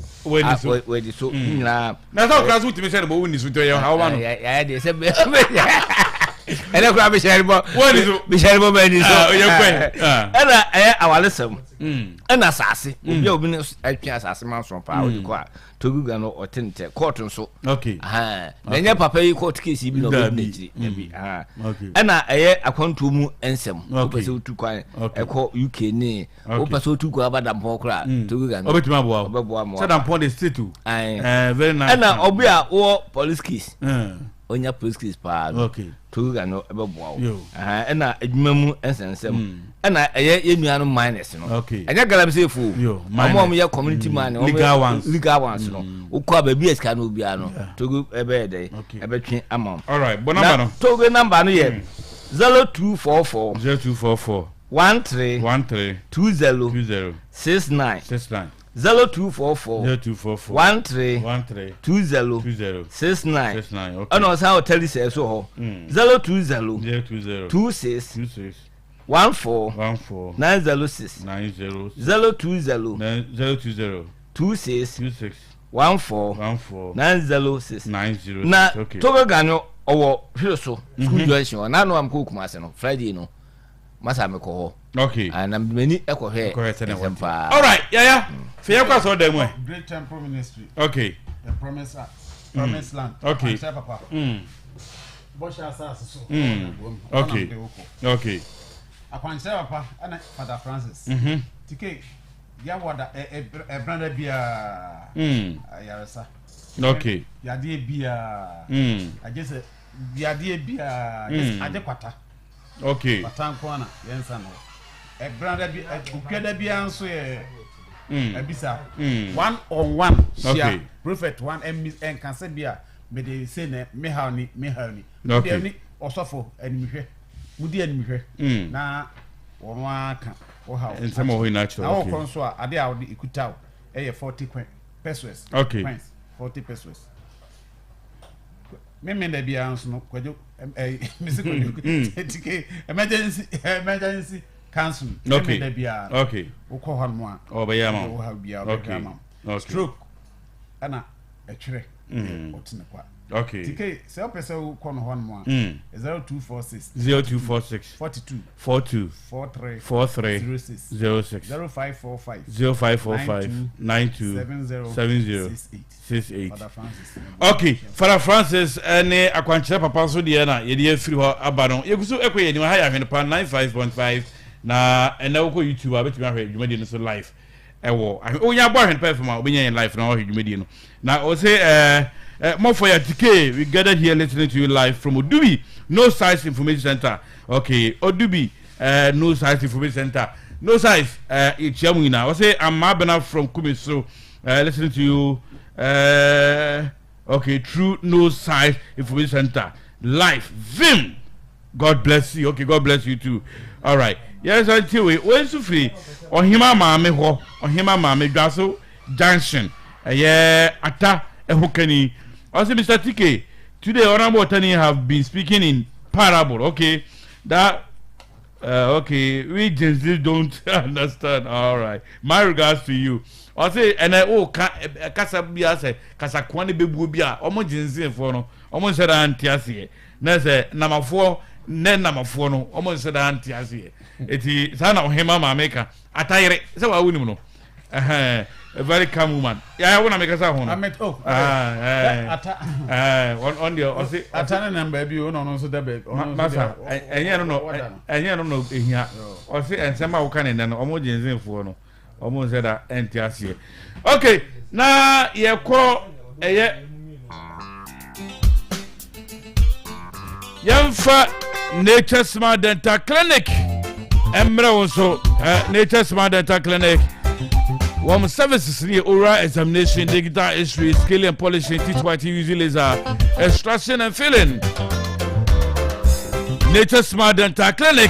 wadi so nyinaa na sɛ ɔkra so wotumi hyɛ ne bɔ wonni so nti ɔyɛ haw ma no yaya deɛ sɛ ɛnɛ kora mehyɛ ne bɔ wonni so mehyɛ ne bɔ ma ani so ɔyɛ kwan ɛna ɛyɛ awalesɛm ɛna asase obi a obi ne atwe asase ma nso paa wode kɔ a toguga no ɔte ne tɛ kɔɔto nso na ɛnyɛ papa yi kɔɔto kesi bi na ɔbɛdi n'akyiri dabi ɛna ɛyɛ akwantuo mu nsɛm wopɛ sɛ wotu kwan ɛkɔ UK ne wopɛ sɛ wotu kwan aba dampɔn koraa mm. toguga no ɔbɛtumi aboa wo ɔbɛboa mo sɛ dampɔn de state o eh, very nice ɛna ɔbi a wɔ police case onya police case paa no toguga no ɛbɛboa wo ɛna adwuma mu nsɛnsɛm mm. ɛna ɛyɛ yɛn nua no minus no ɛnyɛ galamsey fo ɔmo a ɔmo yɛ community mm. man legal ones legal ones no wokɔ a baabi a sika no obiara no togo ɛbɛyɛ dɛ ɛbɛtwe ama wo na togo number no yɛ 0244 0244 13 13 20 20 69 69 0244 0244 13 13 20 20 69 69 okay. ɛna ɔsan wɔ tɛlisɛ so hɔ 020 020 26 26 14 14 906 906 020 020 26 26 14 14 906 906 na okay. Togo Gano ɔwɔ hwere so school junction hɔ n'ano am kɔ Kumasi no Friday no masa mekɔ hɔ. Okay. Ah, na mani ɛkɔ hwɛ Ɛkɔhwɛ sɛnea nsɛm wɔte. paa. All right, yaya. Fɛ yɛ kɔ asɔrɔ dan mu ɛ. Great Temple Ministry. Okay. The Promise Promise Land. Okay. Akyerɛ papa. Bɔhyɛ asase so. Okay. Okay. Akwankyerɛ papa ɛna Father Francis. Tike yawada ɛbrada biara. Ayaresa. Okay. Yadeɛ biara. Agye sɛ yadeɛ biara. Agye kwata. Okay. Kwata nko ara na yɛn nsa no. Ɛbrada bi okua da biara nso yɛ abisa. One on one hyia prophet one ɛmi ɛnka sɛ bi a mede se na me haw ni me haw ni. Okay. Mede ni ɔsɔfo animhwɛ. Mudi animhwɛ. Na wɔn aka wo haw. Nsɛm wɔ hɔ nyinaa kyerɛ. Na wɔkɔ nso a ade a wɔde ekuta wo ɛyɛ 40 coin pesos. Okay. Coins 40 pesos. Me me da biara nso no kwadwo ɛɛ mesi kwadwo tike emergency emergency council. Okay. Me da biara. Okay. Wokɔ hɔ nom a. Ɔbɛyɛ ama wo. Wo ha biara ɔbɛhwɛ ama wo. Okay. Stroke ɛna ɛtwerɛ. Ɔte ne kwa. Okay. Tike sɛ wopɛ sɛ wokɔ no hɔ nom a. 0246. 0246. 42. 42. 43. 43. 06. 06. 0545. 0545. 92. 70. 70. 68. 68. Father Francis. Okay, Father Francis ne akwankyerɛ papa nso deɛ na yɛde afiri hɔ aba no. Yɛgu so ɛkɔ yɛn anim ha yɛ Ahwene Pa 95.5 na ɛnɛ wokɔ YouTube a wobɛtumi ahwɛ dwumadie no so live ɛwɔ wonya bɔ Ahwene Pa FM a wobɛnya yɛn live na wahwɛ dwumadie no. Na ɔse ɛɛ mɔfɔ yɛ TK we gathered here listening to you live from Odubi No Size Information Center. Okay, Odubi No Size Information Center. No Size yɛkyia mu nyinaa. Ɔse Amma Abena from Kumiso. Listening to you. Okay, True No Size Information Center. Life Vim. God bless you. Okay, God bless you too. All right. Yes, I tell you. Wei nso firi Ɔhema Maame hɔ. Ɔhema Maame Dwaso Junction. Ɛyɛ ata ɛho kani. Ɔsɛ Mr. TK, today Honorable Otani have been speaking in parable. Okay. That uh, okay, we Gen Z don't understand. All right. My regards to you. Ɔsɛ ɛnɛ o ka kasa bi asɛ kasakoa ne bebuo bi a ɔmo Gen Z foɔ no ɔmo nhyɛ da nte aseɛ. Na sɛ namafoɔ nɛ namafoɔ no ɔmo nhyɛ da nte aseɛ. Eti saa na ɔhema maame ka atayere sɛ waa wonim no. Ɛhɛn, a very calm woman. Yaya wo na mekasa ho no. Amet oh. Ah, eh. Ata. Eh, on on deɛ ɔse. Ata ne nam baabi o na ɔno nso da baabi. Masa, ɛnyɛ no no ɛnyɛ no no ehia. Ɔse nsɛm a woka ne nnɛ no ɔmo gyenzenfoɔ no ɔmo nsɛ da ɛnte aseɛ. Okay, na yɛkɔ ɛyɛ yɛmfa Nature Smart Dental Clinic mmerɛ wo nso eh, Nature Smart Dental Clinic wɔn services ni oral examination digital x-ray scaling and polishing teeth whitening using laser extraction and filling Nature Smart Dental Clinic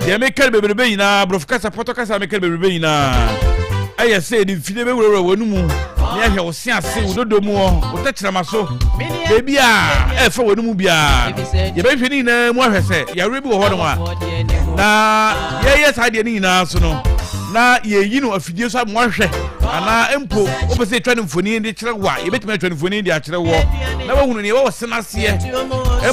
deɛ meka no bebrebe nyinaa borɔfo kasa pɔtɔ kasa meka no bebrebe nyinaa ɛyɛ sɛ yɛde mfidie bɛwurawura wɔn mu ne ahwɛ wo se ase wo dodo mu hɔ wo tɛkyerɛma so baabi a ɛfa wɔn mu biara yɛbɛhwɛ ne nyinaa mu ahwɛ sɛ yareɛ bi wɔ hɔ nom a na yɛyɛ saa deɛ no nyinaa so no na yɛyi no afidie so ama wahwɛ anaa mpo wopɛ sɛ yɛtwa no mfoni de kyerɛ wo a yɛbɛtumi atwa no mfoni de akyerɛ wɔ na wahunu neɛ ɛwɔ sena aseɛ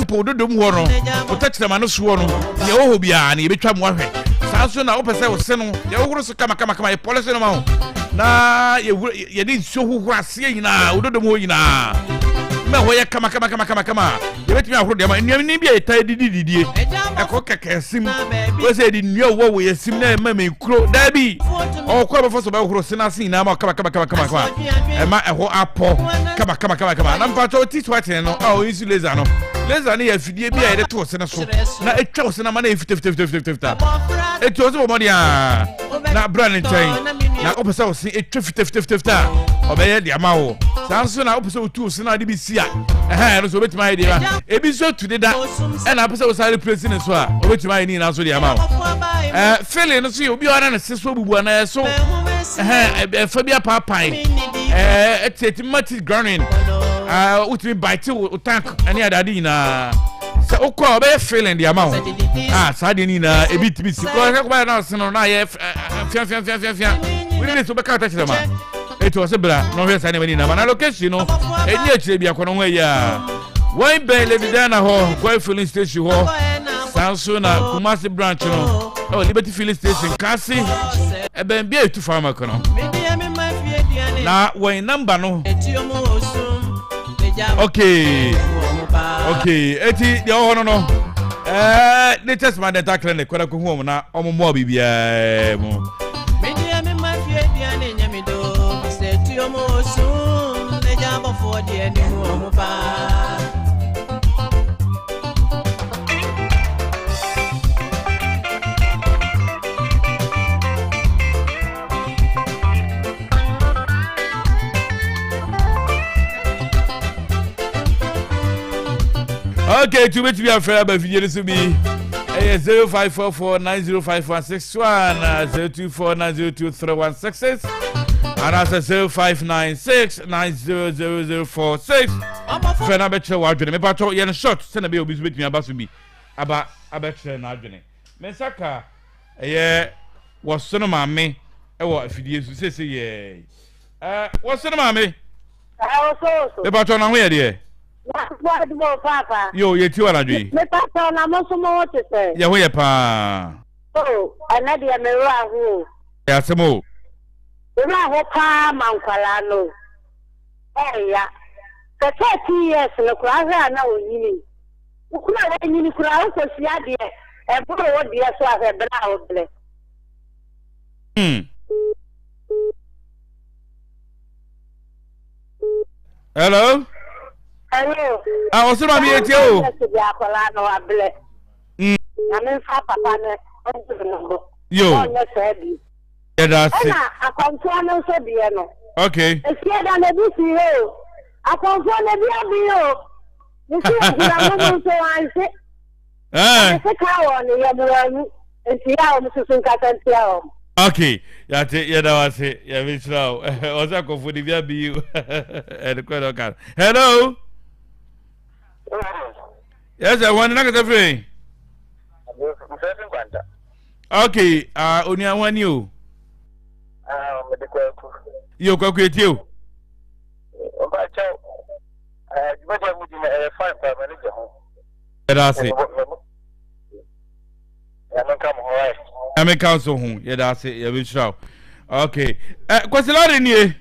mpo dodom hɔ no wo tɛkyerɛma no soɔ no neɛ ɛwɔ hɔ biara no yɛbɛtwa mu ahwɛ saa nso na wopɛ sɛ wo se no yɛhohoro so kamakamakama yɛpɔle so no ma wo na yɛde nsuo hohoro aseɛ nyinaa wo dodom hɔ nyinaa ma ɛhɔ yɛ kamakamakamakama yɛbɛtumi ahoro deɛ ma nnuane bi a yɛtaa didi didie ɛkɔ kɛkɛ sim wọ́n sɛ yɛde nnua wɔ wɔ yɛ sim na ɛma mi kuro daabi ɔkɔ abɛfɔ so bɛhoro sena ase nyinaa ma kama kama kama kama kama ɛma ɛhɔ apɔ kama kama kama kama na mpatsɔ ti so atene no a ɔyi si laser no laser no yɛ afidie bi a yɛde to sene so na etwa sene ma na yɛ fitafitafitafita etu ɔsɛ bɔ mɔden a na abira ne nkyɛn na ɔpɛ sɛ ɔse etwa fitafitafita ɔbɛyɛ de ama wo saa nso na ɔpɛ sɛ otu sene ade bi si a ɛhɛn ɛno nso obetumi ayɛ deɛ ma ebi nso atu deda ɛna apɛ sɛ wosan replace ne so a obetumi ayɛ ne nyinaa nso de ama wo ɛɛ filling no so yɛ obi a ɔna ne se so bubu anaa ɛso ɛhɛn ɛfa bi apaapae ɛɛ ɛte ɛtumi ma ti grounding ɛɛ wotumi bite wo tank ɛne adeade nyinaa sɛ wokɔ a ɔbɛyɛ filling de ama wo a saa deɛ ne nyinaa ebi tumi si kɔ ɛsɛ kɔba yɛ na ɔse no na ayɛ fiafiafiafiafia wodi ne so bɛka ɔtɛkyerɛ ma Eti ɔse bra na ɔhwɛ saa nneɛma no nyinaa ma na location no ɛni akyire bi akɔ no ho ayi a wɔn bɛn Lady Diana hɔ Goy filling station hɔ saa nso na Kumasi branch no ɛwɔ Liberty filling station Kasi ɛbɛn bi a etu farma kɔ no na wɔn namba no okay okay eti deɛ ɔwɔ hɔ no no ɛɛ Nature's Man Dental Clinic kɔda ko hu wɔn na wɔn mmoa biribiara mu. Okay, tu betumi afrɛ aba fidie no so bi ɛyɛ 0544 905161 024 9023166 anaasɛ 0596 900046 frɛ no abɛkyerɛ w'adwene mepatɔ yɛ no short sɛna bɛyɛ obi nso bɛtumi aba so bi aba abɛkyerɛ n'adwene me nsa ka ɛyɛ wɔsono maame ɛwɔ afidie so sese yɛ ɛɛ wɔsono maame mepatɔ na ho yɛ deɛ yo yɛti wɔ anadwo yi mepatɔ na mo nso mo ho te sɛ yɛ ho yɛ paa o ɛnɛ deɛ me werɛ aho o. Ɛyɛ asɛm o. Me werɛ aho paa ma nkwadaa no o. Ɛɛya. Sɛ 13 years no koraa ahwɛ a na ɔnyini. Wo koraa a wanyini koraa wokɔhyia deɛ ɛboro wo deɛ so ahwɛ berɛ a wobrɛ. Hmm. Hello. Hello. Ah, ɔsɛ maame yɛ tie o. Akwadaa no wabrɛ. Nyame mfa papa no nto no bo. Yo. Ɔnyɛ saa bi. Yɛda ase. Ɛna akwantua no nso deɛ no. Okay. Efie da na ebi si hɔ o. Akɔmfoɔ no bi aben o. Nti agyina mo mu nso wanhye. Ɔde sekan wɔ ne yam wanwu. Nti yɛ a wɔn susu nkasa ntia wɔn. Okay, yate yɛda wo ase yɛbɛhyira wo ɔsɛ akɔmfoɔ no bi aben yi o ɛde kɔ na ɔka hello yes sir wɔn na kasa firi okay uh, onua wɔn ni o ah, mede kwaku yɛ kwaku etie o Mpakyɛw, eh, dwumadi a mudi no ɛyɛ fine paa, m'ani gye ho. Yɛda ase. Nyame nka mo ho ae. Nyame nka nso ho, yɛda ase, yɛbɛhyira wo. Okay. Eh, Kwasi Lare nie.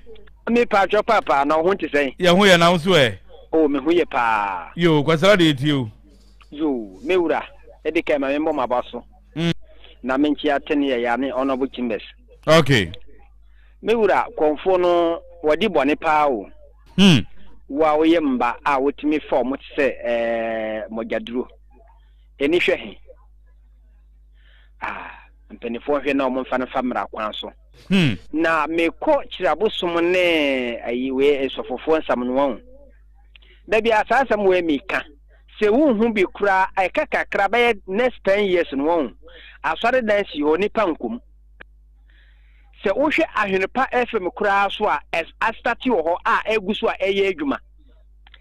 Me paatwɔ paapaa na wo ho te sɛn? Yɛ ho yɛ na wo nso ɛ? Oh, me ho yɛ paa. Yo, Kwasi Lare yɛtie o. Yo, me wura, ɛdi kan ma me mmɔ m'aba so. Mm. Na me nkyea tene yɛ ya ne Honorable Chambers. Okay. Me wura kɔmfoɔ no wadi bɔne paa o. Hmm. Wo a woyɛ mma a wotumi fa wɔn te sɛ ɛɛ mɔgyaduro. Ani hwɛ he. Ah, mpanimfoɔ nhwɛ na wɔn mfa no mfa mmara kwan so. Hmm. Na mekɔ kyerɛabosom ne ayi wei nsɔfofoɔ nsamnoa o. Da bi a saa asɛm wei meka. Sɛ wonhu bi koraa ɛka kakra bɛyɛ next 10 years no wɔn. Asɔredan si hɔ nipa nkom. Sɛ wohwɛ Ahwenepa FM koraa so a, astate wɔ hɔ a ɛgu so a ɛyɛ adwuma.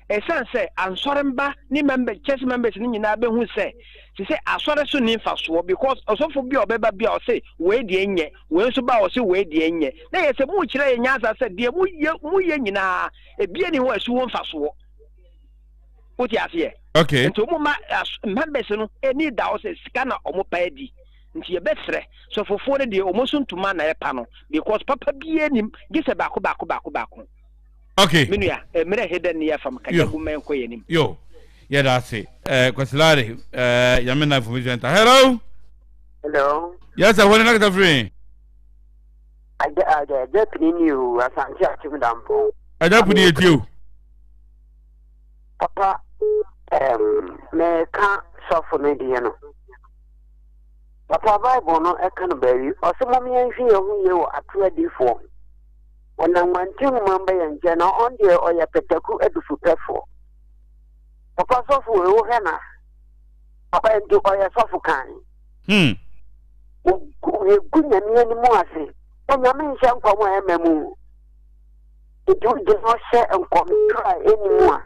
Ɛsiane sɛ ansɔremba ne members, church members no nyinaa bɛhu sɛ te sɛ asɔre so nni mfasoɔ because ɔsɔfo bi a ɔbɛba bi a ɔse wei deɛ nyɛ, wei nso ba a ɔse wei deɛ nyɛ. Na yɛ sɛ mokyerɛ yɛn nyansa sɛ deɛ moyɛ moyɛ nyinaa ebia ni hɔ a ɛso wɔ mfasoɔ. Wote aseɛ? Okay. Nti wɔn ma members no ani da hɔ sɛ sika na wɔn pa adi. Nti yɛbɛsrɛ sɔfofoɔ no deɛ ɔmo so ntoma na ɛpa no because papa biaa nim gye sɛ baako baako baako baako. Okay. Me nua mmerɛ he dɛ ne yɛfam kagya gu mɛn kɔ yɛnim. Yo yɛda ase eh, Kwasilare eh, Yame na information center. Hello. Hello. Yes sir, wɔne nakata firi. Agya agya agya pini ni o asante akyem dampo. Agya pini etie o. Papa um, meka sɔfo no deɛ no. Papa Bible no ka no baabi, ɔse mom yɛnhwe yɛn ho yie wɔ atoro adiyifoɔ ho. Wɔnam nguanten nwoma mu ba yɛn nkyɛn na ɔn deɛ ɔyɛ pɛtɛku adufupɛfoɔ. Papa sɔfo wei wohwɛ no a, papa nti ɔyɛ sɔfo kan. Hmm. Yɛgu Nyame anim ase. Onyame nhyɛ nkɔm a ɛmma mu. Nti wogyina hɔ hyɛ nkɔmtorɔ a ɛnni mu a,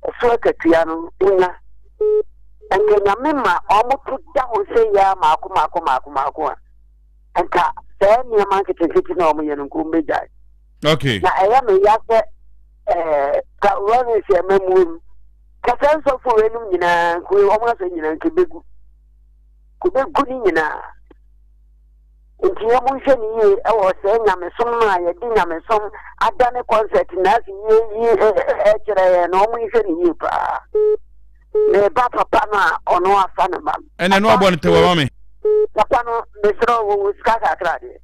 ɛso akatua no wonya. Nka Nyame ma wɔn to da hɔ sɛ yi ara maako maako maako maako a, nka saa nneɛma nketenkete na wɔyɛ no nka wɔn bɛgyae. Okay. Na ɛyɛ me ya sɛ ɛɛ ka Lawrence amamuo mu ka saa nsɔfo weinom nyinaa nka wɔn asɔ nyinaa nka bɛgu. Kɔbɛgu ne nyinaa. Nti yɛ monhwɛ no yie wɔ sɛɛ nyamesom no a yɛde nyamesom adane concert na ase yie yie ɛkyerɛ yɛn no ɔmo nhwɛ no yie paa. Me ba papa no a ɔno afa ne ba no. Ɛnɛ no abɔ no tɛwɛ ma me. Papa no mesrɛ wo wɔ sika kakra deɛ.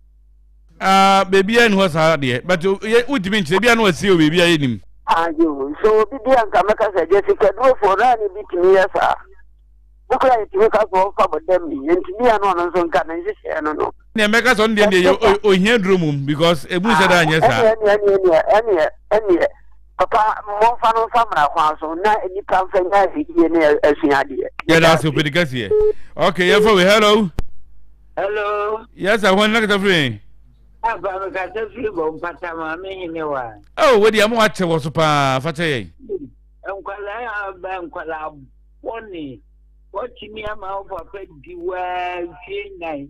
Ah, baabi a ni hɔ saa deɛ but wontumi nkyerɛ bi a na wasie wɔ baabi a yɛnim. Ayo, so obi di anka mɛka sɛ gye sikadurofoɔ no a ne bi tumi yɛ saa. Wo koraa yɛtumi ka sɛ ɔmfa bɔdam bi, yɛntumi a na ɔno nso nka ne nhyehyɛɛ no no. Nea mɛka sɛ ɔno deɛ deɛ ohia duro mum because ebu nhyɛ da anyɛ saa. Ɛneɛ ɛneɛ ɛneɛ ɛneɛ ɛneɛ papa momfa no mfa mmara kwan so na nnipa mfa nya ahwɛyie ne asua adeɛ. Yɛda ase opedi kɛseɛ. Okay, yɛmfa wei hello. Hello. Yes, sir, wɔn nakasa firi. Aba mi kasa firi bɔ mpata maame hene wa. Oh, wei deɛ mo akyɛ wɔ so paa fa kyɛ yɛn. Nkwadaa aba nkwadaa bɔne. Watumi ama wo papa di wo ara mfie nnan.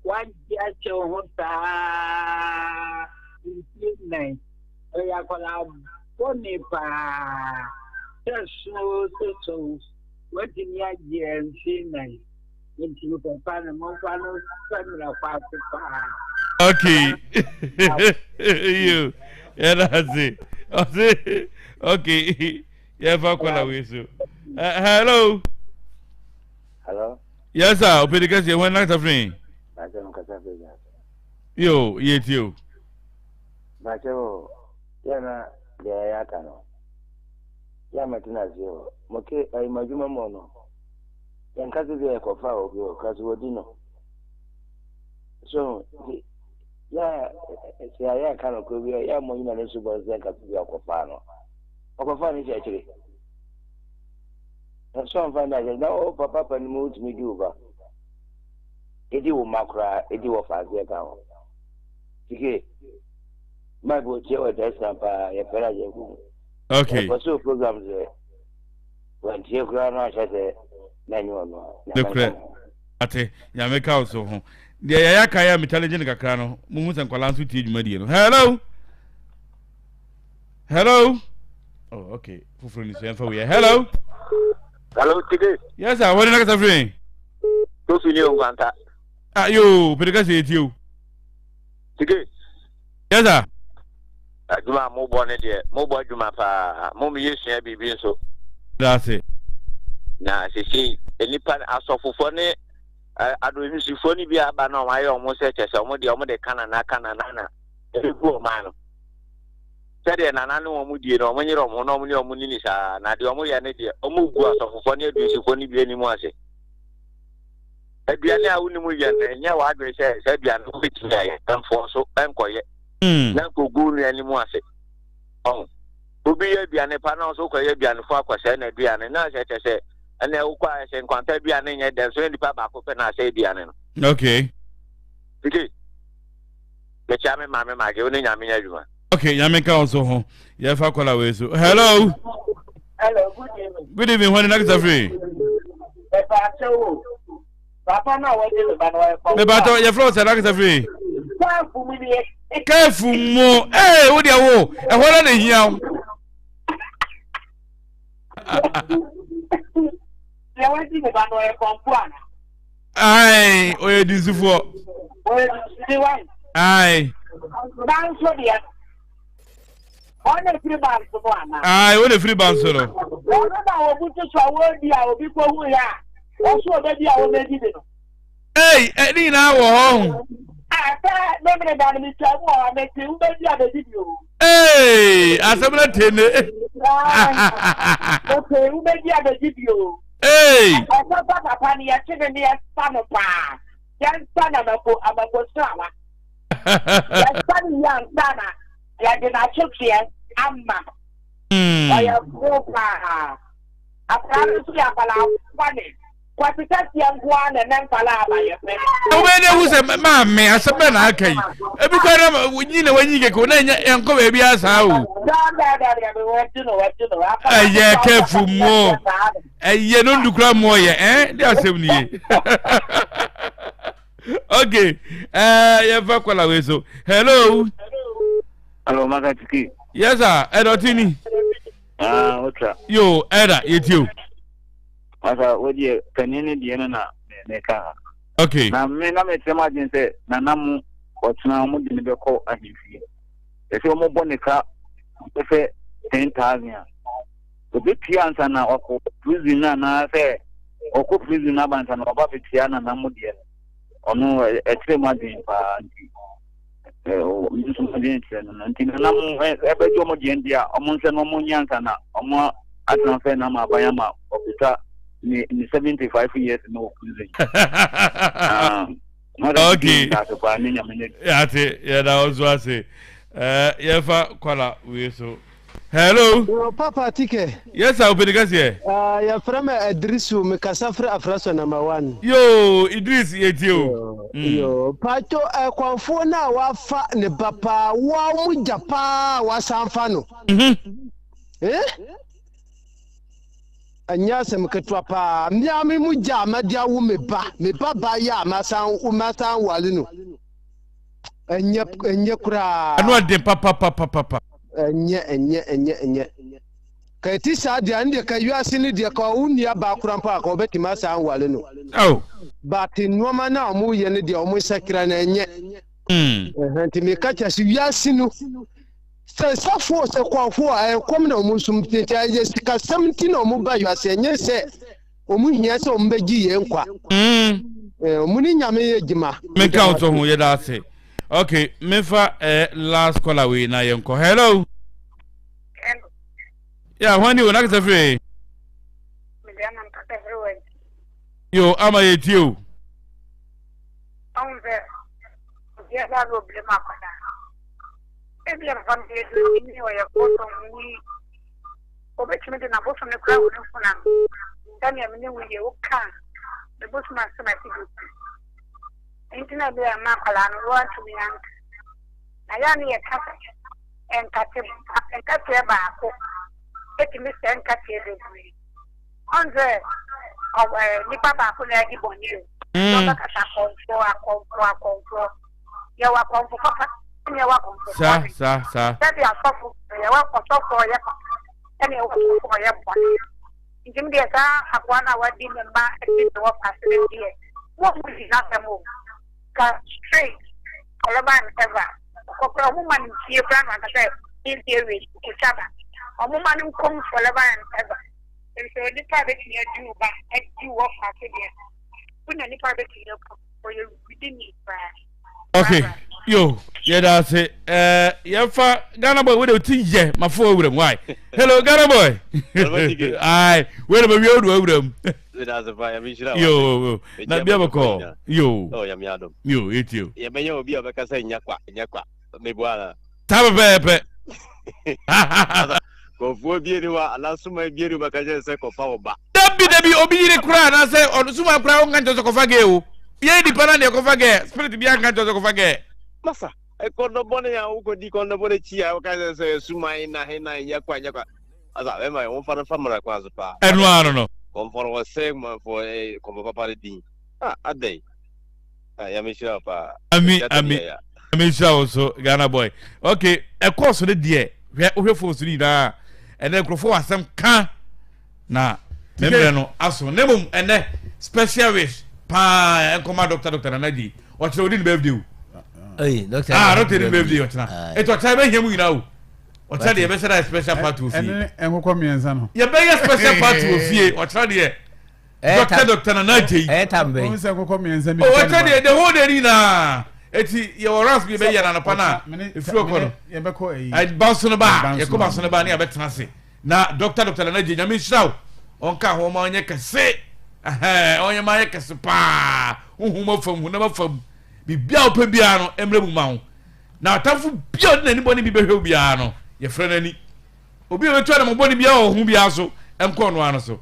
Wagye ahyɛ wo ho saa mfie nnan. Ɔyɛ akwadaa bɔne paa. Sɛ so sɛ so watumi agye mfie nnan. Nti no papa no momfa no sɛ mmerɛ kwa so paa. Okay. You. Yeah, that's it. Okay. yɛfa kɔla wei so eh, hello hello yes sir opedi kɛseɛ wɔn nakasa firi yo yɛ tie o bakyɛ o yɛ na deɛ ɛyɛ aka no yɛ mɛtena ase o moke ayi madwuma mu no yɛnka sɛ bi ɛkɔfa obi o ka so wɔdi no so nti yɛ sɛ ayɛ nka no korɔ bi yɛ mmɔ nyina ne so bɔ sɛ nka sɛ bi ɔkɔfaa no. Ɔkɔfa ne hyɛ akyire. Ɛsɔ nfa nda akyire na wo papa pa no mu wotumi di wo ba. Edi wo mma koraa, edi wɔ faaseɛ ka ho. Tike, mma bi otie wɔ tɛsena paa, yɛpɛrɛ agye nkumu. Okay. Ɛkɔ so program sɛ wantie koraa no ahyɛ sɛ na ɛnyɛ ɔno a. Nokorɛ. Ate, nyame ka wo so ho. Deɛ yɛyɛ aka yɛ a me challenge no kakra no, muhu sɛ nkwadaa nso tie dwumadie no. Hello! Hello! Oh, okay. Foforɔ ni so yɛmfa wei. Hello! Hello, Tike. Yes, sir. Wɔde na kasa firi? Kofi ni Nkwanta. Ah, yo, pere kasa etie o. Tike. Yes, sir. Adwuma a mobɔ no deɛ, mobɔ adwuma paa. Mom yɛsua biribi nso. Daase. Na sesei nnipa asɔfofoɔ ne adohwisifoɔ no bi aba na wɔn ayɛ wɔn sɛ kyɛ sɛ wɔn deɛ wɔn de ka nana ka nana na ɛbɛgu ɔman no. Sɛdeɛ nana ne wɔn die no wɔn nyere wɔn ho na wɔn ne wɔn nini saa na deɛ wɔn yɛ no deɛ wɔn gu asɔfofoɔ ne aduhwisifoɔ no bi anim ase. Aduane a wonim yɛ no ɛnyɛ w'adwene sɛ sɛ aduane no wobɛtumi ayɛ mfoɔ so ɛnkɔyɛ. mm. na nkogu wo nua anim ase ɔho obi yɛ aduane pa na ɔso kɔyɛ aduane fo akɔsɛe na aduane na sɛ kyɛ sɛ ɛnna wokɔ a sɛ nkwanta aduane nyɛ dɛm so nipa baako pɛ na asɛ aduane no. Okay. Nti mekyia me maame maage wo ne nyame nyɛ adwuma. Okay, nyame ka wo so ho. Yɛfa kɔla wei so. Hello. Hello, good evening. Good evening, hɔn na kasa firi. Ɛfɛ akyɛw o. Papa no a wɔgye ne ba no ɔyɛ kɔmfo. Mebatɔ yɛfrɛ wo sɛ n'akasa firi. Kɛɛfo mu nie. Kɛɛfo mu ee wo deɛ wo ɛhɔ na na ehia wo. Deɛ wɔgye ne ba no ɔyɛ kɔmfo ana. Ayi ɔyɛ dinsifoɔ. Ɔyɛ dinsini wa. Ayi. Nanso deɛ. Ɔno efiri banso no ana. Ayi ɔno efiri banso no. Ɔno na wɔbutu so a wɔredi a obi kɔ hu yɛ a wɔso ɔbɛdi a wɔbɛdi bi no. Ei ɛne nyinaa wɔ hɔ ho. Asɛ memene da no metwa mu wɔ hɔ mete wobɛdi a bɛdi bi o. Ei asɛm no te ne. Mete wobɛdi a bɛdi bi o. Ei. Ɛsɛ sɛ papa no yɛkye ne ne yɛsa no paa yɛnsa na mako amako srawa. Yɛsa no yie ansa na yɛde n'asotweɛ ama no. Hmm. Ɔyɛ koro paa. Akwadaa no nso yɛ akwadaa bɔne. Kwasi kɛseɛ nko ara na ɛnɛ nkwadaa aba yɛ pɛ. Wobɛyɛ dɛ hu sɛ maame asɛm bɛ na aka yi. Ebi kora na nyi na wanyi kɛkɛ na ɛnyɛ ɛnkɔ baabi asaa o. Ɛyɛ kɛfu mu. Ɛyɛ no ndukura mu ɔyɛ ɛn de asɛm nie. okay ɛɛ eh, yɛn fɛ kɔla wei so hello. hello maka tiki. yes sir ɛdɔ ti ni. aa o tra. yo ɛda yɛ ti o. masa o deɛ panin ne deɛ no na mɛ ka ha. okay. na me na mɛ kyerɛ mu adwene sɛ nana mo ɔtena wɔn de ne bɛ kɔ ahemfie ɛsɛ wɔn bɔ ne ka sɛ 10,000 a. Obetua ansa na wakɔ prison no anaasɛ ɔkɔ prison no aba ansa na waba abɛtua nana mo deɛ no, ɔno ɛkyerɛ mu adwene paa nti me nso m'adwene kyerɛ no no nti nana mo ɛbɛgye ɔmo deɛ deɛ a ɔmo nhwɛ no ɔmo nyɛ ansa na ɔmo atena fɛ na ama aban ama ɔkuta ne 75 years no wɔ prison. Ah. Okay. Yate yɛda wo so ase. Eh, yɛfa kwala wei so. Hello. Yo, Papa Tike. Yes, sir, openi kɛseɛ. Uh, yɛfrɛ me Idrisu, mekasa firi Afraso number one. Yo, Idris, yɛtie o. Mm. Yo, Pato, ɛkwanfoɔ no a wafa ne ba paa, woa mu gya paa wasan fa no. Mm -hmm. Eh? Ɛnyɛ asɛm ketewa paa. Me ara me mogya a mede awo me ba, me ba ba yɛ a masan masan wale no. Ɛnyɛ ɛnyɛ koraa. Ɛno ɛden papapapapa. Ɛnyɛ ɛnyɛ ɛnyɛ ɛnyɛ. Ka ɛti saa deɛ ɛno deɛ ka wiase no deɛ ka wo nua baa koraa mpo a ka wɔbɛtumi asan wale no. Oh. But nneɛma no a wɔyɛ no deɛ wɔn nsakra no ɛnyɛ. Mm. Nti meka kyerɛ sɛ wiase no Sɛ sɔfoɔ sɛ kɔɔfoɔ a ɛyɛ kɔm na wɔn som nti ɛyɛ sikasɛm nti na wɔn ba wiase ɛnyɛ sɛ wɔn hia sɛ wɔn bɛgye yɛn nkwa. Mm. Wɔn ne nyame yɛ adwuma. Menka wo so ho yɛda ase. Okay, mefa eh, last caller wei na yɛnkɔ. Hello. Hello. Yeah, hwan ni o na kasa firi? Mede ama mpaka firi wɔ. Yo, ama yɛ tie o. Ɔn sɛ, obiara na obile mu akwadaa. Ebia papa no yɛ doni, ɔyɛ kɔtɔmni. Obetumi de n'abosom no koraa agu ne mfon ano. Sɛnea me ne wo yɛ, woka a, me bosom asɛm a ɛte besi. Enti na ebia ɛma akwadaa no wantumi anka. Na yɛ a ne yɛka sɛ nkate nkateɛ baako etumi sɛe nkateɛ bebree. Ɔn sɛ ɔwɔ nipa baako na adi bɔne o. Mm. Ɔbɛkasa akɔmfoɔ akɔmfoɔ akɔmfoɔ. Yɛwɔ akɔmfo papa ɛne yɛwɔ akɔmfo bɔne. Sa sa sa. Sɛbi asɔfo yɛwɔ ɔsɔfo ɔyɛ papa ɛne yɛwɔ ɔsɔfo ɔyɛ bɔne. Nti me deɛ saa akoa no a wadi ne mma akyi ne wɔ paase no deɛ mo mo di n'asɛm o. Ka straight forever and ever. Ɔkɔ koraa ɔmo ma no ntie koraa na wanka sɛ mentie wei ɔtwa ba. Ɔmo ma no nkom forever and ever. Nso nipa a betumi adi wo ba adi wo ɔfa so deɛ wonya nipa a betumi aku ɔyɛ wudini paa. Okay, yo, yɛda ase. Eh, yɛmfa Ghana boy, wode ti yɛ mafo awuram, why? Hello, Ghana boy. Ai, wede ma wie wodo awuram. Yo, na bia bɔkɔ. Yo. Oh, yam yadom. Yo, etio. Yɛbɛnya obi a ɔbɛka sɛ nyɛ kwa, nyɛ kwa. Meboa na. Saa pɛpɛɛpɛ. Kɔfoɔ bie ni hɔ anaa soma bie ni hɔ bɛka kyerɛ sɛ kɔfa wo ba. Dabi dabi obi yere koraa anaasɛ ɔno soma koraa ɔnka nkyerɛ sɛ kɔfa gɛɛ o. Yɛ nipa na deɛ kɔfa gɛɛ spirit bi anka nkyerɛ sɛ kɔfa gɛɛ. Masa kɔndɔ bɔne a wokɔdi kɔndɔ bɔne kyi a woka kyerɛ sɛ suman na he na nyɛ kwa nyɛ kwa. Masa bɛma yɛ wɔmfa no fa mmara kwan so paa. Ɛno ara no no. Kɔmfɔ no wɔsɛ manfoɔ kɔmfɔ papa no din. Ah adɛn. Ah, Nyame nhyira wo paa. Ami ami Nyame nhyira wo so Ghana boy. Okay, ɛkɔɔ so no deɛ hwɛ wohwɛ phone so no nyinaa ɛnɛ nkurɔfoɔ wɔ asɛm ka na me mmerɛ no aso na mmom ɛnɛ special wish paa ɛnkɔma Dr. Dr. Nana Gye ɔkyerɛ odi ne birthday o. Hey, doctor. Ah, doctor ni birthday ɔkyena. Eto ɔkyena bɛ hia mu nyinaa o. Ɔkyena deɛ yɛbɛhyɛ da special party wɔ fie. Ɛne nkokɔ mmiɛnsa no. Yɛbɛyɛ special party wɔ fie ɔkyena deɛ. Dɔkta dɔkta Nana Agyei. Ɛyɛ tam bɛn. Wɔn sɛ nkokɔ mmiɛnsa bi. O wɔkyɛ deɛ the whole day ni nyinaa eti yɛ wɔ rans bi bɛyɛ na anapa na efiri ɔkɔ no. Yɛbɛkɔ ɛyi. Banso no ba yɛkɔ banso no ba ne yɛbɛtena ase na dɔkta dɔkta Nana Agyei nyame nhyira wo ɔnka ho ɔma ɔnyɛ kɛse ɛhɛn ɔnyɛ ma ayɛ kɛse paa huhum afam hunam afam biribi a wopɛ biara no mmerɛ mu ma wo na atamfo bi a ɔde n'ani bɔne bi bɛhwɛ wo biara no yɛfrɛ n'ani obi a ɔbɛtu anamɔ bɔne biara wɔ ho biara so nkɔ ɔno ano so.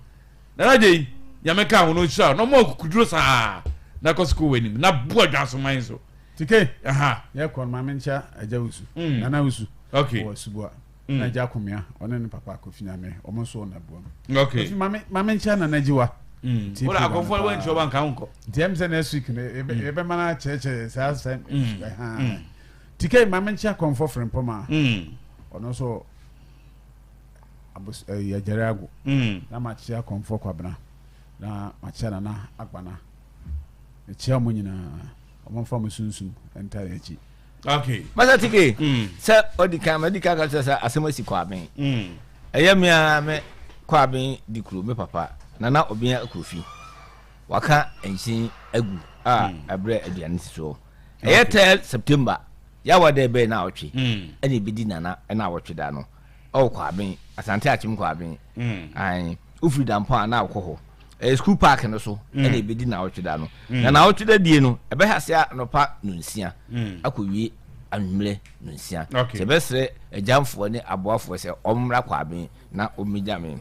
Nana Gyei, Nyame nka ho na ɔnhyira wo na ɔma wo akukuduro saa na kɔ sukuu w'anim na boa Dwansoman nso. Tike, Aha. yɛkɔ no maame nkyia Agya Wusu, Mm. Nana Wusu, Okay. wɔ Asubua, Mm. na Agya Akomea, ɔne ne papa Kofi Nyame, wɔn nso wɔ Naboa mu. Okay. Kofi, maame, maame nkyia Nana Gyiwa. Mm. Tie Wona program akɔmfoɔ no paa. wankyia ɔba nka wo nkɔ. Nti ɛm sɛ next week no, yɛbɛ- Mm. yɛbɛma no akyerɛkyerɛ saa sɛm. Mm. Ɛha. Mm. Tike, maame nkyia Kɔmfɔ Frempɔma. Mm. Ɔno nso abos ɛyi agyare ago. Mm. Na makyea Kɔmfoɔ Kwabena. Na makyea Nana Agbana. Mekyea wɔn nyinaa. Wɔn mfa wɔn sunsum ntaa yɛn akyi. Okay. Masa Tike, mm. sɛ ɔdi kan madi kan ka kyerɛ sɛ asɛm asi Kwaben. Mm. Ɛyɛ me ara me Kwaben di kuro me papa Nana Obea Akrofi. Waka nkyen agu a mm. ɛbrɛ aduane si soɔ. Ɛyɛ 3 September yawa dɛ bɛyɛ na awɔtwe ɛna ebedi Nana ɛna awɔtwe da no. Ɔwɔ Kwaben, Asante Akyem Kwaben. Ae, wofiri Dampɔn a na wokɔ hɔ. Ɛyɛ school park no so ɛna ebedi naawɔtwe da no. Na naawɔtwe da die no, ɛbɛhyɛ ase anɔpa nonsia akɔwie anwummerɛ nonsia. Sɛ ɛbɛsrɛ agyamfoɔ ne aboafoɔ sɛ wɔmmra Kwaben na wɔmmɛgya me.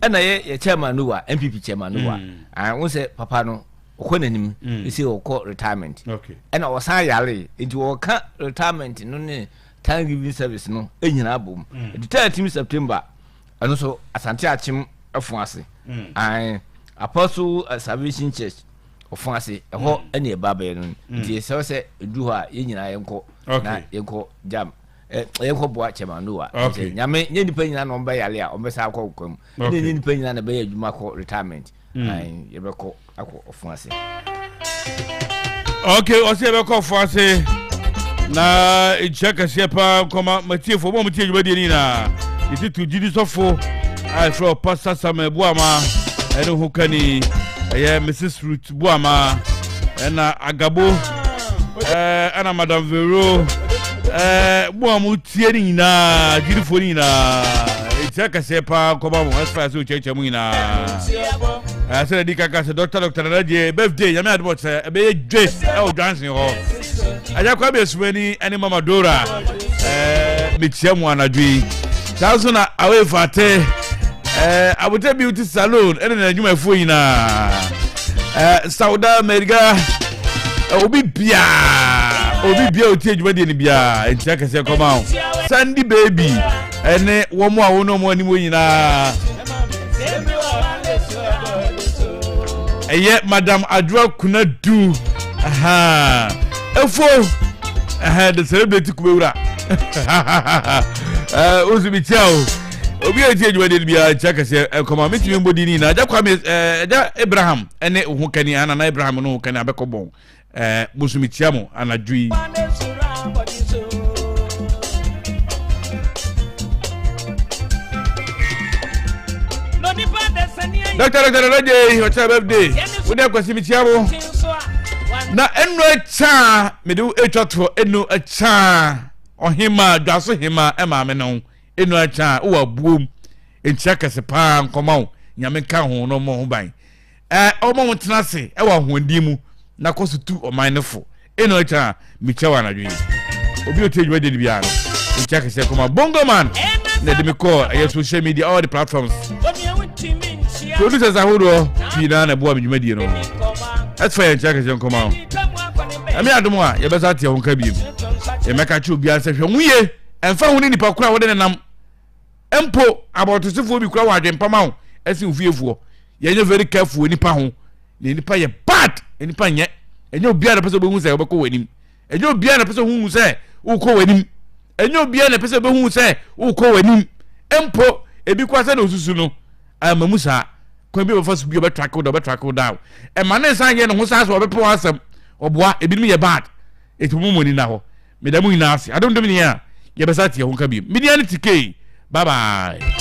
Ɛna yɛ yɛ chairman Noah, NPP chairman Noah. Ae, wo sɛ papa no ɔkɔ n'anim, ɛsɛ ɔkɔ retirement. Ɛna ɔsan yare, nti wɔka retirement no ne Thanksgiving service no nyinaa bom. Ɛdi 13 September, ɛno nso Asante Akyem ɛfo ase. Ae, Apostle eh, Salvation Church ɔfo ase, ɛhɔ ɛne ɛba bɛyɛ no. Nti ɛsɛ sɛ ɛduru hɔ a yɛn nyinaa yɛnkɔ na yɛnkɔ jam. Eh, yɛnkɔ boa Chairman Noah. Okay. Nyame nyɛ nipa nyinaa na ɔmbɛyale a ɔmbɛsa akɔ nkwa mu. Ɛne nyɛ nipa nyinaa na ɛbɛyɛ adwuma kɔ retirement. Mm. Yɛbɛkɔ akɔ ɔfo ase. Ok, ɔsɛ yɛbɛkɔ ɔfo ase na nkyia kɛseɛ paa nkɔma matiefoɔ mo a motie dwumadie no nyinaa yɛtutu gyidi sɔfo a ɛfrɛ ɔpasa samuel boama ɛne ho kani ɛyɛ mrs ruth boama ɛna agabo ɛna madam vero mo a motie no nyinaa gyidifoɔ no nyinaa ɛkyia kɛseɛ paa nkɔma mo ɛsfa sɛ ɔkyerɛkyerɛ mu nyinaa sɛ nadi kaka sɛ dɔkta dɔkta nana gye birthday nyame adom ɔkyerɛ ɛbɛyɛ dwe ɛwɔ dwansen hɔ agya kwa bɛsumani ɛne mama dora mekyia mu anadwo yi saa nso na awefo ate. Ɛɛ Abotɛ Beauty Salon ɛne n'adwumayɛfoɔ nyinaa. Ɛɛ Sauda Meriga obi biara obi biara otie adwumadie no biara nkyia kɛseɛ kɔma wo. Sandy Baby ɛne wɔn a wɔn wɔn anim nyinaa. Ɛyɛ Madam Adwoa Kunadu. Efo ɛhɛn the celebrity kubewura. Ɛɛ osu mi tia o. Obi a eti adwuma de biara nkyia kɛseɛ ɛkɔma mi tumi mbɔ di ni nyinaa. Agya Kwame ɛɛ agya Abraham ɛne ho kani anana Abraham ne ho kani abɛkɔ bɔn. Ɛɛ mo nso mi tia mo anadwo yi. Dr. Dr. Dr. J, ɔkyerɛ birthday. Wode akwasi mi tia mo. Na ɛnu akyaa mede wo atwa toɔ ɛnu akyaa ɔhema dwaso hema ɛmaame no ɛnu akyaa wowɔ abuom nkyia kɛse paa nkɔma wo nyame nka ho na ɔmmɔ ho ban Ɛ ɔma wɔn tena ase wɔ ahoɔden mu na kɔ so tu ɔman no fo. Eno akyi a mekyia wɔ anadwo yi. Obi a otie dwumadie no biara no, mekyia kɛseɛ kɔma Bongo Man na ɛde me kɔɔ ɛyɛ social media all the platforms. Producers ahodoɔ pii naa na ɛboa me dwumadie no. Ɛtfa yɛn kyia kɛseɛ nkɔma wo. Ɛme adom a yɛbɛsa ate ho nka biem. Yɛmɛka kyerɛ obiara sɛ hwɛ ho yie ɛmfa ho ne nipa koro a wode ne nam. Mpo abɔntosefoɔ bi kura wɔ adwempa ma wo ɛsen wo fiefoɔ. Yɛnyɛ very careful wɔ nipa ho. Na nipa yɛ bad. Nipa nyɛ. Ɛnyɛ obiara na pɛ sɛ ɔbɛhu sɛ ɔbɛkɔ w'anim. Ɛnyɛ obiara na pɛ sɛ ɔhu sɛ wokɔ w'anim. Ɛnyɛ obiara na pɛ sɛ ɔbɛhu sɛ wokɔ w'anim. Mpo ebi kora sɛ na osusu no ama mu saa. Kwan bi a ɔbɛfa so bi ɔbɛtrake wo down ɔbɛtrake wo down. Ɛma ne nsa nyɛ ne ho saa sɛ ɔbɛpɛ w'asɛm. Ɔboa ebinom yɛ bad. Eti mo mo ani na hɔ. Meda mo nyinaa ase. Adom dom ni a, yɛbɛsa ate yɛn ho nka bio. Me din ne TK. Bye bye.